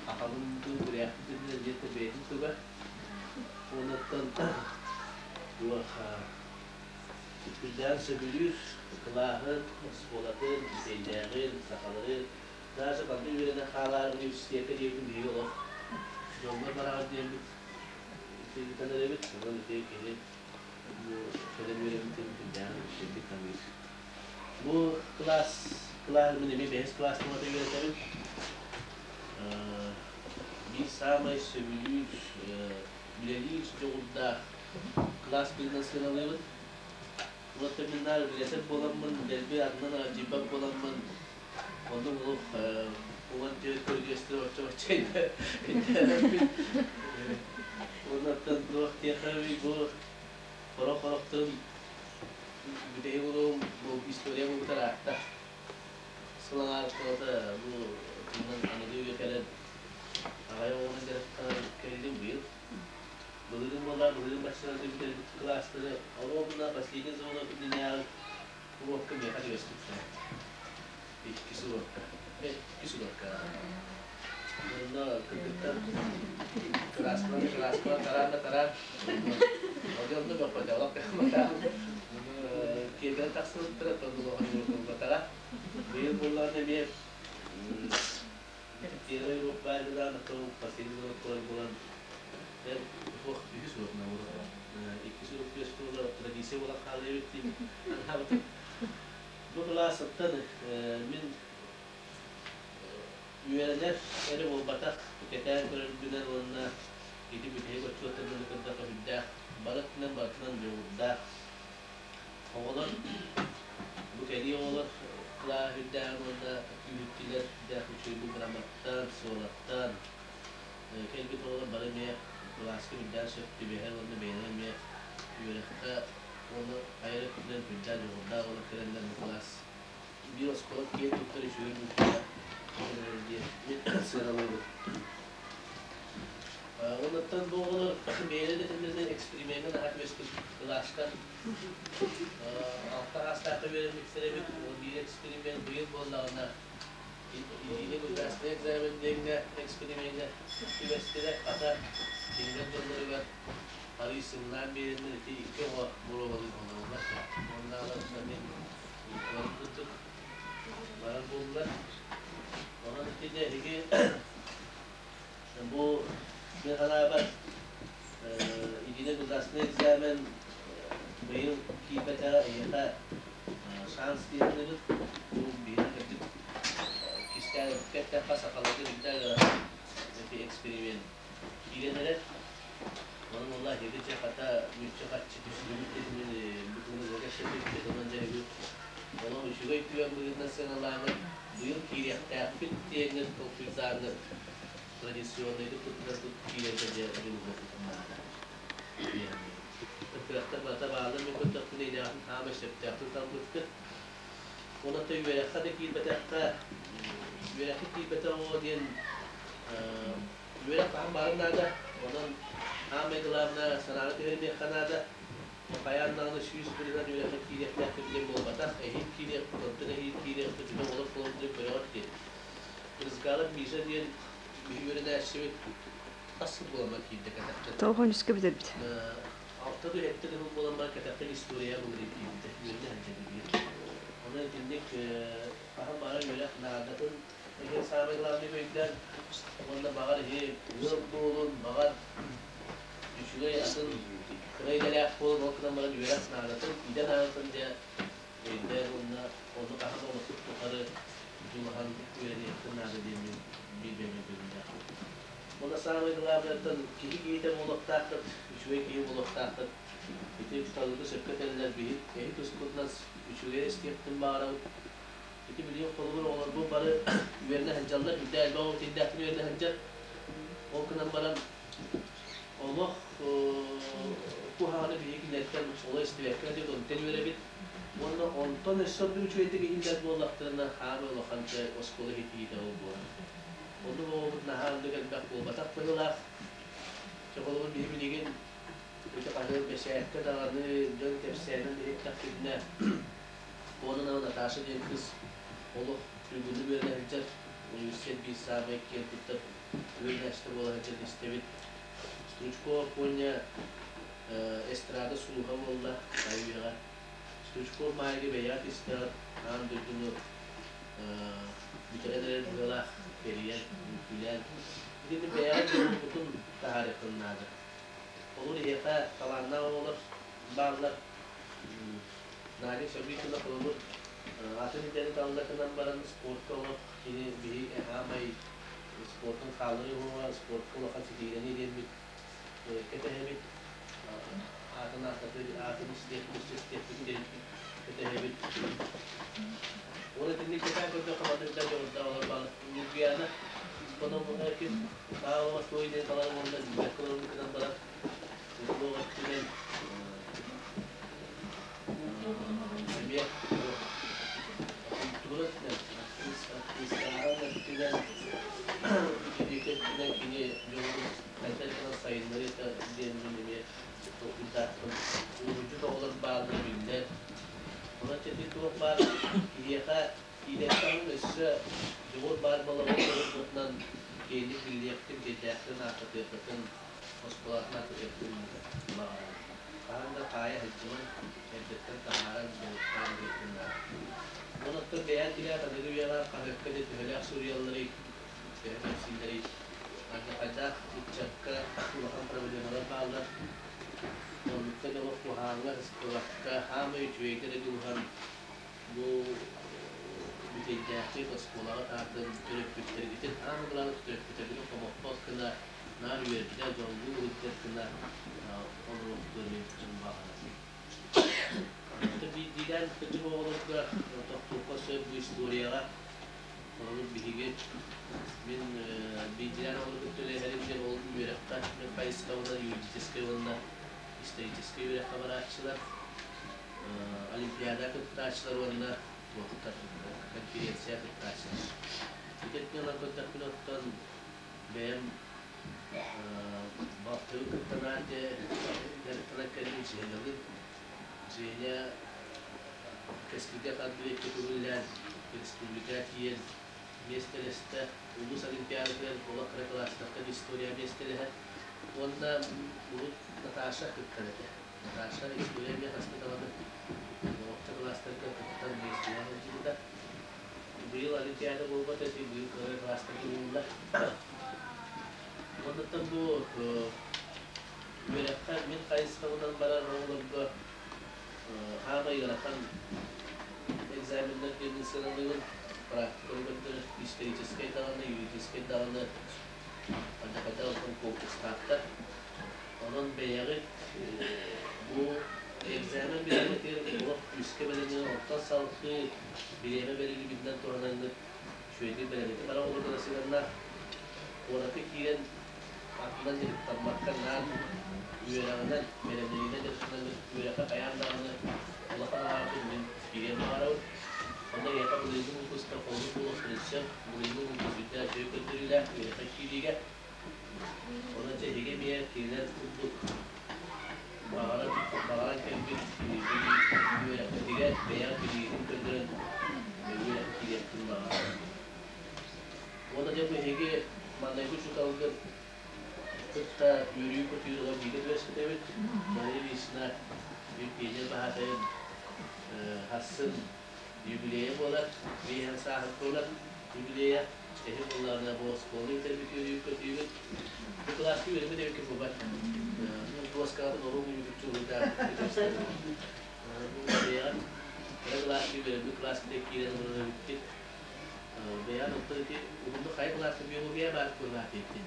сахалын дуу, буряттын дуу диэтэ бэйэтин туга. Онуттан туох сүрдээх сөбүлүүр кылааһын, оскуолатын, лицейдээҕин, сахалары даже ханна үөрэнэн хаалаар университекка диэбитин биһиги олох дьоҥҥор бараҕын диэммит ыытан эрэбит. Онон ити кини бу кэлэн үөрэммитин сүрдээҕин үчүгэйдик саныыр. Бу кылаас кылаас мин эмиэ бэһис кылааска үөрэтэбин. Биир саамай сөбүлүүр үлэлиир дьоҕурдаах кылаас быһыытынан сыаналыыбын. Уонна мин наар үлэтэр буоламмын, дэлби аннан аҕадьыйбат буоламмын, оннук олох 14 көрүдүөстэр оччо-бачча өйдөөбөппүн. Уоннаттан туох диэхэ бу хорох-хорохтон бүтэһик уруогум бу история буолбута ыраатта. Сыл аҥаар устата бу тылынан аныгы үйэ кэлэн аҕай оҕонон дьарыктанан кэллим быйыл. Былырыын буоллар былырыын баччаларга бүтэрбит кылаастары оруобуна последний звонок иннинээҕи уруокка миэхэ түбэспиттэрэ. Иккис уруокка. Иккис уруокка. Онно кыргыттар кырааскалар кырааскалар тараан да тараан. Онно бөхпөтөҕөх. Тиэргэн тахсыбыттара, тон улахан буолбатаҕа. Быйыл буоллаҕына эмиэ первый урок баайдылаан, оттон последний урок буолан туох үһүс урок урок. Иккис урок оскуола традиция буолан хаалла эбит дии санаабытым. Бу кылаасыттан мин үөрэнэр эрэ буолбатах, кэтээн көрөрбүнэн уонна ити бүтэһик отчуоттарынан көрдөххө сүрдээх бары өттүнэн барытынан дьоҕурдаах оҕолор. Бу кэлии оҕолор кылааһа үрдээҕин уонна күүһүттүлэр, сүрдээх үчүгэй бу грамоттан, суолаттан кэлбит оҕолор бары эмиэ кылааска үрдээн сөп түбэһэр уонна бэйэлэрэ эмиэ үөрэххэ уонна айар өттүнэн үрдээн дьоҕурдаах оҕолор кэлэннэр бу кылаас биир оскуола киэн туттар үчүгэй бултара диэн мин сыаналыыбын. Оннуттан бу оҕолор бэйэлэрэ да этэллэринэн эксперимеҥҥэ наһаа түбэспит кылаастар. Алта аастаахха үөрэммиттэр эбит. Ол биир эксперимент быйыл буоллаҕына единый государственный экзамен диэҥҥэ эксперимеҥҥэ түбэстилэр. Хата кинилэр дьонноругар арыый сымнаан биэрэннэр ити икки оҕо боруобалыы олороллор. Уоннааҕар эмиэ олорор курдук барар буоллулар. Онон ити дьэ эһиги бу мин санаабар единый государственный экзамен быйыл киирбэтэҕэ эһиэхэ шанс диэхтэрибит. Бу биһиги кырдьык кистээн эттэххэ сахаларга биллэ ыарахан ити эксперимент киирэн эрэр. Онон уолла эһиги дьэ хата мүччү-хаччы түсүлүбүт диэн бу туһунан кэпсэппиппит. Онон дьэ эһиги олох үчүгэй түгэн быһыытынан сыаналааҥҥыт, быйыл киириэхтээхпит диэҥҥит толкуйдааҥҥыт традиционнайдык туттар тут киирэргэ дьэ дьулуһуохпутун наада. Кыахтар барыта бааллар мин көрдөхпүнэ идэҕин хаамай сөптөөхтүк талбыккыт. Онон үөрэххэ да киирбэтэххэ, үөрэххэ киирбэтэх оҕо диэн үөрэх хаһан баарын наада. Онон хаамай главное санааҕа түһэримиэххэ наада. Хайаан даҕаны 100% үөрэххэ киириэхтээхпит диэн буолбатах. Эһиил киириэхпит, онтон эһиил киириэхпит, бүтүн олох холобур көрөҕүт диэн. Рызгалов Миша диэн биһи үөрэнээччибит хас сыл буолан баран киирдэ кэтэххин? Тоҕо үскэ бүтэрбит. Алта да сэттэ сыл буолан баран кэтэххин история былырыын киирбитэ. Үөрэнэ сылдьар билигин. Онон итинник хаһан баҕарар үөрэх наадатын эһиги саамай главный өйдөөн уонна баҕар иһи ыал буолун, баҕар үчүгэй атын кыра идэлээх буолун, ол гынан баран үөрэх наадатын, идэ наадатын дьэ өйдөөн уонна ону хаһан олохпут тухары дьулаһан үөрэниэххин наада диэммин биир бэйэм өйдөбүллээхпин. Уонна саамай главныйтан киһи киһитэ буолуохтааххыт, үчүгэй киһи буолуохтааххыт. Ити учууталларга сөпкө этэллэр, биһи эһи тускутунан үчүгэйи истиэхпин баҕарабыт. Ити билигин холобур оҕолорбут бары үөрэнэ сылдьаллар, үрдэ элбэх оҕо тиийдэхпин үөрэнэ сылдьар. Ол гынан баран олох куһаҕаны биһиги кинилэртэн олох истибэккэ диэн онтон үөрэбит. Уонна онтон өссө ордук үчүгэйдик иһиллэр буоллахтарына хаамай улахан дьэ оскуола иһитиитэ ол буолар. Оннук оҕобут наһаа оннук элбэх буолбатах быһыылаах. Чэ холобур биһи билигин ити хаһыат бэчээккэ даҕаны дьон кэпсээнин иһиттэхпитинэ Кононова Наташа диэн кыыс олох туйгуннук үөрэнэ сылдьар, университет биир саамай киэн туттар үөрэнээччитэ буола сылдьан истэбит. Стручкова Коня эстрада сулуһа буолла үйэҕэ. Стручков Майга бэйэҕит истэҕит, аан дойдуну бүтэрэн эрэр быһыылаах кэрийэн, үҥкүүлээн. Итини бэйэҕит дьолгутун таһаарыаххын наада. Олор эһиэхэ талааннаах оҕолор бааллар. Надя Шабитина холобур атын идэни талла гынан баран спортка олох кини биһи хаамай спортун хаалларыы уоҕа спортка улахан ситиилэнии диэммит кэтэһэбит. Аатын ааттаты аатын истиэхпит, истиэхпит диэн кэтэһэбит. Ол итинник кэтээн көрдөххө батырда дьоҕурдаах олор баар. Ньургуйаана потом ким Павлова той диэн талар уонна билбэккэ олорбут гынан баран туох өттүнэн эмиэ культура өттүнэн, артыыстааһын өттүнэн, үтүөкэ өттүнэн кини дьоҕурун хайдах гынан сайыннарыыта диэн мин эмиэ толкуйдаахпын. Уруһуйдьут оҕолор бааллара биллэр. Онон ити туох баар киһиэхэ киириэхтэҕин өссө дьоҕур баар буоларын быһыытынан киэҥник биллиэхтин, биэрдээхтин, ааттатыаххытын, оскуолатын ааттатыаххытын баҕарабын. Хаһан да хаайа сылдьыман, эрдэттэн таһааран, дьарыктаан диэхпин наада. Уонна оттон бэйээн тилээх аныгы үйэҕэ хаһыакка дьэ төһөлөөх суруйалларый, төһө кэпсииллэрий? Алдьархайдаах ыччакка улахан проблемалар бааллар. Оннукка дьоло куһаҕаҥҥа сыстыбакка, хаамай үчүгэйгэ эрэ дьулуһан, бу бүтэйдээхтик оскуолаҕа таардын төрөппүттэргитин, аан былааны төрөппүттэргитин хомоппот гына, наар үөрдэ, дьоллуу сылдьар гына олоруохтуон дьон баҕарабын. Биирдиилээн кырдьык оҕолорго тохтуохха сөп бу историяҕа. Холобур, биһиги мин биирдиилээн оҕолору кытта үлэлэһэрим диэн ол үөрэххэ мин хайысхабынан юридическай уонна историческай үөрэххэ барааччылар, олимпиада кыттааччылар уонна туохтар конференция кыттааччылар. Ити ылан көрдөхпүнэ оттон бэйэм балтыбын кытта наар дьэ дьарыктанан кэллим Женялыын. Женя Кэскилгэ хардыы көтөҕүллээн республика тиийэн миэстэлэстэ. Улуус олимпиадатыгар олох кыра кылаастартан история миэстэлэһэр. Уонна урут Наташа кыттар этэ. Наташа история эмиэ хаста даҕаны орто кылаастарга кыттан миэстэлэһэ сылдьыбыта. Быйыл олимпиада буолбат этэ, быйыл кыра кылаастарга буолла. Оннуттан бу үөрэххэ мин хайысхабынан барар оҕолорго хаамай ыарахан экзаменнар диэн сыаналыыбын. Практиканы көрдөрөр историческай даҕаны, юридическай даҕаны алдьархайдаах улахан конкурстаахтар. Онон бэйэҕит бу экзамен бириэмэтигэр олох күүскэ бэлэмнэнэн, онтон салгыы бириэмэ бэриллибитинэн туһанаҥҥыт үчүгэйдик бэлэмнэтэ бара олорор сыһыаннаах. Куоракка киирэн атынан дьарыктаммакка наар үөрэҕинэн, бэлэмнэниинэн дьарыктанан үөрэххэ хайаан даҕаны улахан аҕаатын мин киириэн баҕарабын. Онно эйиэхэ былырыыҥҥы выпуска холобур буолуохтарын сөп. Былырыыҥҥы выпуск сүрдээх үчүгэй көрдөрүүлээх үөрэххэ киириигэ. Онон дьэ эһиги эмиэ кинилэр курдук баҕаран, баҕаран кэлбит үөрэххитигэр бэйэҕит билиигитин көрдөрөн үөрэххэ киириэххитин баҕарабын. Уонна дьэ бу эһиги маҥнайгы учууталгыт кытта үөрүү-көтүү ыла бииргэ түбэспит Мария Ильинична Евгения баһаатайын хассын юбилейа буолар, биэһэн сааһын туолар юбилейа. Эһи буоллаҕына бу оскуола бүтэрбит үөрүү-көтүүбүт. Бу кылааска үөрэммит эбиккин буолбат. Дуоскаҕытын оруо мунньубуччу уруйдаабыт. Бу бэйэҕит кыра кылааска үөрэммит кылааскыта киирэн олорор эбиккит. Бэйэҕит оттон ити уһуннук хайа кылааска биология баар кылаат ити.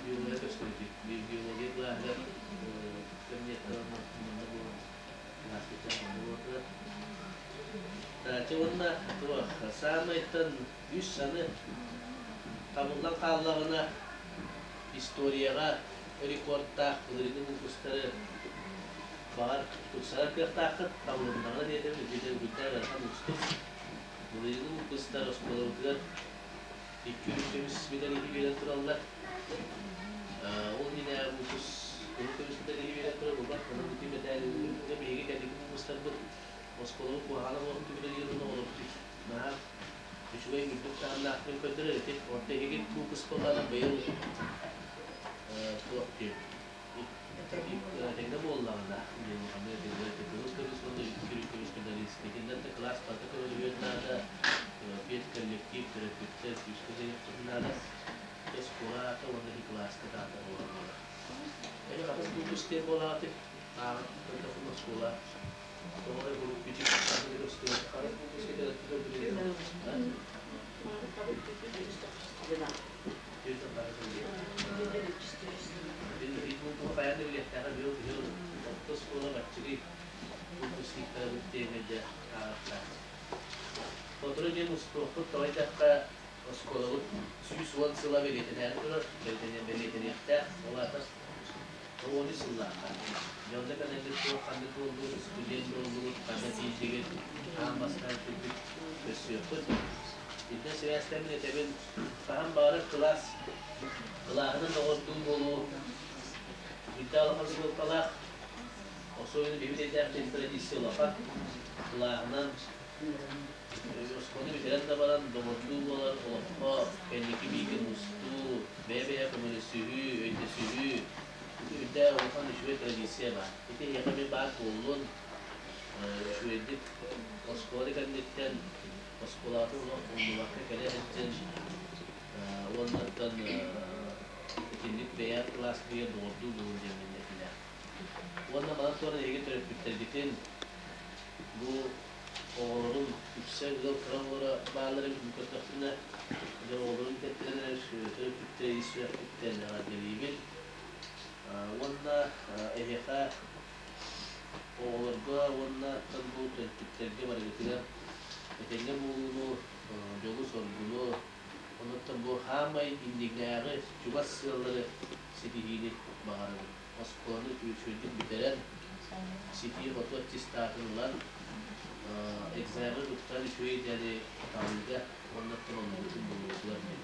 Биология көстүбүт. Биология кылааһыгар кабинеттар манна буолан кылааска манна буолтулар. Уонна туох саамайтан үс саны табыллан хааллаҕына историяҕа рекордтаах былырыыҥҥы выпустары баҕар тупсарар кыахтааххыт табылыннаҕына диэтэбин итинтэн үгүрдээх ыарахан уустук. Былырыыҥҥы выпустар оскуолабытыгар икки үрүҥ көмүс медалиһы биэрэн тураллар. Ол иннинээҕи выпуск кыһыл көмүс медалиһы биэрэн турар буолбат. Онон ити мэтээллэргэ биһиги кэнники выпустарбыт оскуолабыт куһаҕана буолан түбүлэлиир уонна оҕолорбут наһаа үчүгэй үрдүк таһымнаахтарын көрдөрөр ити. Орто эһиги выпуск буоллаҕына быйыл туох диэн этэҥҥэ буоллаҕына диэн ханнык этиллэр кыһыл көмүс уонна үрүҥ көмүс медалист итиннэн да кылаас барыта көмөлөһүөн наада, педколлектив төрөппүттэр күүскэ дьайыахпытын наада. Оскуола аата уонна иһи кылааска аата буолар буолар. Эһи хаһыс выпуск диэн буолаҕытый? Ааҕан көрдөххүнэ оскуола тоҕо эрэ урут бичик ханнык көстүбэт. Хаһыс выпуск Хайаан да билиэхтээҕэ быйыл быйыл орто оскуола баччыгый выпускниктарабыт диэҥҥэ дьэ ааҕыахтаах. Сотору диэн устуохпут тоҕо диэтэххэ оскуолабыт 110 сыла бэлиэтэнээри турар, бэлиэтэниэхтээх. Ол аата 10 сыллаахха. Дьонно кэлэргит туох ханнык буоллугут, студент буоллугут, ханна тиийдигит, аан бастаан кэлбит көрсүөххүт. Итиннэ сибээстэммин этэбин, хаһан баҕарар кылаас кылааһынан доҕордуу буолуу биирдэ улахан суолталаах, особенно биһиги өйдөөх традиция улахан. Кылааһынан оскуоланы бүтэрэн да баран доҕордуу буолар олоххо кэнники бииргэ мустуу, бэйэ-бэйэ көмөлөсүһүү, өйдөсүһүү үрдээх улахан үчүгэй традиция. Традиция баар. Ити эһиэхэ эмиэ баар буоллун, үчүгэйдик оскуола кэнниттэн оскуолаҕытын олох умнубакка кэлэ сылдьын уоннаттан итинник бэйэҕит кылааскытыгар доҕордуу буолун диэммин этилэр. Уонна манан туора эһиги төрөппүттэргитин бу оҕолорун үксэ ыал кыра оҕолоро бааллар эбит көрдөхпүнэ, дьэ оҕолорун тэттэрэн эрэр төрөппүттэр ис сүрэхпиттэн эҕэрдэлиибин. Уонна эһиэхэ оҕолорго уонна бу төрөппүттэргэ барыгытыгар этэҥҥэ буолууну, дьолу-соргуну, онуттан бу хаамай иннинээҕи чугас сыаллары ситиһиини баҕарабын. Оскуоланы үчүгэйдик бүтэрэн, ситии-хоту аттестатын ылан, экзамен туттаран үчүгэй идэни талыыга уонна оннугутун булуутугар диэн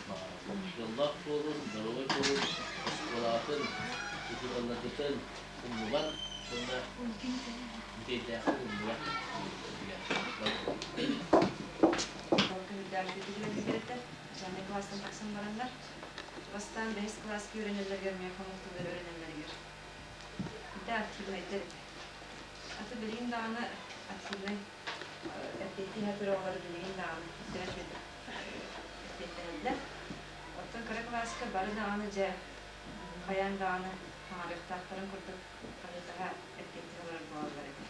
баҕарабын. Дьоллоох буолун, доруобай буолун, оскуолаҕытын, учууталларгытын умнубат уонна бүтэйдээхтик умнубат Начальнай класстан тахсан бараннар, бастаан бэһис кылааска үөрэнэллэригэр эмиэ хомултуулар үөрэнэллэригэр да активнайдар этэ. Аты билигин даҕаны активнай эппиэттии сатыыр оҕолор билигин даҕаны үчүгэй эппиэттэһэллэр. Оттон кыра кылааска бары даҕаны дьэ хайаан даҕаны хаҥарыахтаахтарын курдук хаһыытаһа эппиэттии олорор буолаллар этэ.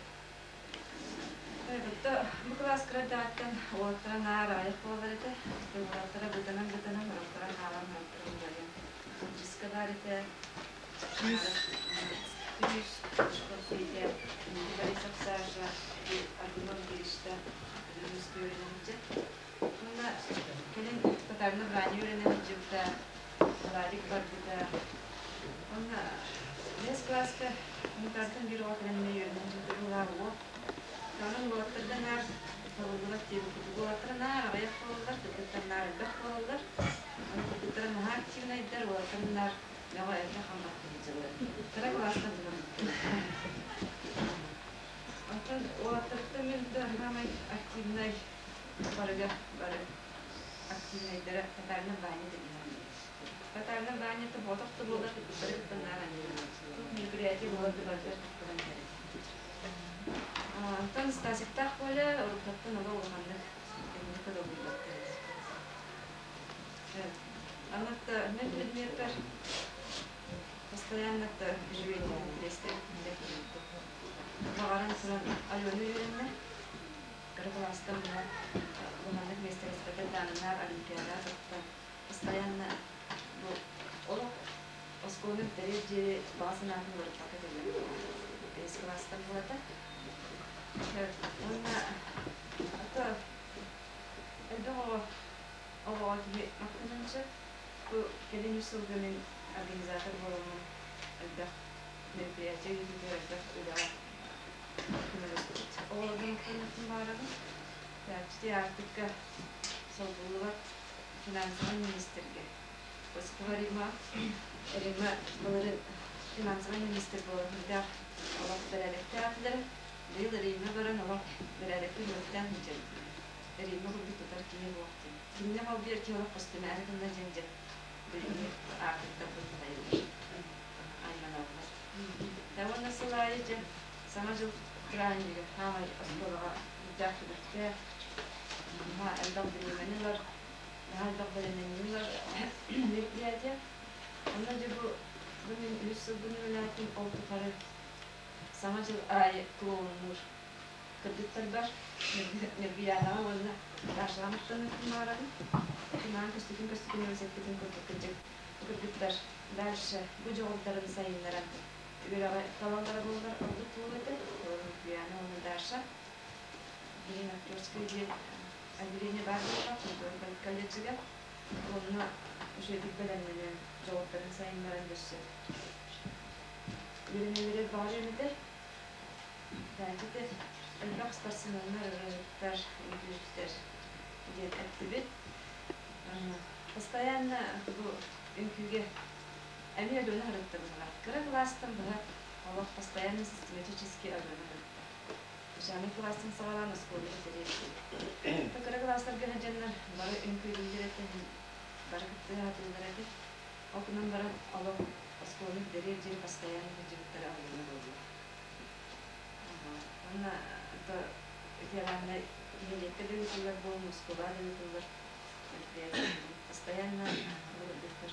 Тобто бу кылаас кыра эрдэҕиттэн уолаттара наар аҕыйах буолаллар этэ. Уолаттара бытанан-бытанан, уолаттара хаалан уолаттара уларыйан. Чиска баар этэ, Күнүс Петя, Борисов Саша, Аргунов Гришта үһүскэ үөрэнэ сылдьар. Уонна кэлин татаарына Ваня үөрэнэ сылдьыбыта, Владик барбыта. Уонна бэс кылааска Мутартан биир оҕо кэлэн эмиэ үөрэнэ сылдьыбыта быһыылаах уол. Онон уолаттарга наар табыллыбат диэбиппит. Уолаттара наар аҕыйах буолаллар, кыргыттар наар элбэх буолаллар. Аны кыргыттара наһаа активнайдар, уолаттар наар Мөҕө элбэх хамнастыы сылдьаллар. Кыра кылаастан Оттон уолаттартан мин да саамай активнай барыга бары активнайдара Татарина Ваня деген. Татарина Ваня ботох да буолар бары кыттаннаар анньыылар. Тут мероприятие буолар да барытыгар кыттан иһэр. Онтон Стасиктаах Коля уруккаттан олох улаханнык эмиэ долгуйбаттар. Анатта мен предметтер постоянно үчүгэйдик интэриэстээх Баҕаран туран Алена үөрэннэ. Кыра кылаастан быһа улаханнык миэстэлэспэтэ даанынаар олимпиада кытта постоянно бу олох оскуоланы бүтэриэр диэри баҕа санаатын уларыппакка кэллэ. Бэһис кылаастан булата. Уонна ата элбэх оҕо Оҕоҕо киһи махтанан сөп. Бу кэлин үс сылга мин организатор буоламмын элбэх мероприятие ыытыытыгар элбэх үлэҕэ көмөлөспүт. Оҕолорго махтаныахпын баҕарабын. Чти Арктика солбуллубат финансовай министргэ Осипова Римма Римма былырыын финансовай министр буолан сүрдээх олох бэрээдэктээх этилэр. Быйыл Римма баран олох бэрээдэккэ үөрэхтээх сылдьабыт. Римма курдук тутар киһи суох диэн. Кинини холбуйар киһи олох көстүмээри гынна диэн дьэ билиҥҥи аартыктарбыт хайыллар айманаллар. Да уонна сыл аайы дьэ Саҥа дьыл бырааһынньыгар хаамай оскуолаҕа үрдээх түбүктээх, наһаа элбэх бириэмэни ылар, наһаа элбэх бэлэмнэниини ылар мероприятие. Онно дьэ бу бу мин үһүс сылбын үлэлээтим, ол тухары Саҥа дьыл аайы клоуннуур кыргыттарбар Ньургуйаанаҕа уонна Дашаҕа махтаныахпын баҕарабын. Маан көстүтүн көстүтүн эппитин курдук кырдьык кыргыттар дальше бу дьоҕурдарын сайыннаран үөрэҕи талаллара буоллар ордук буолуо этэ. Ньургуйаана уонна Даша билин актерскай диэн отделение баар буолла культура колледжыгар. Онно үчүгэйдик бэлэмнэнэн дьоҕурдарын сайыннаран өссө үөрэнэллэрэ баҕарыам этэ. Ити элбэх спортсменнар, ырыаһыттар, үҥкүүһүттэр диэн эттибит. Постоянно бу үҥкүүгэ эмиэ Алена ырытта быһалаах. Кыра кылаастан быһа олох постоянно систематически Алена ырытта. Начальнай кылаастан саҕалаан оскуола бүтэрэр. Кыра кылаастарга сылдьаннар бары үҥкүүлүүллэр этэ, бары кыттыһа сатыыллар этэ. Ол гынан баран олох Оскуоланы бүтэриэр диэри постоянно сылдьыбыттара албына буолла. Уонна то ветераннай нэһилиэккэ да ыытыллар буол, Москваҕа да ыытыллар мероприятие постоянно олорбуттар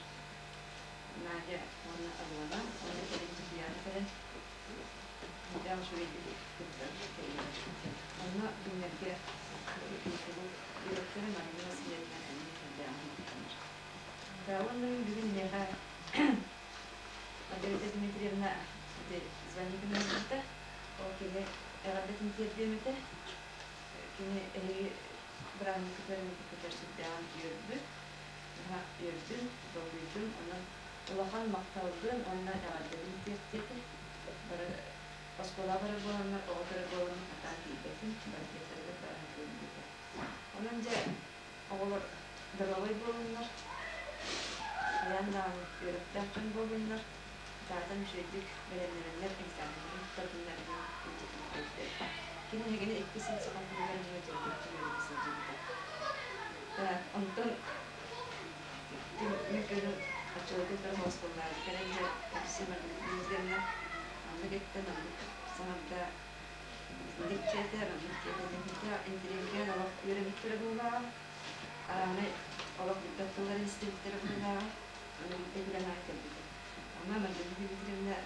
Надя уонна Алена уонна кэлин Татьяна кэлэн элбэх үчүгэйдик кыттар кэллилэр. Онно кинилэргэ үөрэхтэрэ Марина Васильевна эмиэ сүрдээҕин махтанар. Да, уонна мин бүгүн миэхэ Маргарита Дмитриевна ити звонит гыннарбыта. Ол кини эҕэрдэтин тиэрдиэм этэ. Кини эһиги бырааһынньыккытыгар ыҥырбыккытыгар сүрдээҕин үөрбүт. Наһаа үөрдүм, долгуйдум. Онон улахан махталбын уонна эҕэрдэбин тиэртиэтэ. Бары оскуолаҕа барар буоланнар, оҕо көрөр буоламмын хатаан тиийбэтим. Банкеттарыгар бара сатыым диэтэ. Онон дьэ оҕолор доруобай буолуннар, хайаан даҕаны үөрэхтээх дьон буоллуннар, таатан үчүгэйдик бэлэмнэнэннэр экзаменнарын туттардыннар диэн илдьитин тиэрдэр. Кини эһигини икки сыл саха тылыгар эмиэ дьарыктыы үөрэтэ сылдьыбыта. Так, онтон мин көрүм оччолорго кытары оскуолалаабыт кэлэн дьэ Алексей Маргарита Дмитриевна маннык эттэ, маннык саҥарда Итинник дьиэтэ, маннык дьиэтэ диэн интириэһиргээн олох үөрэммиттэрэ быһыылааҕа. Араанай олох билбэт тылларын истибиттэрэ быһыылааҕа. Аны биирдэ билэн аҕай кэлбитим. Ама Маргарита Дмитриевна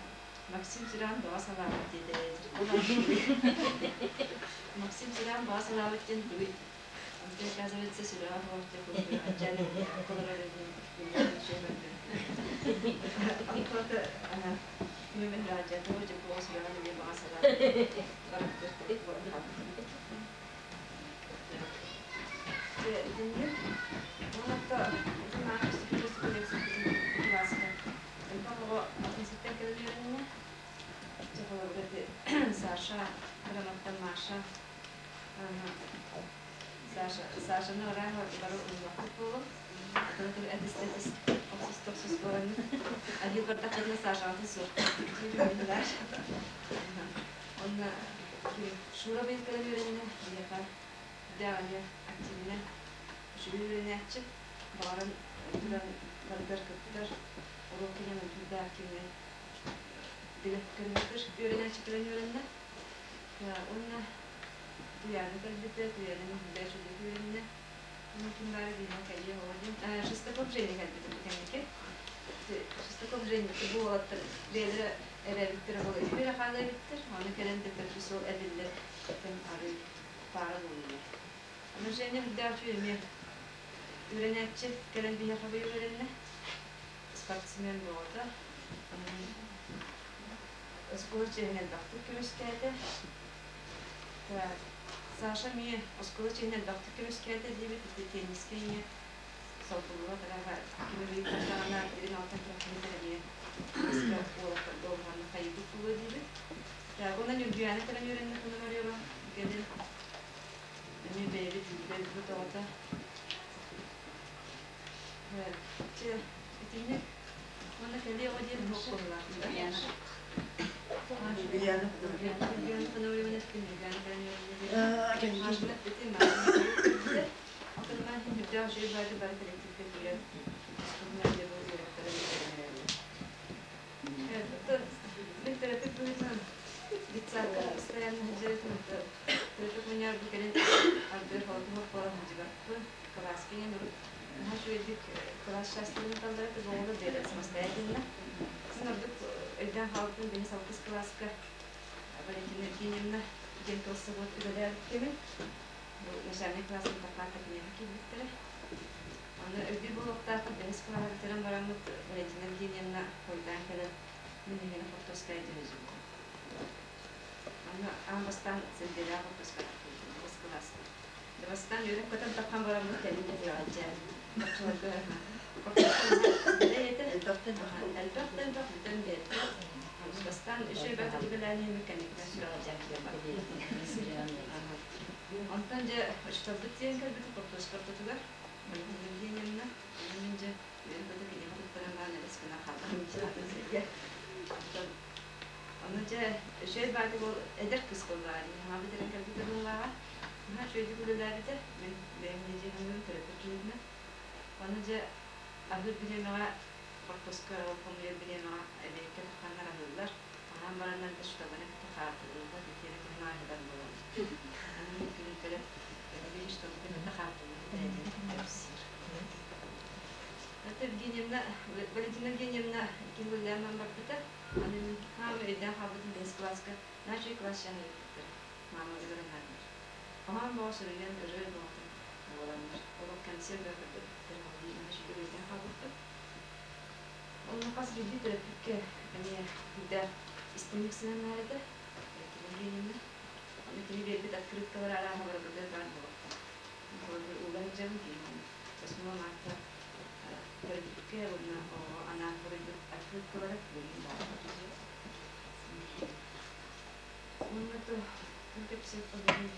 Максим Сыраан баҕа салаабыт диэтэ. Максим Сыраан баҕа салаабыт диэн тугуй? Онтон оказывается сүрэҕэ суох дьэ курдук алдьан олорор эбин Саша, Кыраматтан Маша, Саша, Сашаны ыраах бары умнуохпут буолуо. Атын этис-этис, охсус-тохсус буолан аһыы бардахпытына Сашаҕытын суох диир Онно Шура быйыл кэлэн үөрэннэ, биһиэхэ дэҕэни активно үчүгэй үөрэнээччи, баҕаран туран барытыгар кыттар, уруок кэлэн да активнай билэ көрүҥүтэр үөрэнээччи кэлэн үөрэннэ. Уонна Туйаана кэлбитэ, Туйаана Миһилэ үчүгэйдик үөрэннэ. Уонна ким баара биһиэхэ кэлиэ оҕо диэн. Шестаков Женя кэлбитэ бу кэнники. Шестаков Женя бу уолаттар бэйэлэрэ эбээбиттэрэ буола үһү эрэ хаала эбиттэр. Аны кэлэн төттөрү суол эбиллэр тэн арыы паара буоллулар. Аны Женя үрдээх үчүгэй эмиэ үөрэнээччи кэлэн биһиэхэ быйыл үөрэннэ. Спортсмен бөҕөтө. Оскуола чиэһин элбэхтик көмүскээтэ. Так, Саша эмиэ оскуола чиэһин элбэхтик көмүскээтэ диэбит, ити теннискэ эмиэ солбуллубат араха кими ыйыттардаҕына илин алтан күрэхтэһиитэр эмиэ теннискэ уолаттарга улаханнык хайыыбыт буолуо диэбит. Так, уонна Ньургуйаана кэлэн үөрэннэ Пономарева кэлин эмиэ бэйэбит дойдубут оҕото. Чэ, итинник уонна кэлиэ оҕо диэн туох буоллаах? Юлиана. Юлиана Пономарева эттим, Юлиана Мин төрөппүт быһыытынан детсадка постоянно сылдьар төрөппүт мунньаҕар бу кэлин ардыгар холотуһуох буолан сылдьыбаппын. Кылааска иҥэн урут наһаа үчүгэйдик кылаас чаастарын ыыталлара этэ, оҕолор бэйэлэрэ самостоятельно. Мин ордук өйдөөн хаалбытым бэһис алтыс кылааска Валентина Евгеньевна диэн классовод үлэлээбит кэмин. Бу начальник классын такаата киниэхэ киирбиттэрэ. Аны өйдүүр буолуохтаахпыт бэһис кылааһы бүтэрэн бараммыт Валентина Евгеньевна хойутаан кэлэн мин эһигини хортуоскай дьэ сылдьыбытым. Аны аан бастаан сэлгэлээх хортуоскай бэһис кылааска. Бастаан үөрэн-көтөн таххан бараммыт кэлин да тирэҕэлдьээн оччолорго хортуоскай Элбэхтэн элбэх да элбэх бүтэн биэрдэ. Бастаан үчүгэй бэрт үлэлээн иһэммит кэнниттэн сүрэҕэлдьээн киирэн барбыт. Онтон дьэ учууталбыт тиийэн кэлбитэ хортуоска ортотугар Валентина Евгеньевна, онно мин дьэ үөрэ-көтө киниэхэ туттаран баран элэс гына хаалларым сиргэ. Онтон ону дьэ үчүгэй баайдык ол эдэр кыыс буоллаҕа дии, хаҥа бүтэрэн кэлбитэ быһыылааҕа. Наһаа үчүгэйдик үлэлээбитэ, мин бэйэм дьиэһэҥҥин төрөппүт киһитинэн. Ону дьэ аһыыр бириэмэҕэ Хортуоска хомуйар бириэмэҕэ эбиэккэ тахханнар аһыыллар. Аһаан бараннар да штабаны кытта хаартылыыллар, итиэнэ түһэн ааһыгар буолаллар. Аны күнүн көрө эбии штабы кытта хаартылыыр бэйэтин кэпсиир. Это Евгеньевна, Валентина Евгеньевна иккис үлэлээн барбыта. Аны мин хаама өйдөөн хаалбытым бэһис кылааска начай класс чаһы ыыппыттара. Маама ыҥыраннарбар. Хоһоон бөҕө суруйан ырыа бөҕөтүн буоланнар, олох кэнсиэр бөҕө көрдөрбүттэр, ол дии наһаа үчүгэй өйдөөн хаалбыппын. Онно хас биирдии төрөппүккэ эмиэ күүдээх истиҥник сыһыаннаһар этэ. Валентина Евгеньевна. Ону кини биэрбит открыткалара арааһа барыбытыгар баар буолуохтаах. Холобур, ууга сылдьабын, кини 8 марта төрөппүккэ уонна оҕоҕо анаан суруйбут открыткалара билигин баар. Уонна то ким кэпсиэх буолуой?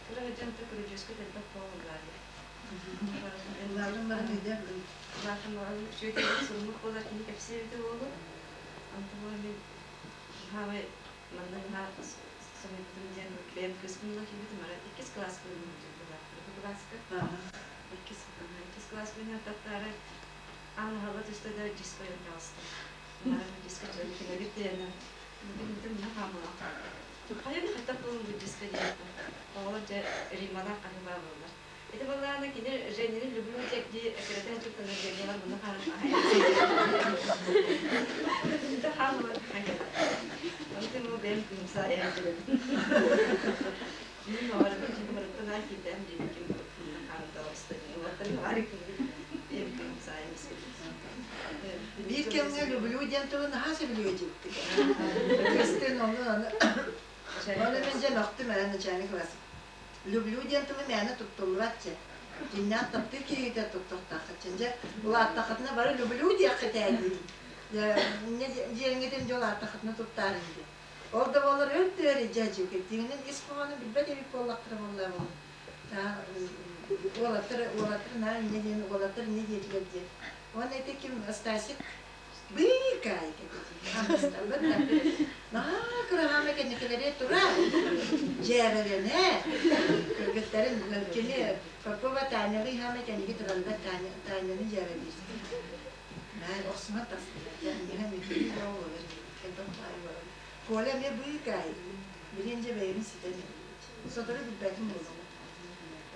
Кыра сылдьан то көрүдьүөскэ элбэх буоллаҕа Улаатан баран өйдөөх Улаатан баран үчүгэй киһи суруммут буолар кини кэпсиэ эбитэ буолуо. Онтон буолан мин хаамай манна наһаа соһуйбутум диэн бэйэм кыыспын ыла киирбитим ара иккис кылааска үөрэнэ сылдьыбыта кылааска иккис иккис кылааска үөрэнэ таттаары аан аһылла түстэ да диско ойон таҕыста. Наара диско чөлүкүнэбит диэнэ бүтүн мына хаамылаах хаалла. Хайа хаттах буолун бу диско диэн оҕолор дьэ Риммалаах хаһыыбаа буоллар. Ити буоллаҕына кини Женины люблю дии эккирэтэн туттанар Женялар муну хаамылар Онтон ол бэйэм кыымсаайан билэбин. Мин оҕолорбун чыгымырыттан аан киирдэм диэбиккин мунна хаамыталаста диэн уолаттар баҕар бэйэм кыымсаайан Биир кэмҥэ люблю диэн тылы наһаа сөбүлүө диэбиттик. Кырыстыын ону аны Оны мен дьэ мөхтүм ээ начальник класс. Люблю диэн тылы мээнэ туттуллубат дьэ. Дьиҥнээх таптыыр киһигитэ туттуохтааххыт дьэ. Улааттаххытына бары люблю диэххит ээ диибин. Дьэ, дьиэҥҥитин дьэ улааттаххытына туттаарыҥ диэн. Ол да буоллар өр тыар дьэ дьиҥинэн ис хоһоонун билбэт эбит буоллахтара буолла буолла. Уолаттар уолаттар наа инньэ диэн уолаттар инньэ диэтилэр диэн. Уонна ити ким Стасик быыкаайка диэтэ. Наһаа кыраһаама кэнникилэри тура дьээбэлэнэ кыргыттарын кини Попова Танялыы хаама кэнники тураллар Таня Таняны дьээбэлиир. Наар охсуһан тахсыбыт. Ньыһан мүтүү буолар. Элбэх баай буолар. Коля эмиэ быыкаай. Билин дьэ бэйэбин ситэн Сотору билбэтим буолуо.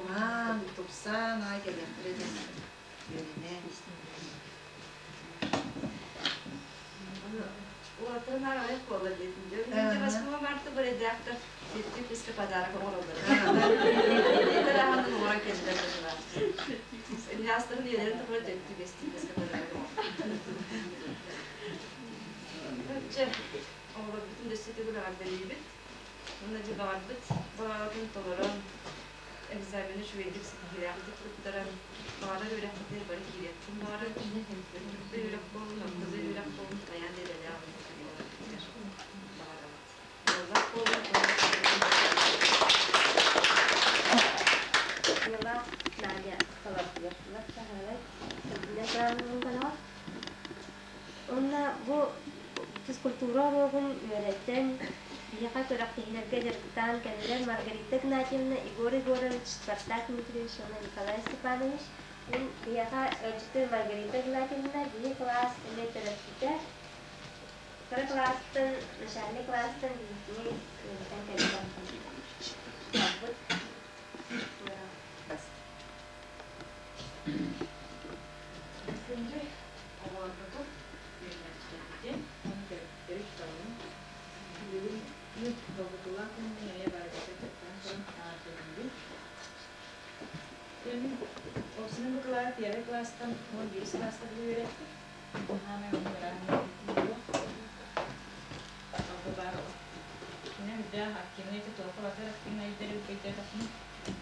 Уһаан, тупсаан аҕай кэлиэхтэрэ диэн үөрэнэ. Уолаттар наар аҕыйах буолла диэтим. Дьэ 8 марта бэрэдээхтэр Сети кыска подарок оҥороллор. Тэрээһин оҥорон кэллилэр быһыылаах. Ильястарын ийэлэрин тухары дьэкти бэстии кыска подарок оҥордулар. Чэ, оҕолорбутун өссө төгүл эҕэрдэлиибит. Уонна дьэ баҕарбыт баҕаҕытын толорон, экзамены үчүгэйдик ситиһиилээхтик туттаран, баҕарар үөрэххитигэр бары киириэххин баҕарар, үрдүк да үөрэх буоллун, орто да үөрэх буоллун, хайаан да идэлээх буоларгытыгар баҕарабыт. Ыаллаах буоллун Ыаллаах Надя толордулар. Уонна бу физкультура уруогун үөрэтэн, биһиэхэ күрэхтэһиилэргэ дьарыктаан кэллилэр Маргарита Игнатьевна, Егор Егорович, Спартак Дмитриевич уонна Николай Степанович. Мин биһиэхэ ыалдьыты Маргарита Игнатьевна биһи кылаас эмиэ төрөппүтэ. Кыра кылаастан, начальнай кылаастан биһигини үөрэтэн кэлбит. Күндү оҕолорбутун, үөрэнээччилэрбитин уонна төрөппүттэри учууталларын бүгүн долгутуулаах күнүнэн эмиэ барыгытын кыттан туран эҕэрдэлиибин. Мин Оксана Николаева первый класстан 11 класска дылы үөрэттим. Хаамай уһун Алгыбар Кини үрдээх активнай туохха батар активнайдар өйдөөтөхпүнэ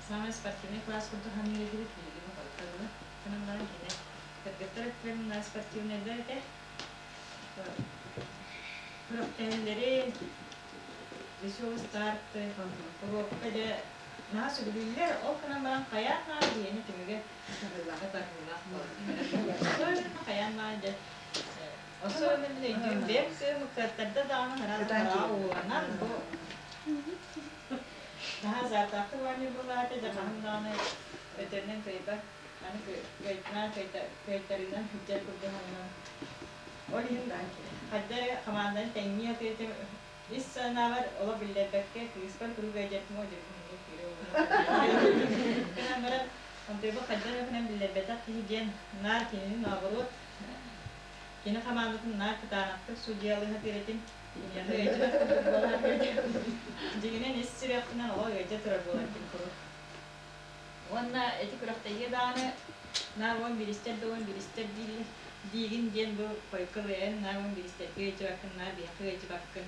саамай спортивнай класс курдук саныыр этибит биһиги бу дылы гынан баран кини кыргыттар өттүлэрин спортивнайдар этэ күрэхтэһэллэри веселый старты уруокка дьэ наһаа сөбүлүүллэр ол гынан баран хайаан наар биһиэнэ түмүгэ ытаргылаах буолар хайаан наар дьэ Особенно мин өйдүүм бэйэм кыым кыаттарда даҕаны хараҕа ууланан бу Наһаа азартаахтык оонньуур буоллаҕа дьэ хаһан даҕаны өтөрүнэн кыайбат. Аны кыайтынан кыайтарыынан сылдьар курдук сананан. Ол иһин хайда эрэ хамаанданы тэҥнии сатыыр ис санаабар олох биллэрбэккэ кыыспар куруук ыалдьартым оо дьэ күһүҥҥү киирэ Гынан баран онтуйбу хайдах эрэ гынан биллэрбэтэх киһи диэн наар кинини наоборот кини хамаандатын наар кытаанахтык судьуйалыы сатыыр этим. Киниэхэ ыалдьыбат курдук буолар Дьиҥинэн ис сүрэхпинэн олох ыалдьа турар буолар этим куруук. Уонна ити күрэхтэһиигэ даҕаны наар уон бииристэр да уон бииристэр дииллэр диигин диэн бу хойукка ылыайан наар уон бииристэргэ ыалдьыбаккын, наар биһиэхэ ыалдьыбаккын,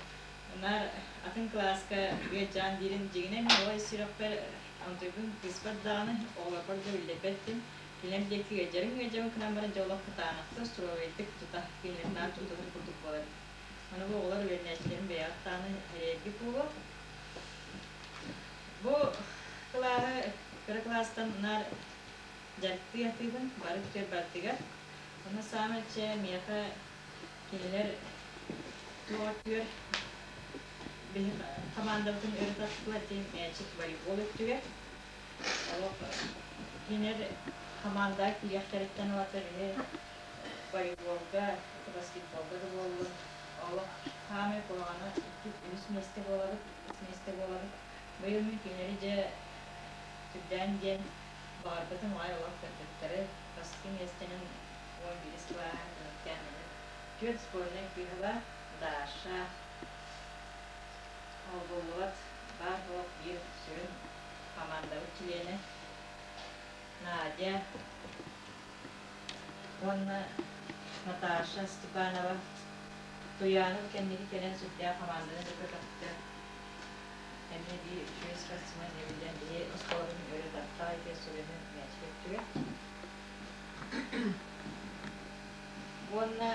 наар атын кылааска ыалдьаан диирин дьиҥинэн мин оҕо ис сүрэхпэр онтуйбун кыыспар даҕаны, оҕолорбор да биллэрбэт этим. Кинилэр диэки ыалдьарым ыалдьабын гынан баран дьэ олох кытаанахтык, суровайдык тута кинилэр наар тутуһар курдук буолар. Аны бу оҕолор үөрэнээччилэрин бэйэҕит даҕаны эрэйэргит буолуо. Бу кылааһы кыра кылаастан наар дьарыктыы сатыыбын, бары бүтэр барытыгар. Ону саамай чэ миэхэ кинилэр туох өттүгэр биһи хамаандабытын өрө тартылар диэн мээчик волейбол өттүгэр. Олох кинилэр хамаандаҕа киириэхтэриттэн ылата биһи волейболга, баскетболга да буоллун, олох саамай куһаҕана икки үһүс миэстэ буолабыт, үс миэстэ буолабыт. Быйыл мин кинилэри дьэ сүрдээн диэн баҕарбытым аҕай олох кыргыттары бастакы миэстэнэн 11 кылааһын түмүктээн аны түөрт сборнай кыыһыла Даша олбуллубат баар буолуох биир сүрүн хамаандабыт чилиэнэ Надя уонна Наташа Степанова Туйаанов кэнники кэлэн сүрдээх хамаанданы да көтөхтө. Эмиэ биир үчүгэй спортсмен эбиллэн биһи оскуолабытын өрө тарта ити сүрүнүн мээчик өттүгэр. Уонна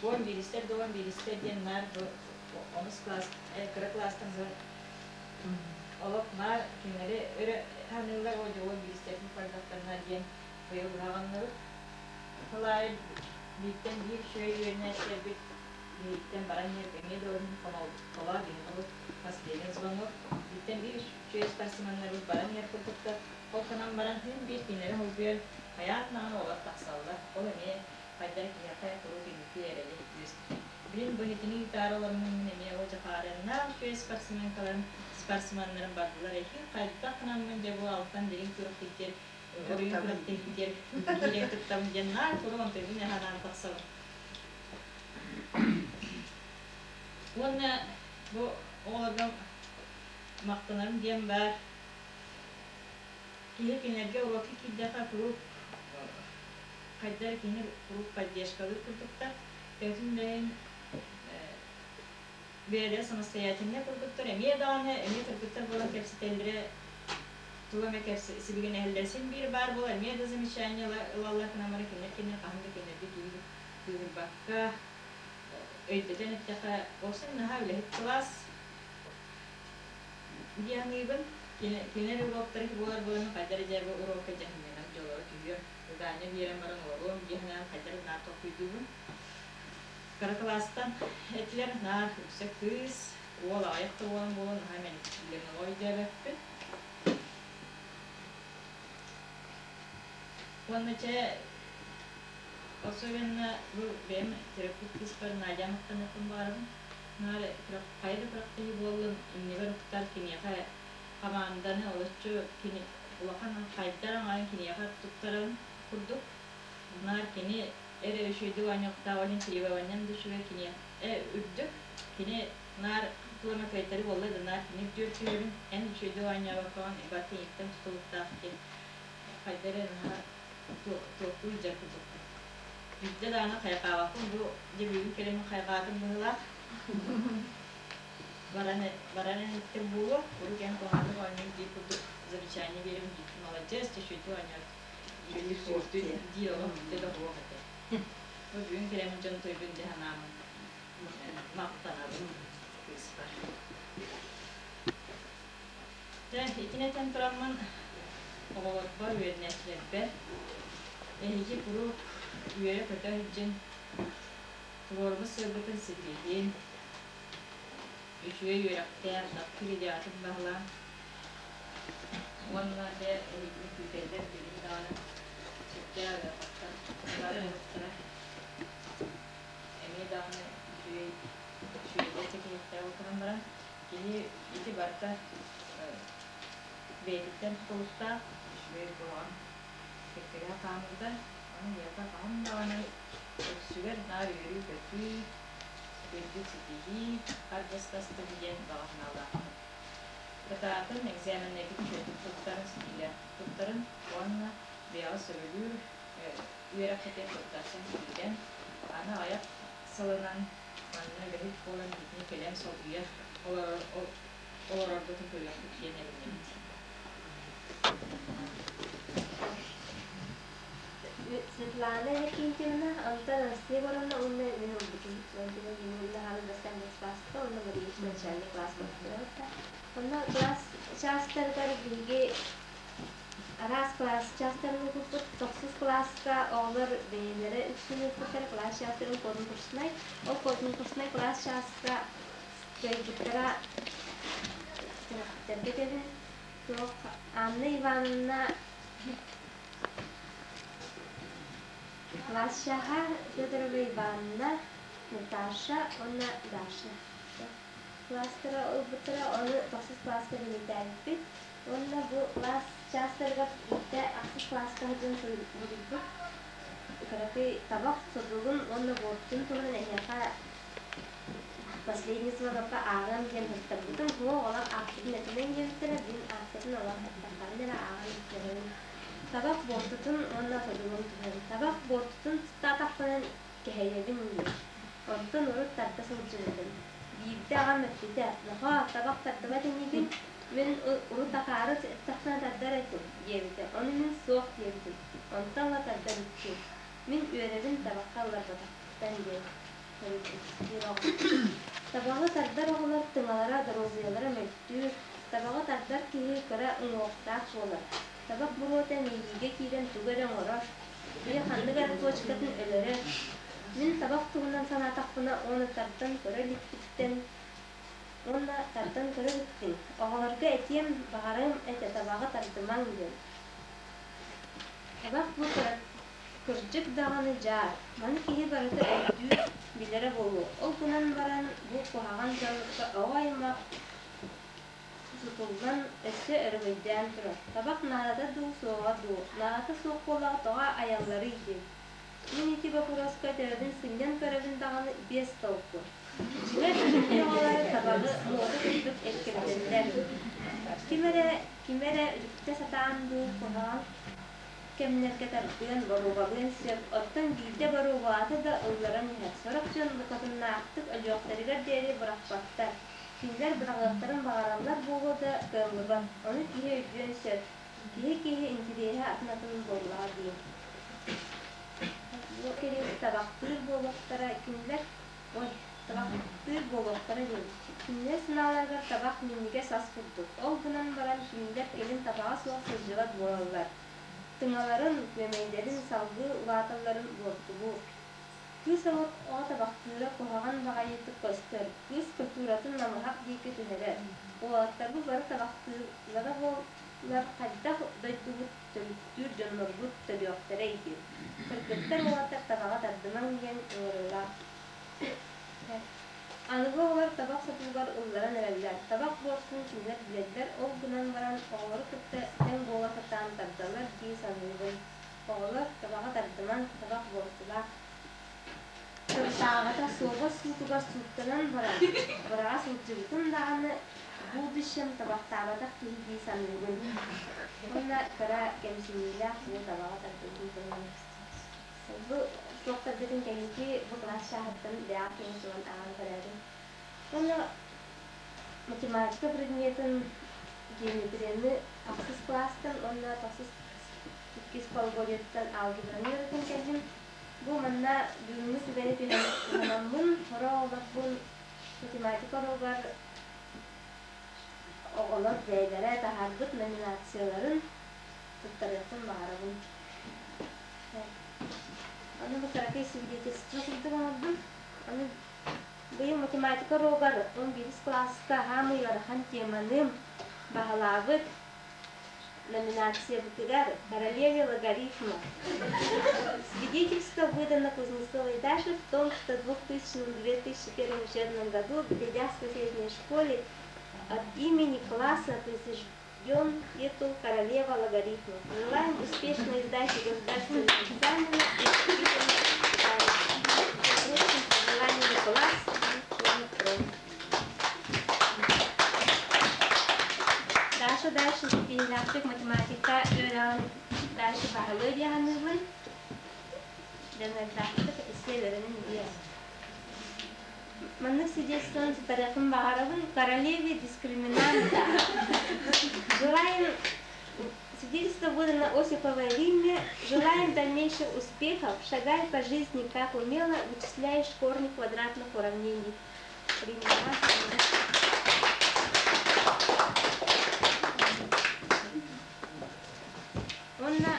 уон бииристэр да уон бииристэр диэн наар бу онус класс, кыра класстан олох наар кинилэри өрө ханыыллар ол дьэ уон бииристэрин бардахтарына диэн быйыл быһаҕанныбыт. Сыл аайы бииртэн биир үчүгэй үөрэнээччилэрбит биһиттэн баран иһэр эмиэ да уһун холоо биһиги последний звонок бииртэн биир үчүгэй спортсменнарбыт баран иһэр курдуктар. Ол гынан баран син биир кинилэри холбуйар хайаан даҕаны олор тахсаллар. Ол эмиэ хайдах киһиэхэ куруук инники эрэли үөскүүр. Билин бу иһитини ыытаары олоруммун мин эмиэ ол дьахаарыннаах үчүгэй спортсменкаларым спортсменнарым бардылар эһиил хайдах гынаммын дьэ бу алтан дириҥ күрэхтиктэр Уруйун күрэхтэһиитигэр киирэн кыттабын диэн наар куруук онтуйбун эһанаан тахсабын. Уонна бу оҕолорго махтанарым диэн баар. Киһи кинилэргэ уруокка киирдэххэ куруук хайда эрэ кини куруук поддержкалыыр курдуктар. Төһөтүн да иһин бэйэлэрэ самостоятельнай курдуктар, эмиэ даҕаны эмиэ кыргыттар буолан кэпсэтэллэрэ тугу эмэ сибигинэһэллэрэ син биир баар буолар, эмиэ да замечание ылаллар гынан баран кинилэр кинилэр хаһан да кинилэргэ кыыһырбакка өйдөтөн эттэххэ, уопсай наһаа үлэһит кылаас дии саныыбын. Кинилэр уруоктара буолар буолан хайдах эрэ дьэ бу уруокка дьаһанньанан дьолоро түһүөм, задание биэрэн баран олоруом дии санаан хайдах эрэ наар толкуйдуубун. Кыра кылаастан этилэр, наар үксэ кыыс, уол аҕыйах да буолан буолан наһаа мэникчилэрин оҕо өйдөөбөппүн. Уонна чэ, особенно бу бэйэм төрөппүт кыыспар Надя махтаныахпын баҕарабын. Наар хайа да күрэхтэһии буоллун, иннибэр уктар киниэхэ хамаанданы олоччу кини улахан хайдар аҥарын киниэхэ туттарарын курдук. Наар кини эрэ үчүгэйдик оонньуохтаах, ол иһин требованиям да үчүгэй киниэхэ үрдүк. Кини наар туох эмэ кыайтарыы буолла да наар кини үрдүгэр түһэбин, эн үчүгэйдик оонньообоккоҕун барыта эйигиттэн тутулуктаах диэн хайда эрэ наһаа туохтуу сылдьар курдукпун. Биирдэ даҕаны хайҕаабаппын, бу дьэ бүгүн кэлэммин хайҕаатым быһыылаах. Баран баран эһиттим буолуо, урут эн куһаҕаннык оонньуур диир курдук замечание биэрэбин диирбин маладьыас, дьэ үчүгэйдик оонньоот дии олох биирдэ да суох этэ. Бу бүгүн кэлэммин дьон тойбун дии санааммын махтанабын кыыспар. Дьэ, итини этэн тураммын оҕолорбор, үөрэнээччилэрбэр эһиги куруук үөрэ-көтө сылдьын, туруорбут сыалгытын ситиһин, үчүгэй үөрэхтээх, таптыыр идеятын баһылаан, Уонна дьэ эһигини күүтэллэр билигин даҕаны сүрдээх ыарахаттар баар буолуохтара. Эмиэ даҕаны үчүгэй үчүгэйдэр чэкиһиэхтэрэ ол гынан баран киһи ити барыта бэйэтиттэн тутулуктаах үчүгэй куһаҕан кэккэлэһэ хаамыыта. Ону миэхэ хаһан даҕаны үксүгэр наар үөрүү-көтүү, үрдүк ситиһии харгыстастын диэн баҕа санаалаахпын. Кытаатын экзаменнаргытын үчүгэйдик туттарын, ситиилээхтик туттарын уонна бэйэҕит сөбүлүүр үөрэххитин туттарсан киирэн, аны аҕыйах сылынан манна үлэһит буолан итини кэлэн солбуйа олороргутун көрүөхпүт диэн эрэнэбит. Светлана Иннокентьевна, онтон Анастасия Егоровна уонна мин ылбытым. Уонна класска, уонна Мария начальник класс буолбута. Онно класс чаастарыгар биһиги араас класс чаастарын ыыппыппыт. Тохсус кылааска оҕолор бэйэлэрэ үксүн ыыппыттара класс чаастарын конкурснай. Ол конкурснай класс чааска кыайбыттара төрөппүттэргэ этэбин. Туох Анна Ивановна класс чааһа, Федорова Ивановна, Наташа уонна Даша. Класстара ылбыттара, ону тохсус класска бэлиэтээбиппит. Уонна бу класс чаастарыгар биирдэ ахсыс класска сылдьан суруйбут кыракый табах содулун уонна буортун туһунан эһиэхэ последний звонокка ааҕыам диэн туттарбытым. Суох, олох аахпытын этимэҥ диэбиттэрэ, мин аахпытын олох эттэххинэ эрэ ааҕан истэбин. Табах буортутун уонна содулун туһунан. Табах буортутун сыттаатахпына кэһэйэбин диир. Онтон урут тарда сылдьыбытым. Биирдэ аҕам эппитэ, «Нохоо, табах тардыбат инигин, мин урут акаары эттэхпинэ тардар этим» диэбитэ. Ону мин суох диэбитим. Онтон ыла тарда иликпин. Мин үөрэбин табахха ылларбатахпыттан диэн Табаҕы тардар оҕолор тыҥалара, доруобуйалара мөлтүүр. Табаҕы тардар киһи кыра уҥуохтаах буолар. Табах буруота мэйиигэ киирэн тугу эрэ оҥорор, Ийэ ханнык эрэ туочукатын өлөрөр. Мин табах туһунан санаатахпына уонна тардан көрө иликпиттэн уонна тардан көрө иликпин. Оҕолорго этиэм, баҕарыам этэ табаҕы тардымаҥ диэн. Табах бу кырдьык даҕаны дьаар. Маны киһи барыта өйдүүр, билэрэ буолуо. Ол гынан баран бу куһаҕан дьаллыкка оҕо аймах Сутуллан, өссө өрөгөйдөөн турар: «Табах наадата дуу, суоҕа дуу, наадата суох буоллаҕа тоҕо айалларый?» диэн. Мин ити боппуруоска төбөбүн сынньан көрөбүн даҕаны без толку. Дьиҥэр, билиҥҥи оҕолор табаҕы муода курдук эккирэтэллэр. Ким эрэ, кими эрэ үтүктэ сатаан дуу, куһаҕан кэмнэргэ тардыан, боруобалыан сөп, оттон биирдэ боруобалаата да ылларан иһэр. Сорох дьон букатыннаахтык өлүөхтэригэр диэри бырахпаттар. Кинилэр быраҕыахтарын баҕараллар буолуо да, кыаллыбат. Ону киһи өйдүөн сөп. Киһи-киһи интириэһэ атын-атын буоллаҕа дии. Бу кэриэс табахтыыр буолуохтара кинилэр ой, табахтыыр буолуохтара диэн. Кинилэр санааларыгар табах минньигэс ас курдук. Ол гынан баран кинилэр кэлин табаҕа суох сылдьыбат буолаллар. Тыҥаларын, күөмэйдэрин салгыы улааталларын буортулуур. Кыыс оҕо табахтыыра куһаҕан баҕайытык көстөр, кыыс культуратын намыһах диэки түһэрэр. Уолаттарбыт бары табахтыыллара буоллар хайдах дойдубут төрүттүүр дьоннорбут төрүөхтэрэй диэн. Кыргыттар уолаттар табаҕы тардымаҥ диэн ыҥырыылаах. Аныгы оҕолор табах сотугар ылларан эрэллэр. Табах буорсун кинилэр билэллэр, ол гынан баран оҕолору кытта тэҥ буола сатаан тардаллар дии саныыбын. Оҕолор, табаҕы тардымаҥ, табах буортулаах. Сырытааҕыта суобас суутугар сууттанан баран, быраҕа сылдьыбытым даҕаны, будущем табахтаабатах киһи дии саныыбын. Уонна кыра кэмсиниилээх бу табаҕы тардыбытым туһунан. Бу туохтарбытын кэнники бу кылаас чааһыттан бэйэҕэ киһи суон ааҕан көрөөрү. Уонна математика предметин геометрияны ахсыс кылаастан уонна тохсус Иккис полугодиеттан алгебраны үөрэтэн кэллим. Бу манна бүгүҥҥү түгэни туһанаммын, сорох оҕолорбун математика уруогар оҕолор бэйэлэрэ таһаарбыт номинацияларын туттарыахпын баҕарабын. Аны бу кыракый свидетельство курдук оҥордум. Аны быйыл математика уруогар 11 кылааска саамай ыарахан теманы баһылаабыт. Номинациябытыгар «Королеве логарифма». Свидетельство выдано Кузнецовой Даше в том, что в 2000-2001 учебном году в Ледяхской средней школе от имени класса присужден титул «Королева логарифмов». Желаем успешной сдачи государственного экзамена и пожеланиями класс и Даша дальше ситиһиилээхтик математика үөрэҕин дальше баһылыа дии саныыбын. Дьаныардаахтык өссө үөрэнэн иһиэ. Маннык свидетельствоны сытарыахпын баҕарабын. Королеве дискриминанта. Желаем Свидетельство выдано Осиповой Римме. Желаем дальнейших успехов. Шагай по жизни, как умело вычисляешь корни квадратных уравнений. Уонна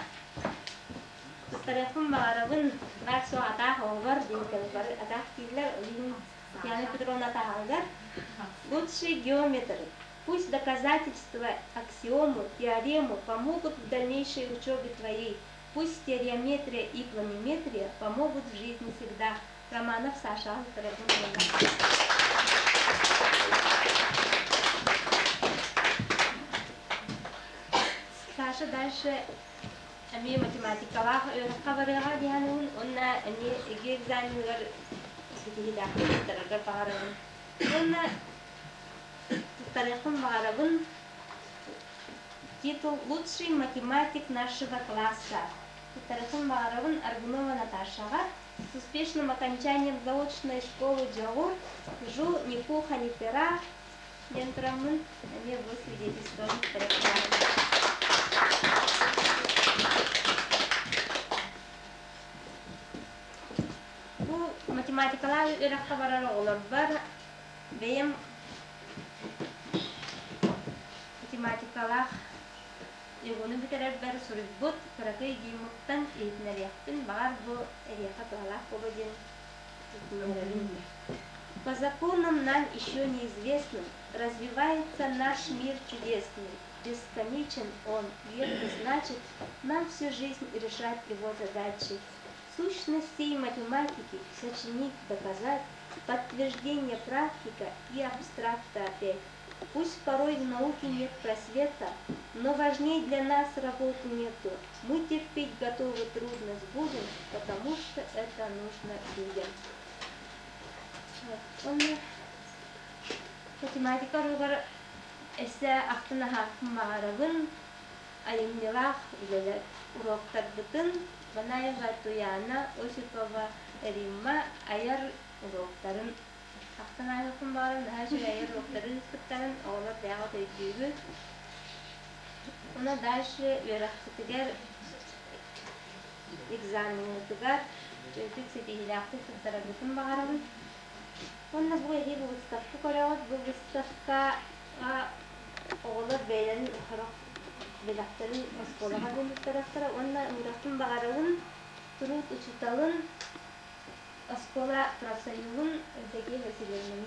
туттарыахпын баҕарабын, баар суох атаах оҕолор диэн бары атаах дииллэр, ол Татьяна Петровна атааҕыгар лучший геометр. Пусть доказательства, аксиому, теорему помогут в дальнейшей учебе твоей. Пусть стереометрия и планиметрия помогут в жизни всегда. Романов Саша Саша дальше эмиэ математикалаах үөрэххэ барыаҕа диэн уонна эмиэ ЭГИ экзаменыгар ситиһиилээхтик туттараргар баҕарабын. Уонна туттарыахпын баҕарабын титул «Лучший математик нашего класса». Туттарыахпын баҕарабын Аргунова Наташаҕа. С успешным окончанием заочной школы Дьоҕур, Жу ни пуха ни пера диэн тураммын эмиэ бу свидетельством Бу математикалаах үөрэххэ барар оҕолорбор бэйэм математикалаах ЕГУ-ну бүтэрэрбэр суруйбут кыракый гиммуттан иһитиннэриэхпин баҕар бу эһиэхэ туһалаах буолуо диэн иһитиннэрэбин. По законам нам еще неизвестным развивается наш мир чудесный, бесконечен он, и это значит, нам всю жизнь решать его задачи. Сущность всей математики сочинить, доказать, подтверждение практика и абстракта опять. Пусть порой в науке нет просвета, но важней для нас работы нету. Мы терпеть готовы трудность будем, потому что это нужно людям. Онно математика уругар эссе ахтын аһаахпын баҕарабын, айымньылаах үлэлэр уруоктарбытын Ванаева Туяна, Осипова Римма айар уруоктарын Ахтан ааһыахпын баҕарабын, наһаа үчүгэй айар уруоктарын ыыппыттарын, оҕолор бэйэҕит өйдүүгүт. Уонна дальше үөрэхпитигэр, экзамеҥҥытыгар үчүгэйдик ситиһиилээхтик туттараргытын баҕарабын. Уонна бу эһиги выставка көрөҕүт, бу выставкаҕа оҕолор бэйэлэрин сорох бэлэхтэрин оскуолаҕа булуттарахтара уонна ыҥырыахпын баҕарабын труд учууталын Оскуола профсоюһун Евдокия Васильевнаны.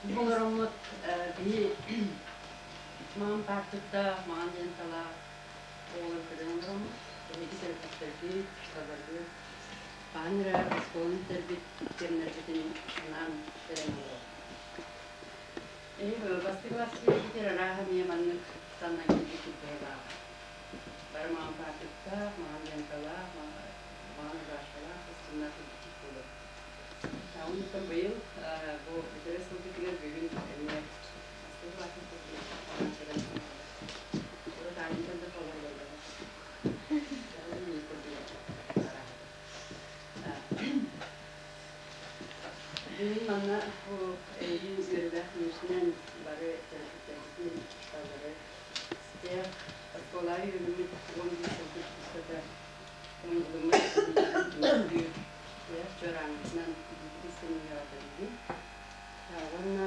Бу олороммут биһи маҥан паартыктаах, маҥан ленталаах оҕолор көрөн олороммут. Эһиги төрөппүттэргит, учууталларгыт хаһан эрэ оскуоланы бүтэрбит кэмнэрбитин санаан кэлэн олоробут. Бастакы кэлбитигэр арааһа эмиэ маннык санна кэлбит быһыылаах. Бары маҥан фартуктаах, маҥан ленталаах, маҥан рубашкалаах костюмнаах кэлбит буолуо. Онтон быйыл бу бүтэрэ сылбытыгар бүгүн эмиэ бастакы класска кэлбит кэлэн урут аанньатан да толоруллар. Бүгүн манна бу эйигин үөрүүлээх күнүсүнэн бары төрөппүттэрбитин, учууталлары ситиэх оскуолаҕа үөрэммит 11 сылбыт устата умнуллуммут түмүктүүр тиһэх чуорааммытынан биһиги сэминьэҕэтэрбит. Уонна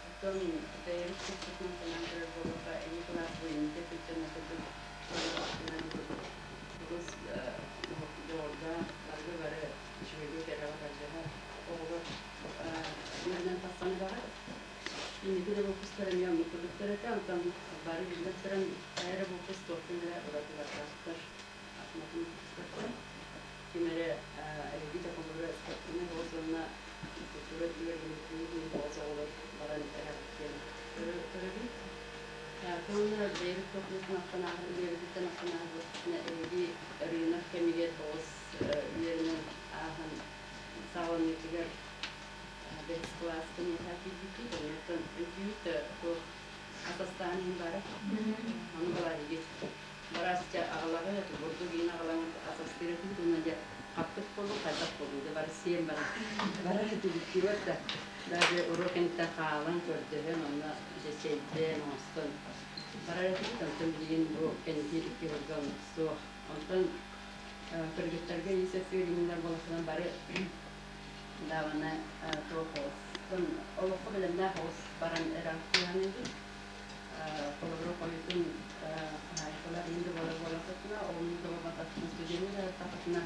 оттон бэйэбит туспутунан санаан көрөр буоллахха, эһиги кылаас бу инники өттүттэн курдук олус дьоҕурдаах, барыга бары үчүгэйгэ кэрэҕэ тардыһар оҕолор. Инники да выпусктар эмиэ оннук курдуктар этэ, онтон бары биллэн туран хайа эрэ выпуск туохтан эрэ уратылардаахтар атын выпусктартан. Ким эрэ эһиги да холобура спортивнай оҕус уонна культура өттүгэр үҥкүү оҕус оҕолор баран эрэҕит диэн көрөбүн. Уонна бэйэбит туохпутун ахтан ааһар, бэйэбититтэн ахтан ааһар эһиги рынок кэмигэр оҕус үөрэнэн ааһан саҕаланыытыгар бэһис кылааска миэхэ киирбиккит, оннуттан өйдүүбүт туох атастаһан иһин баара. Ону балаһыгыт барасча аҕалаҕы бурдук иин аҕалаҥыт атастыыр этибит уонна дьэ хаппыт болуу хайдах болуу дьэ бары сиэн баран барар этибит диэбэт да даже уруок кэнниттэн хаалан көрдөһөн онно дьэ чэйдээн оҥостон барар этибит. Онтон билигин бу кэнники икки сылга оннук суох. Онтон кыргыттарга иис өттүгэр буолахтарынан бары даҕаны туох олоххо бэлэмнээх оҕус баран эрэ кыһаныыбыт. Холобура хойутун хаһаайкалар иин да буолар буоллаххытына, оҕону да буолбатаххытына, студены да ыртаххытына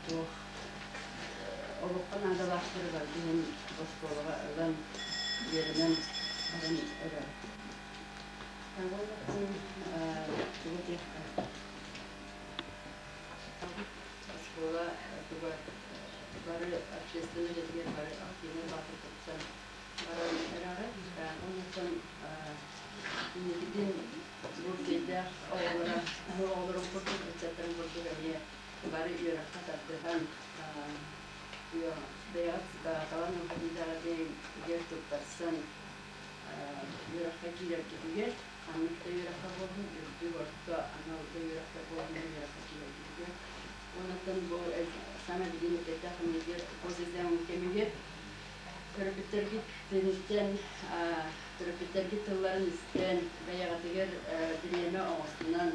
туох олоххо наадалаахтары барытын оскуолаҕа ылан үөрэнэн баран эрэ. Тугу этиэххэ? Оскуола туга бары общественнай үлэтигэр бары активнай баатыр тупсан баран эрэҕит. Оннуттан инникитин бу сиэрдээх оҕолоро оҕолорун курдук, ыччаттарын курдук эмиэ бары үөрэххэ тардыһан бэйэҕит талан ылбыт идэҕитигэр туттарсан үөрэххэ киирэргитигэр, ханнык да үөрэххэ буоллун, үрдүк, орто, анал да үөрэххэ буоллун, үөрэххэ киирэргитигэр. Онон бу саҥа билим этэтэх кэмигэр, госэкзамен кэмигэр төрөппүттэргит тилиттэн, төрөппүттэргит тылларын истэн, бэйэҕитигэр бириэмэ оҥостунан,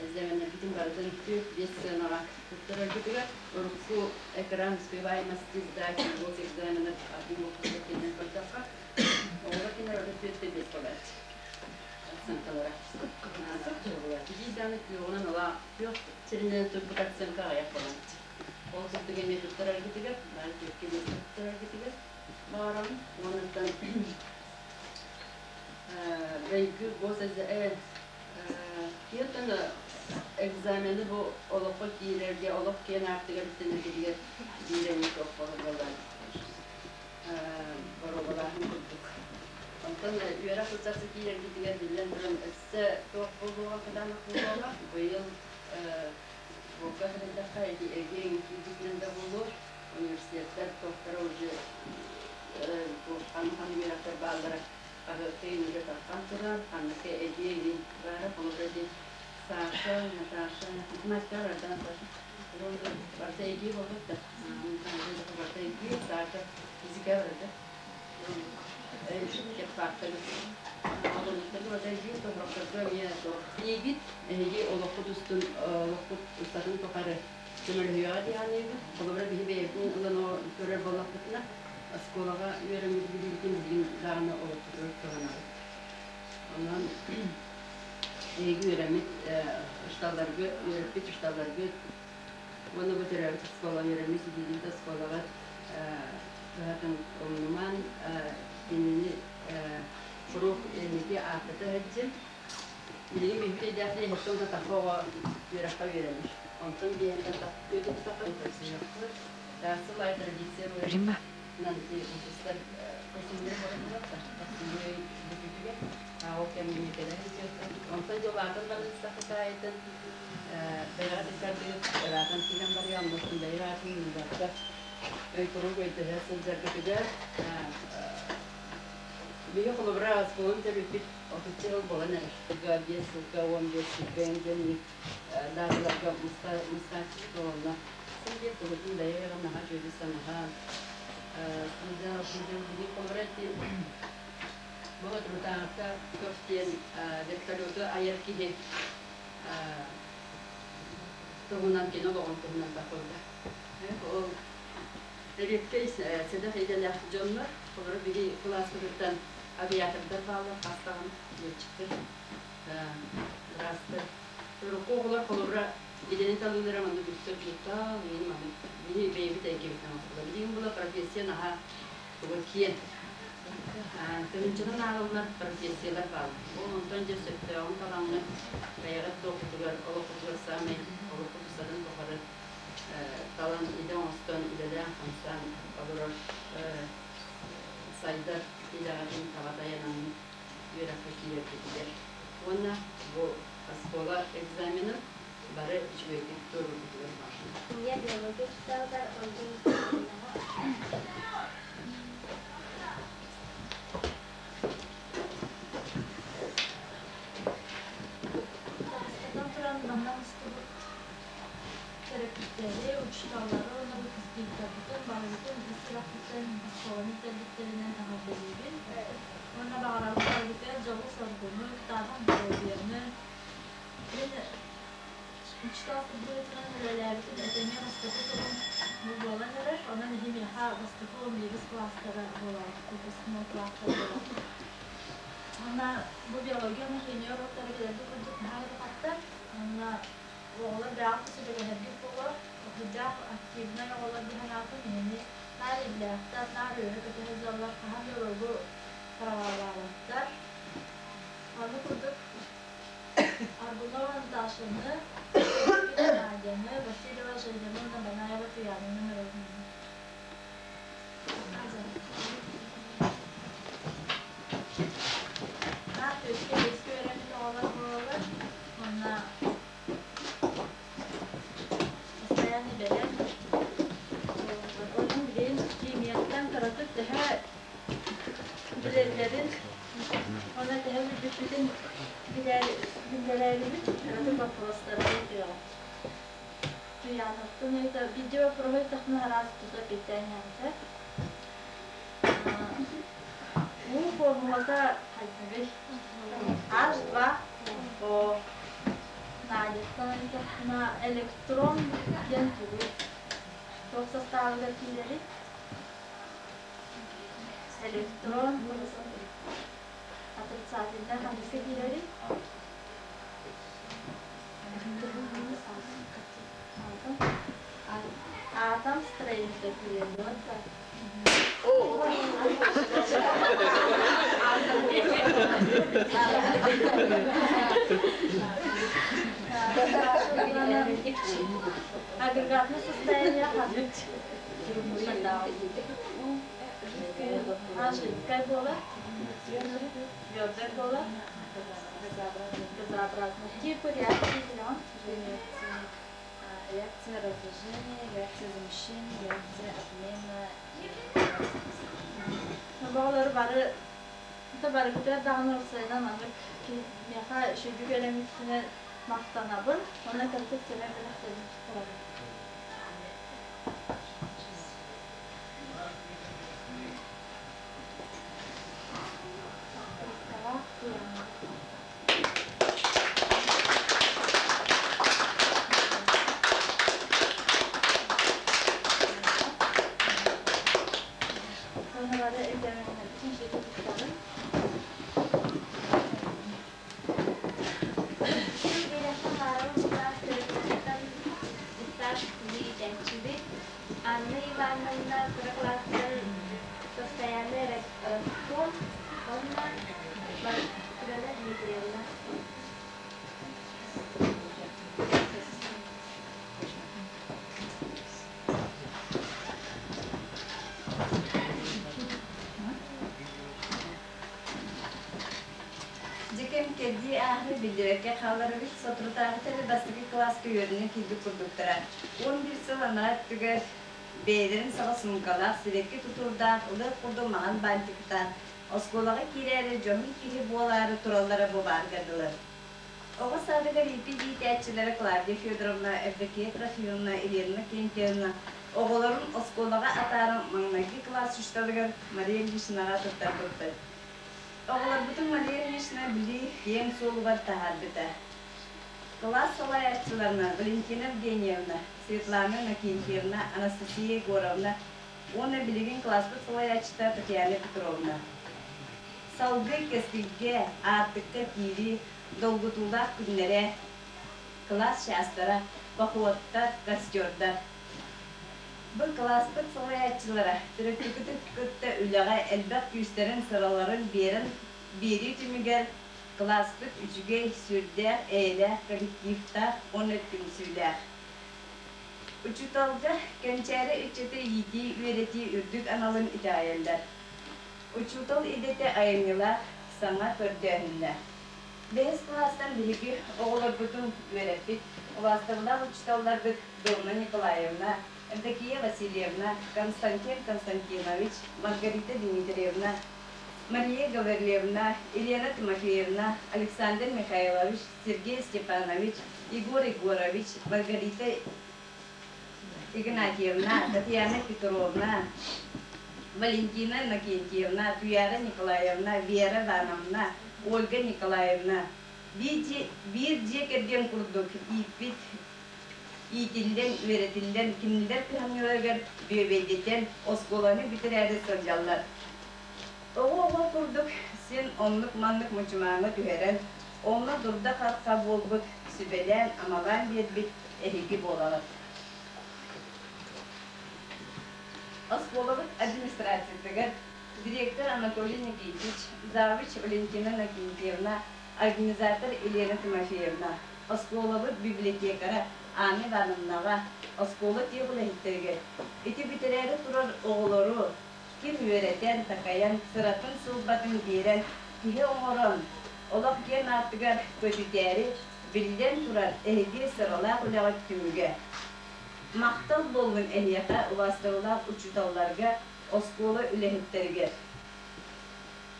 экзаменнаргытын барытын 4-5 сыанаҕа туттараргытыгар урукку экран успеваемости сдачи госэкзаменов атын уоппуска көрдөххө, оҕолор кинилэр ордук 4-5 болааччы оценкалара. Биир даҕаны күөҕүнэн ыла күөх сиринэн турбут оценка аҕыйах буолааччы. Ол курдук эмиэ туттараргытыгар, бары түөркэ биэскэ туттараргытыгар баҕарабын. Уонуттан бэйгы госэкзамен экзамены бу олоххо киирэргэ, олох киэн аартыгар үктэнэргитигэр биир эмит туох буолар боруобалааһын курдук. Онтон үөрэх сылдьарсы киирэргитигэр биллэн туран өссө туох буолуоҕа, кытаанах буолуоҕа. Быйыл буолга сырыттахха ити эргиэн киирбитинэн да буолуо, университеттар туохтара уже ханнык ханнык үөрэхтэр бааллара хаһыакка иҥигэ тархан турар, ханныка эдиэ иҥин баара, холобура ити Саша, Наташа, математика барда Наташа, барда эдиэ буолбат да, барда эдиэ, Саша физика барда. Эһиги олоххут устун олоххут устатын тухары көмөлөһүөҕэ дии саныыбын. Холобура биһи бэйэбитин ылан көрөр буоллахпытына, оскуолаҕа үөрэммит билиибитин билигин даҕаны олохпутугар туһанабыт. Онон эһиги үөрэммит учууталларгыт, үөрэппит учууталларгыт уонна бу төрөөбүт оскуола үөрэммит билиибит оскуолаҕыт кыһатын умнуман, кинини куруук инники ааттата сылдьын. Билигин биһиги өйдөөхтөр иһиттэн татахха оҕо үөрэххэ үөрэнэр. Онтон биэһинтэн түөрт тахха көрсүөхпүт. Сыл аайы традиция быһыытынан выпустар көстүүмнэрэ буолар буолар тахсыы бүтүүтүгэр. Ол кэмҥэ кэлэ сылдьыахпыт. Онтон дьол аатын баран истэххит аайытын бэйэҕит иккардыгыт ыраатан киирэн барыа, оннуттан бэйэ аатын умнубакка өй куруук өйдөһө сылдьаргытыгар биһи холобура оскуоланы төрүппүт отучча сыл буолан эрэр. Сылга, биэс сылга, 15 сылга диэн дааталарга мустааччыбыт онно син биир тугутун бэйэ-бэйэҕэ наһаа үчүгэйдик санаһан сылдьа сылдьа билигин холобура ити бу Трутаахта көх диэн вертолету айар киһи туһунан кино олоҕун туһунан таххыбыта. Ол редкэй сэдэх идэлээх дьоннор, олору биһи кылааспытыттан авиатордар бааллар, хас даҕаны летчиктэр, быраастар. Урукку оҕолор холобура идэни талыылара маннык үксэ учуутал, иин маннык биһи бэйэбит эйгэбитинэн оҥостулар. Билигин була профессия наһаа Туга киэн. Тыһыынчанан ааҕыллар профессиялар бааллар. Ол онтон дьэ сөптөөҕүн талаҥҥын бэйэҕит туоххутугар, олоххутугар саамай олоххут устатын тухары талан идэ оҥостон, үлэлээн-хамсаан олорор сайдар идэҕитин таба тайанаҥҥыт үөрэххэ киирэргитигэр уонна бу оскуола экзаменын бары үчүгэйдик туоруургутугар баҕарабын. Ийэ биология учууталыгар Ольга Николаевнаҕа Бастатан туран, манна мустубут төрөппүттэри, учууталлары уонна выпускниктарбытын барыбытын ис сүрэхпиттэн оскуоланы бүтэрбиттэринэн эҕэрдэлиибин. Уонна баҕарабын барыгытыгар дьолу-соргуну, кытаанах доруобуйаны. Мин учуутал быһыытынан үлэлээбитим этэҥҥэ бастакы сылым бу буолан эрэр. Онон иһи миэхэ бастакы 11 кылаастара буолар, выпускной кылаастара буолар. Уонна бу биология уонна химия уруоктара билэрбит курдук наһаа ыарахаттар. Уонна оҕолор бэйэҕит да сүбэлэһэргит буолуо. Сүрдээх активнай оҕолор дии санаатым. Иһини наар иллээхтэр, наар үөрэ-көтө сылдьаллар, хаһан да уруогу проваллаабаттар. Аны курдук Аргунова Наташаны, Надяны, Васильева Женяны уонна Банаева Туйаананы ыҥырабын. Наар түөскэ биэскэ үөрэммит оҕолор буолаллар. Уонна постоянный бэлэм. Онон билигин химияттан кыратык төһө билэллэрин уонна төһө билбиппитин биллэрэрибит кыратык боппуруостары ыйытыаҕым. Туяновтан ыйыта биирдэ боппуруоһу ыйыттахпына араас тута эппиэттээн иһэҕин Уу формулата хайдабый? H2O. Надяттан ыйытахпына электрон диэн тугуй? Туох састаабыгар киирэрий? Электрон отрицательнай ханныка киирэрий? Атом строитель киирэр Агрегатное состояние ханнык Жидкая буолар, твердая буолар, газообразная. Типы реакции Реакция разложения, реакция замещения, реакция обмена. Оҕолор бары барыгытыгар даҕаны уопсайынан маннык миэхэ үчүгэйдик үөрэммиккитинэн махтанабын уонна кырдьык сэмэй бэлэхтэрин туттарабын. Уонна экзаменнарбытын үчүгэйдик туттарабын. Диктант иитээччибит Анна Ивановна кыра кылаастан постоянный ростом уонна Маргарита Дмитриевна. Дьэ кэм-кэрдии ааһыы биллибэккэ хаалар эбит. Соторутааҕыта эрэ бастакы кылааска үөрэнэ киирбит курдуктара. 11 сыл анараа өттүгэр бэйэлэрин саҕа суумкалаах, сибэкки тутуурдаах, ылыах курдук маҥан баантиктаах, оскуолаҕа киирээри дьоһун киһи буолаары тураллара бу баарга дылы. Оҕо саадыгар ииппит иитээччилэрэ Клавдия Федоровна, Евдокия Трофимовна, Елена Кентьевна оҕолорун оскуолаҕа атааран маҥнайгы кылаас учууталыгар Мария Ильиничнаҕа туттарбыппыт. Оҕолорбутун Мария Ильинична билии киэҥ суолугар таһаарбыта. Кылаас салайааччыларынан Валентина Евгеньевна, Светлана Иннокентьевна, Анастасия Егоровна уонна билигин кылааспыт салайааччыта Татьяна Петровна. Салгыы кэскилгэ, аартыкка киирии долгутуулаах күннэрэ, кылаас чаастара, походтар, костердар. Бу кылааспыт салайааччылара төрөппүккүтүн кытта үлэҕэ элбэх күүстэрин, сыраларын биэрэн биэрии түмүгэр кылааспыт үчүгэй, сүрдээх, эйэлээх коллективтаах уонна түмсүүлээх. Учууталга кэнчээри ыччаты иитии, үөрэтии үрдүк аналын итэҕэйэллэр. Учуутал идэтэ айымньылаах, саҥа көрдөөһүннээх. Бэһис кылаастан биһиги оҕолорбутун үөрэппит убаастабылаах учууталларбыт Домна Николаевна, Евдокия Васильевна, Константин Константинович, Маргарита Дмитриевна, Мария Гаврильевна, Елена Тимофеевна, Александр Михайлович, Сергей Степанович, Егор Егорович, Маргарита Игнатьевна, Татьяна Петровна, Валентина Иннокентьевна, Туяра Николаевна, Вера Ивановна, Ольга Николаевна биир дьиэ кэргэн курдук ииппит, иитиллэн, үөрэтиллэн, кинилэр кыһамньыларыгар бүөбэйдэтэн оскуоланы бүтэрээри сылдьаллар. Оҕо-оҕо курдук син оннук-маннык мучумааҥҥа түһэрэн, онно дурда-хахха буолбут, сүбэлээн-амалаан биэрбит эһиги буолаҕыт. Оскуолабыт администрациятыгар директор Анатолий Никитич, завуч Валентина Накентьевна, организатор Елена Тимофеевна, оскуолабыт библиотекара Анна Ивановнаҕа, оскуола тиэх үлэһиттэригэр ити бүтэрээри турар оҕолору ким үөрэтэн, такайан, сыратын-сылбатын биэрэн, киһи оҥорон, олох киэҥ аартыгар көтүтээри, биллэн турар, эһиги сыралаах үлэҕит түмүгэ. Махтал буоллун эһиэхэ, убаастабылаах учууталларга, оскуола үлэһиттэригэр.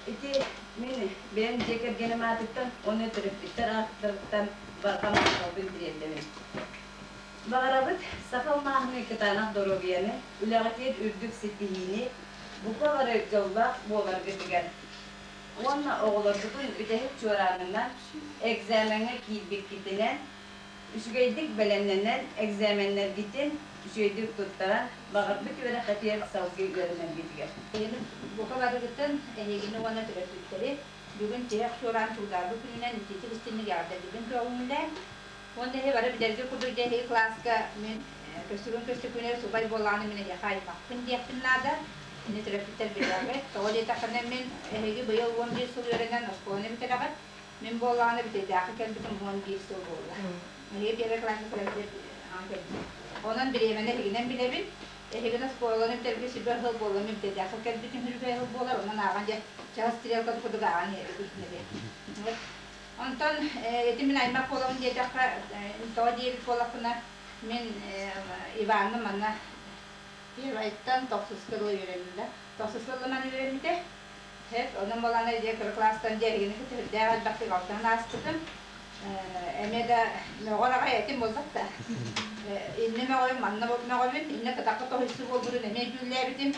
Ити мин бэйэм дьиэ кэргэним аатыттан уонна төрөппүттэр ааттарыттан барҕа махталбын тириэрдэбин. Баҕарабыт саха алмааһынай кытаанах доруобуйаны, үлэҕитигэр үрдүк ситиһиини, бука бары дьоллоох буоларгытыгар уонна оҕолоргутун бүтэһик чуораанынан экзамеҥҥа киирбиккитинэн, үчүгэйдик бэлэмнэнэн экзаменнэргитин үчүгэйдик туттаран, баҕарбыт үөрэххитигэр салгыы үөрэнэргитигэр. Бука барыгытын, эһигини уонна төрөппүттэри бүгүн тиһэх чуораан чугдаарбыт күнүнэн итиитик истинник эҕэрдэлиибин көҕүҥүлээн. Уонна эһи бары билэргэ курдук дьэ эһиги кылааска мин көстүгүн көстүкүнэ субай буоллаҕына мин эһиэхэ аймахпын диэхпин наада. Ини төрөппүттэр билэҕит. Тоҕо диэтэххинэ мин эһиги быйыл 11 сыл үөрэнэн оскуоланы бүтэрэҕит. Мин буоллаҕына бүтэйдээххэ кэлбитим 11 сыл буолла. Эһиги первый класска кэлбит кэлбит. Онон бириэмэни эһигинэн билэбин. Эһигин оскуоланы бүтэргэ сүбэ ыһыл буолла, мин бүтэйдээххэ кэлбитим сүбэ ыһыл буолар. Онон ааҕан дьэ чаас стрелка курдук ааҕан иһэбин. Онтон ити мин аймах буолабын диэтэххэ, тоҕо диэбит буоллахпына, мин Иванна манна первайтан тохсуска дылы үөрэнним да. Тохсуска дылы манна үөрэммитэ. Сөп, онон буолаана дьэ кыра кылаастан дьэ эһигини кытта сүрдээх элбэхтик алтыһан ааспытым. Эмиэ да мөҕөр аҕай этим буолбат да. Иннэ мөҕөбүн, манна мөҕөбүн, иннэ кытахха тоһуйсу буолбутун эмиэ дьүүллээбитим.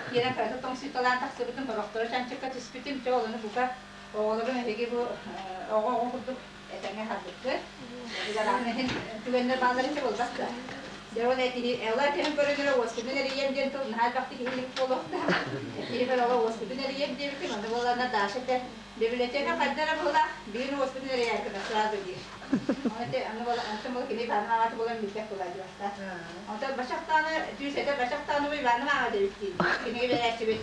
Киирэн кыратык тоҥсуйталаан тахсыбытым, сорохторо чанчыкка түспүтүм. Чэ, олону бука Оҕолорум эһиги бу оҕо-оҕо курдук этэҥҥэ аһарбыккыт. Ыарахан иһин түгэннэр бааллар этэ буолбат да. Дьэ ол этиһи ела этиһин көрөнөрө уоскутун эрийиэм диэн тыл наһаа элбэхтик иһиллибит буолуохтаах. Киһибэр оҕо уоскутун эрийиэм диэбитим, аны буоллаҕына Даша этэ библиотека хайда эрэ быһыылаах, биир уоскутун эрийээр гына сразу диир. Оны те аны буола онтон буола кини Иван аҕата буолан билбэт буолаа дьыбастаах. Онтон башахтааны түүс этэ башахтааны Иван аҕа дебит дии. Кинигэ биэрээччибит.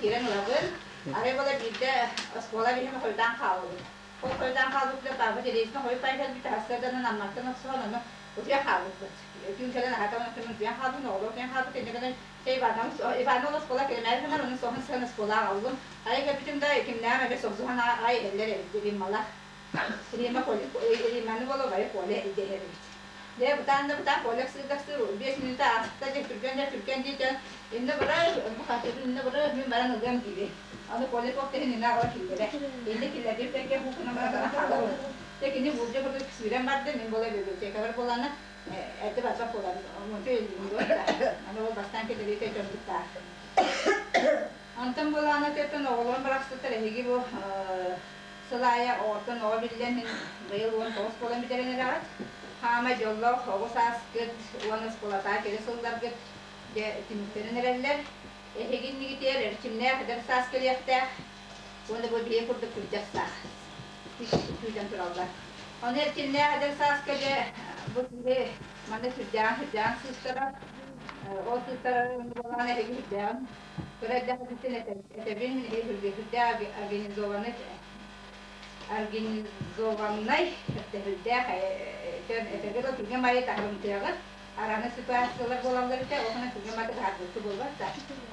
Киирэн ылабын. Арай буола биирдэ оскуола биһиэхэ хойутаан хааллыбыт. Ол хойутаан хаалбыппытыгар папа тэлиэсинэ хойут пай кэлбит сарсыарданан Амматтан охсуһан ону утуйа хаалбыппыт. Түүн кэлэн аһатан онтон утуйан хаалбытын оҕолор утуйан хаалбыт инньэ гынан чэ Ивановна Ивановна ол оскуола кэлэмээри гынар ону соһон сыһан оскуолаҕа аҕаллым. Арай кэлбитим да кимнээҕим эбэ сохсуһан аҕай иһэллэр эбит Риммалаах. Римма Римманы буола убайа Коля илдьэ эбит. Дьэ бытаан да бытаан Коля ыксыыр 5 мүнүүтэ ааста дьэ түргэн да түргэн диэтэ иннэ бара бу хатыбын иннэ бара мин баран ылыам диибин. Аны Коля туох да иһин иннэ аҕала киллэрэ. Иннэ киллэрбит бэргэ куукуна баран хаалабын. Дьэ кини булдьа курдук сүүрэн барды мин буола библиотекабар буолана эрдэ барбат буолан ончу илдьин Аны ол бастаан кэлэриитэ дьон быттаах. Онтон буолаана төттөн оҕолорум барахсаттар эһиги бу сыл аайы оҕоттон оҕо биллэн мин быйыл 19 буолан бүтэрэн эрэҕит. Хаамай дьоллоох оҕо сааскыт уонна оскуолатаа кэлэ сылларгыт дьэ түмүктэнэн эрэллэр. Эһиги иннигитигэр эрчимнээх эдэр саас кэлиэхтээх уонна бу биһиги курдук кырдьар саас күүтэн тураллар. Ону эрчимнээх эдэр сааска дьэ Бу киһи манна сүрдээҕин сүрдээҕин сыыстарар. Ол сыыстарарын буолан эһиги сүрдээҕин кыра эрдэхпиттэн этэбин, эһиги сүрдээх организованный организованнай сүрдээх этэргэ дылы түргэн баайы таһырымтыаҕыт араны ситуациялар буолаллар этэ, онон түргэн баайы таһаарбыкка буолбат да.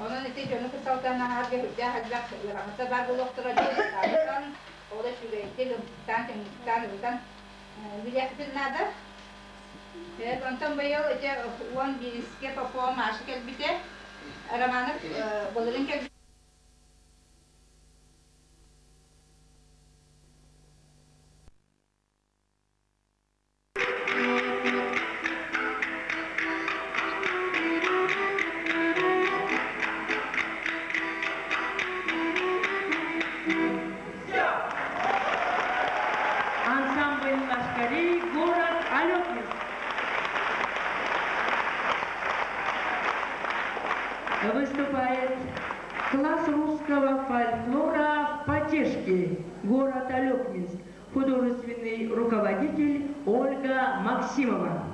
Онон ити дьону кытта алтан ааһарга сүрдээх элбэх ыарахаттар баар буолуохтара диэн ол үчүгэйдик ымсыктаан, чыммыктаан ырытан билиэхпитин наада. Онтон быйыл ити 11-искэ Попова Маша кэлбитэ. Романов былырыын кэлбитэ. Ансамбль Лошкарей, город Алекминск. Выступает класс русского фольклора «Потешки», город Алекминск. Художественный руководитель Ольга Максимова.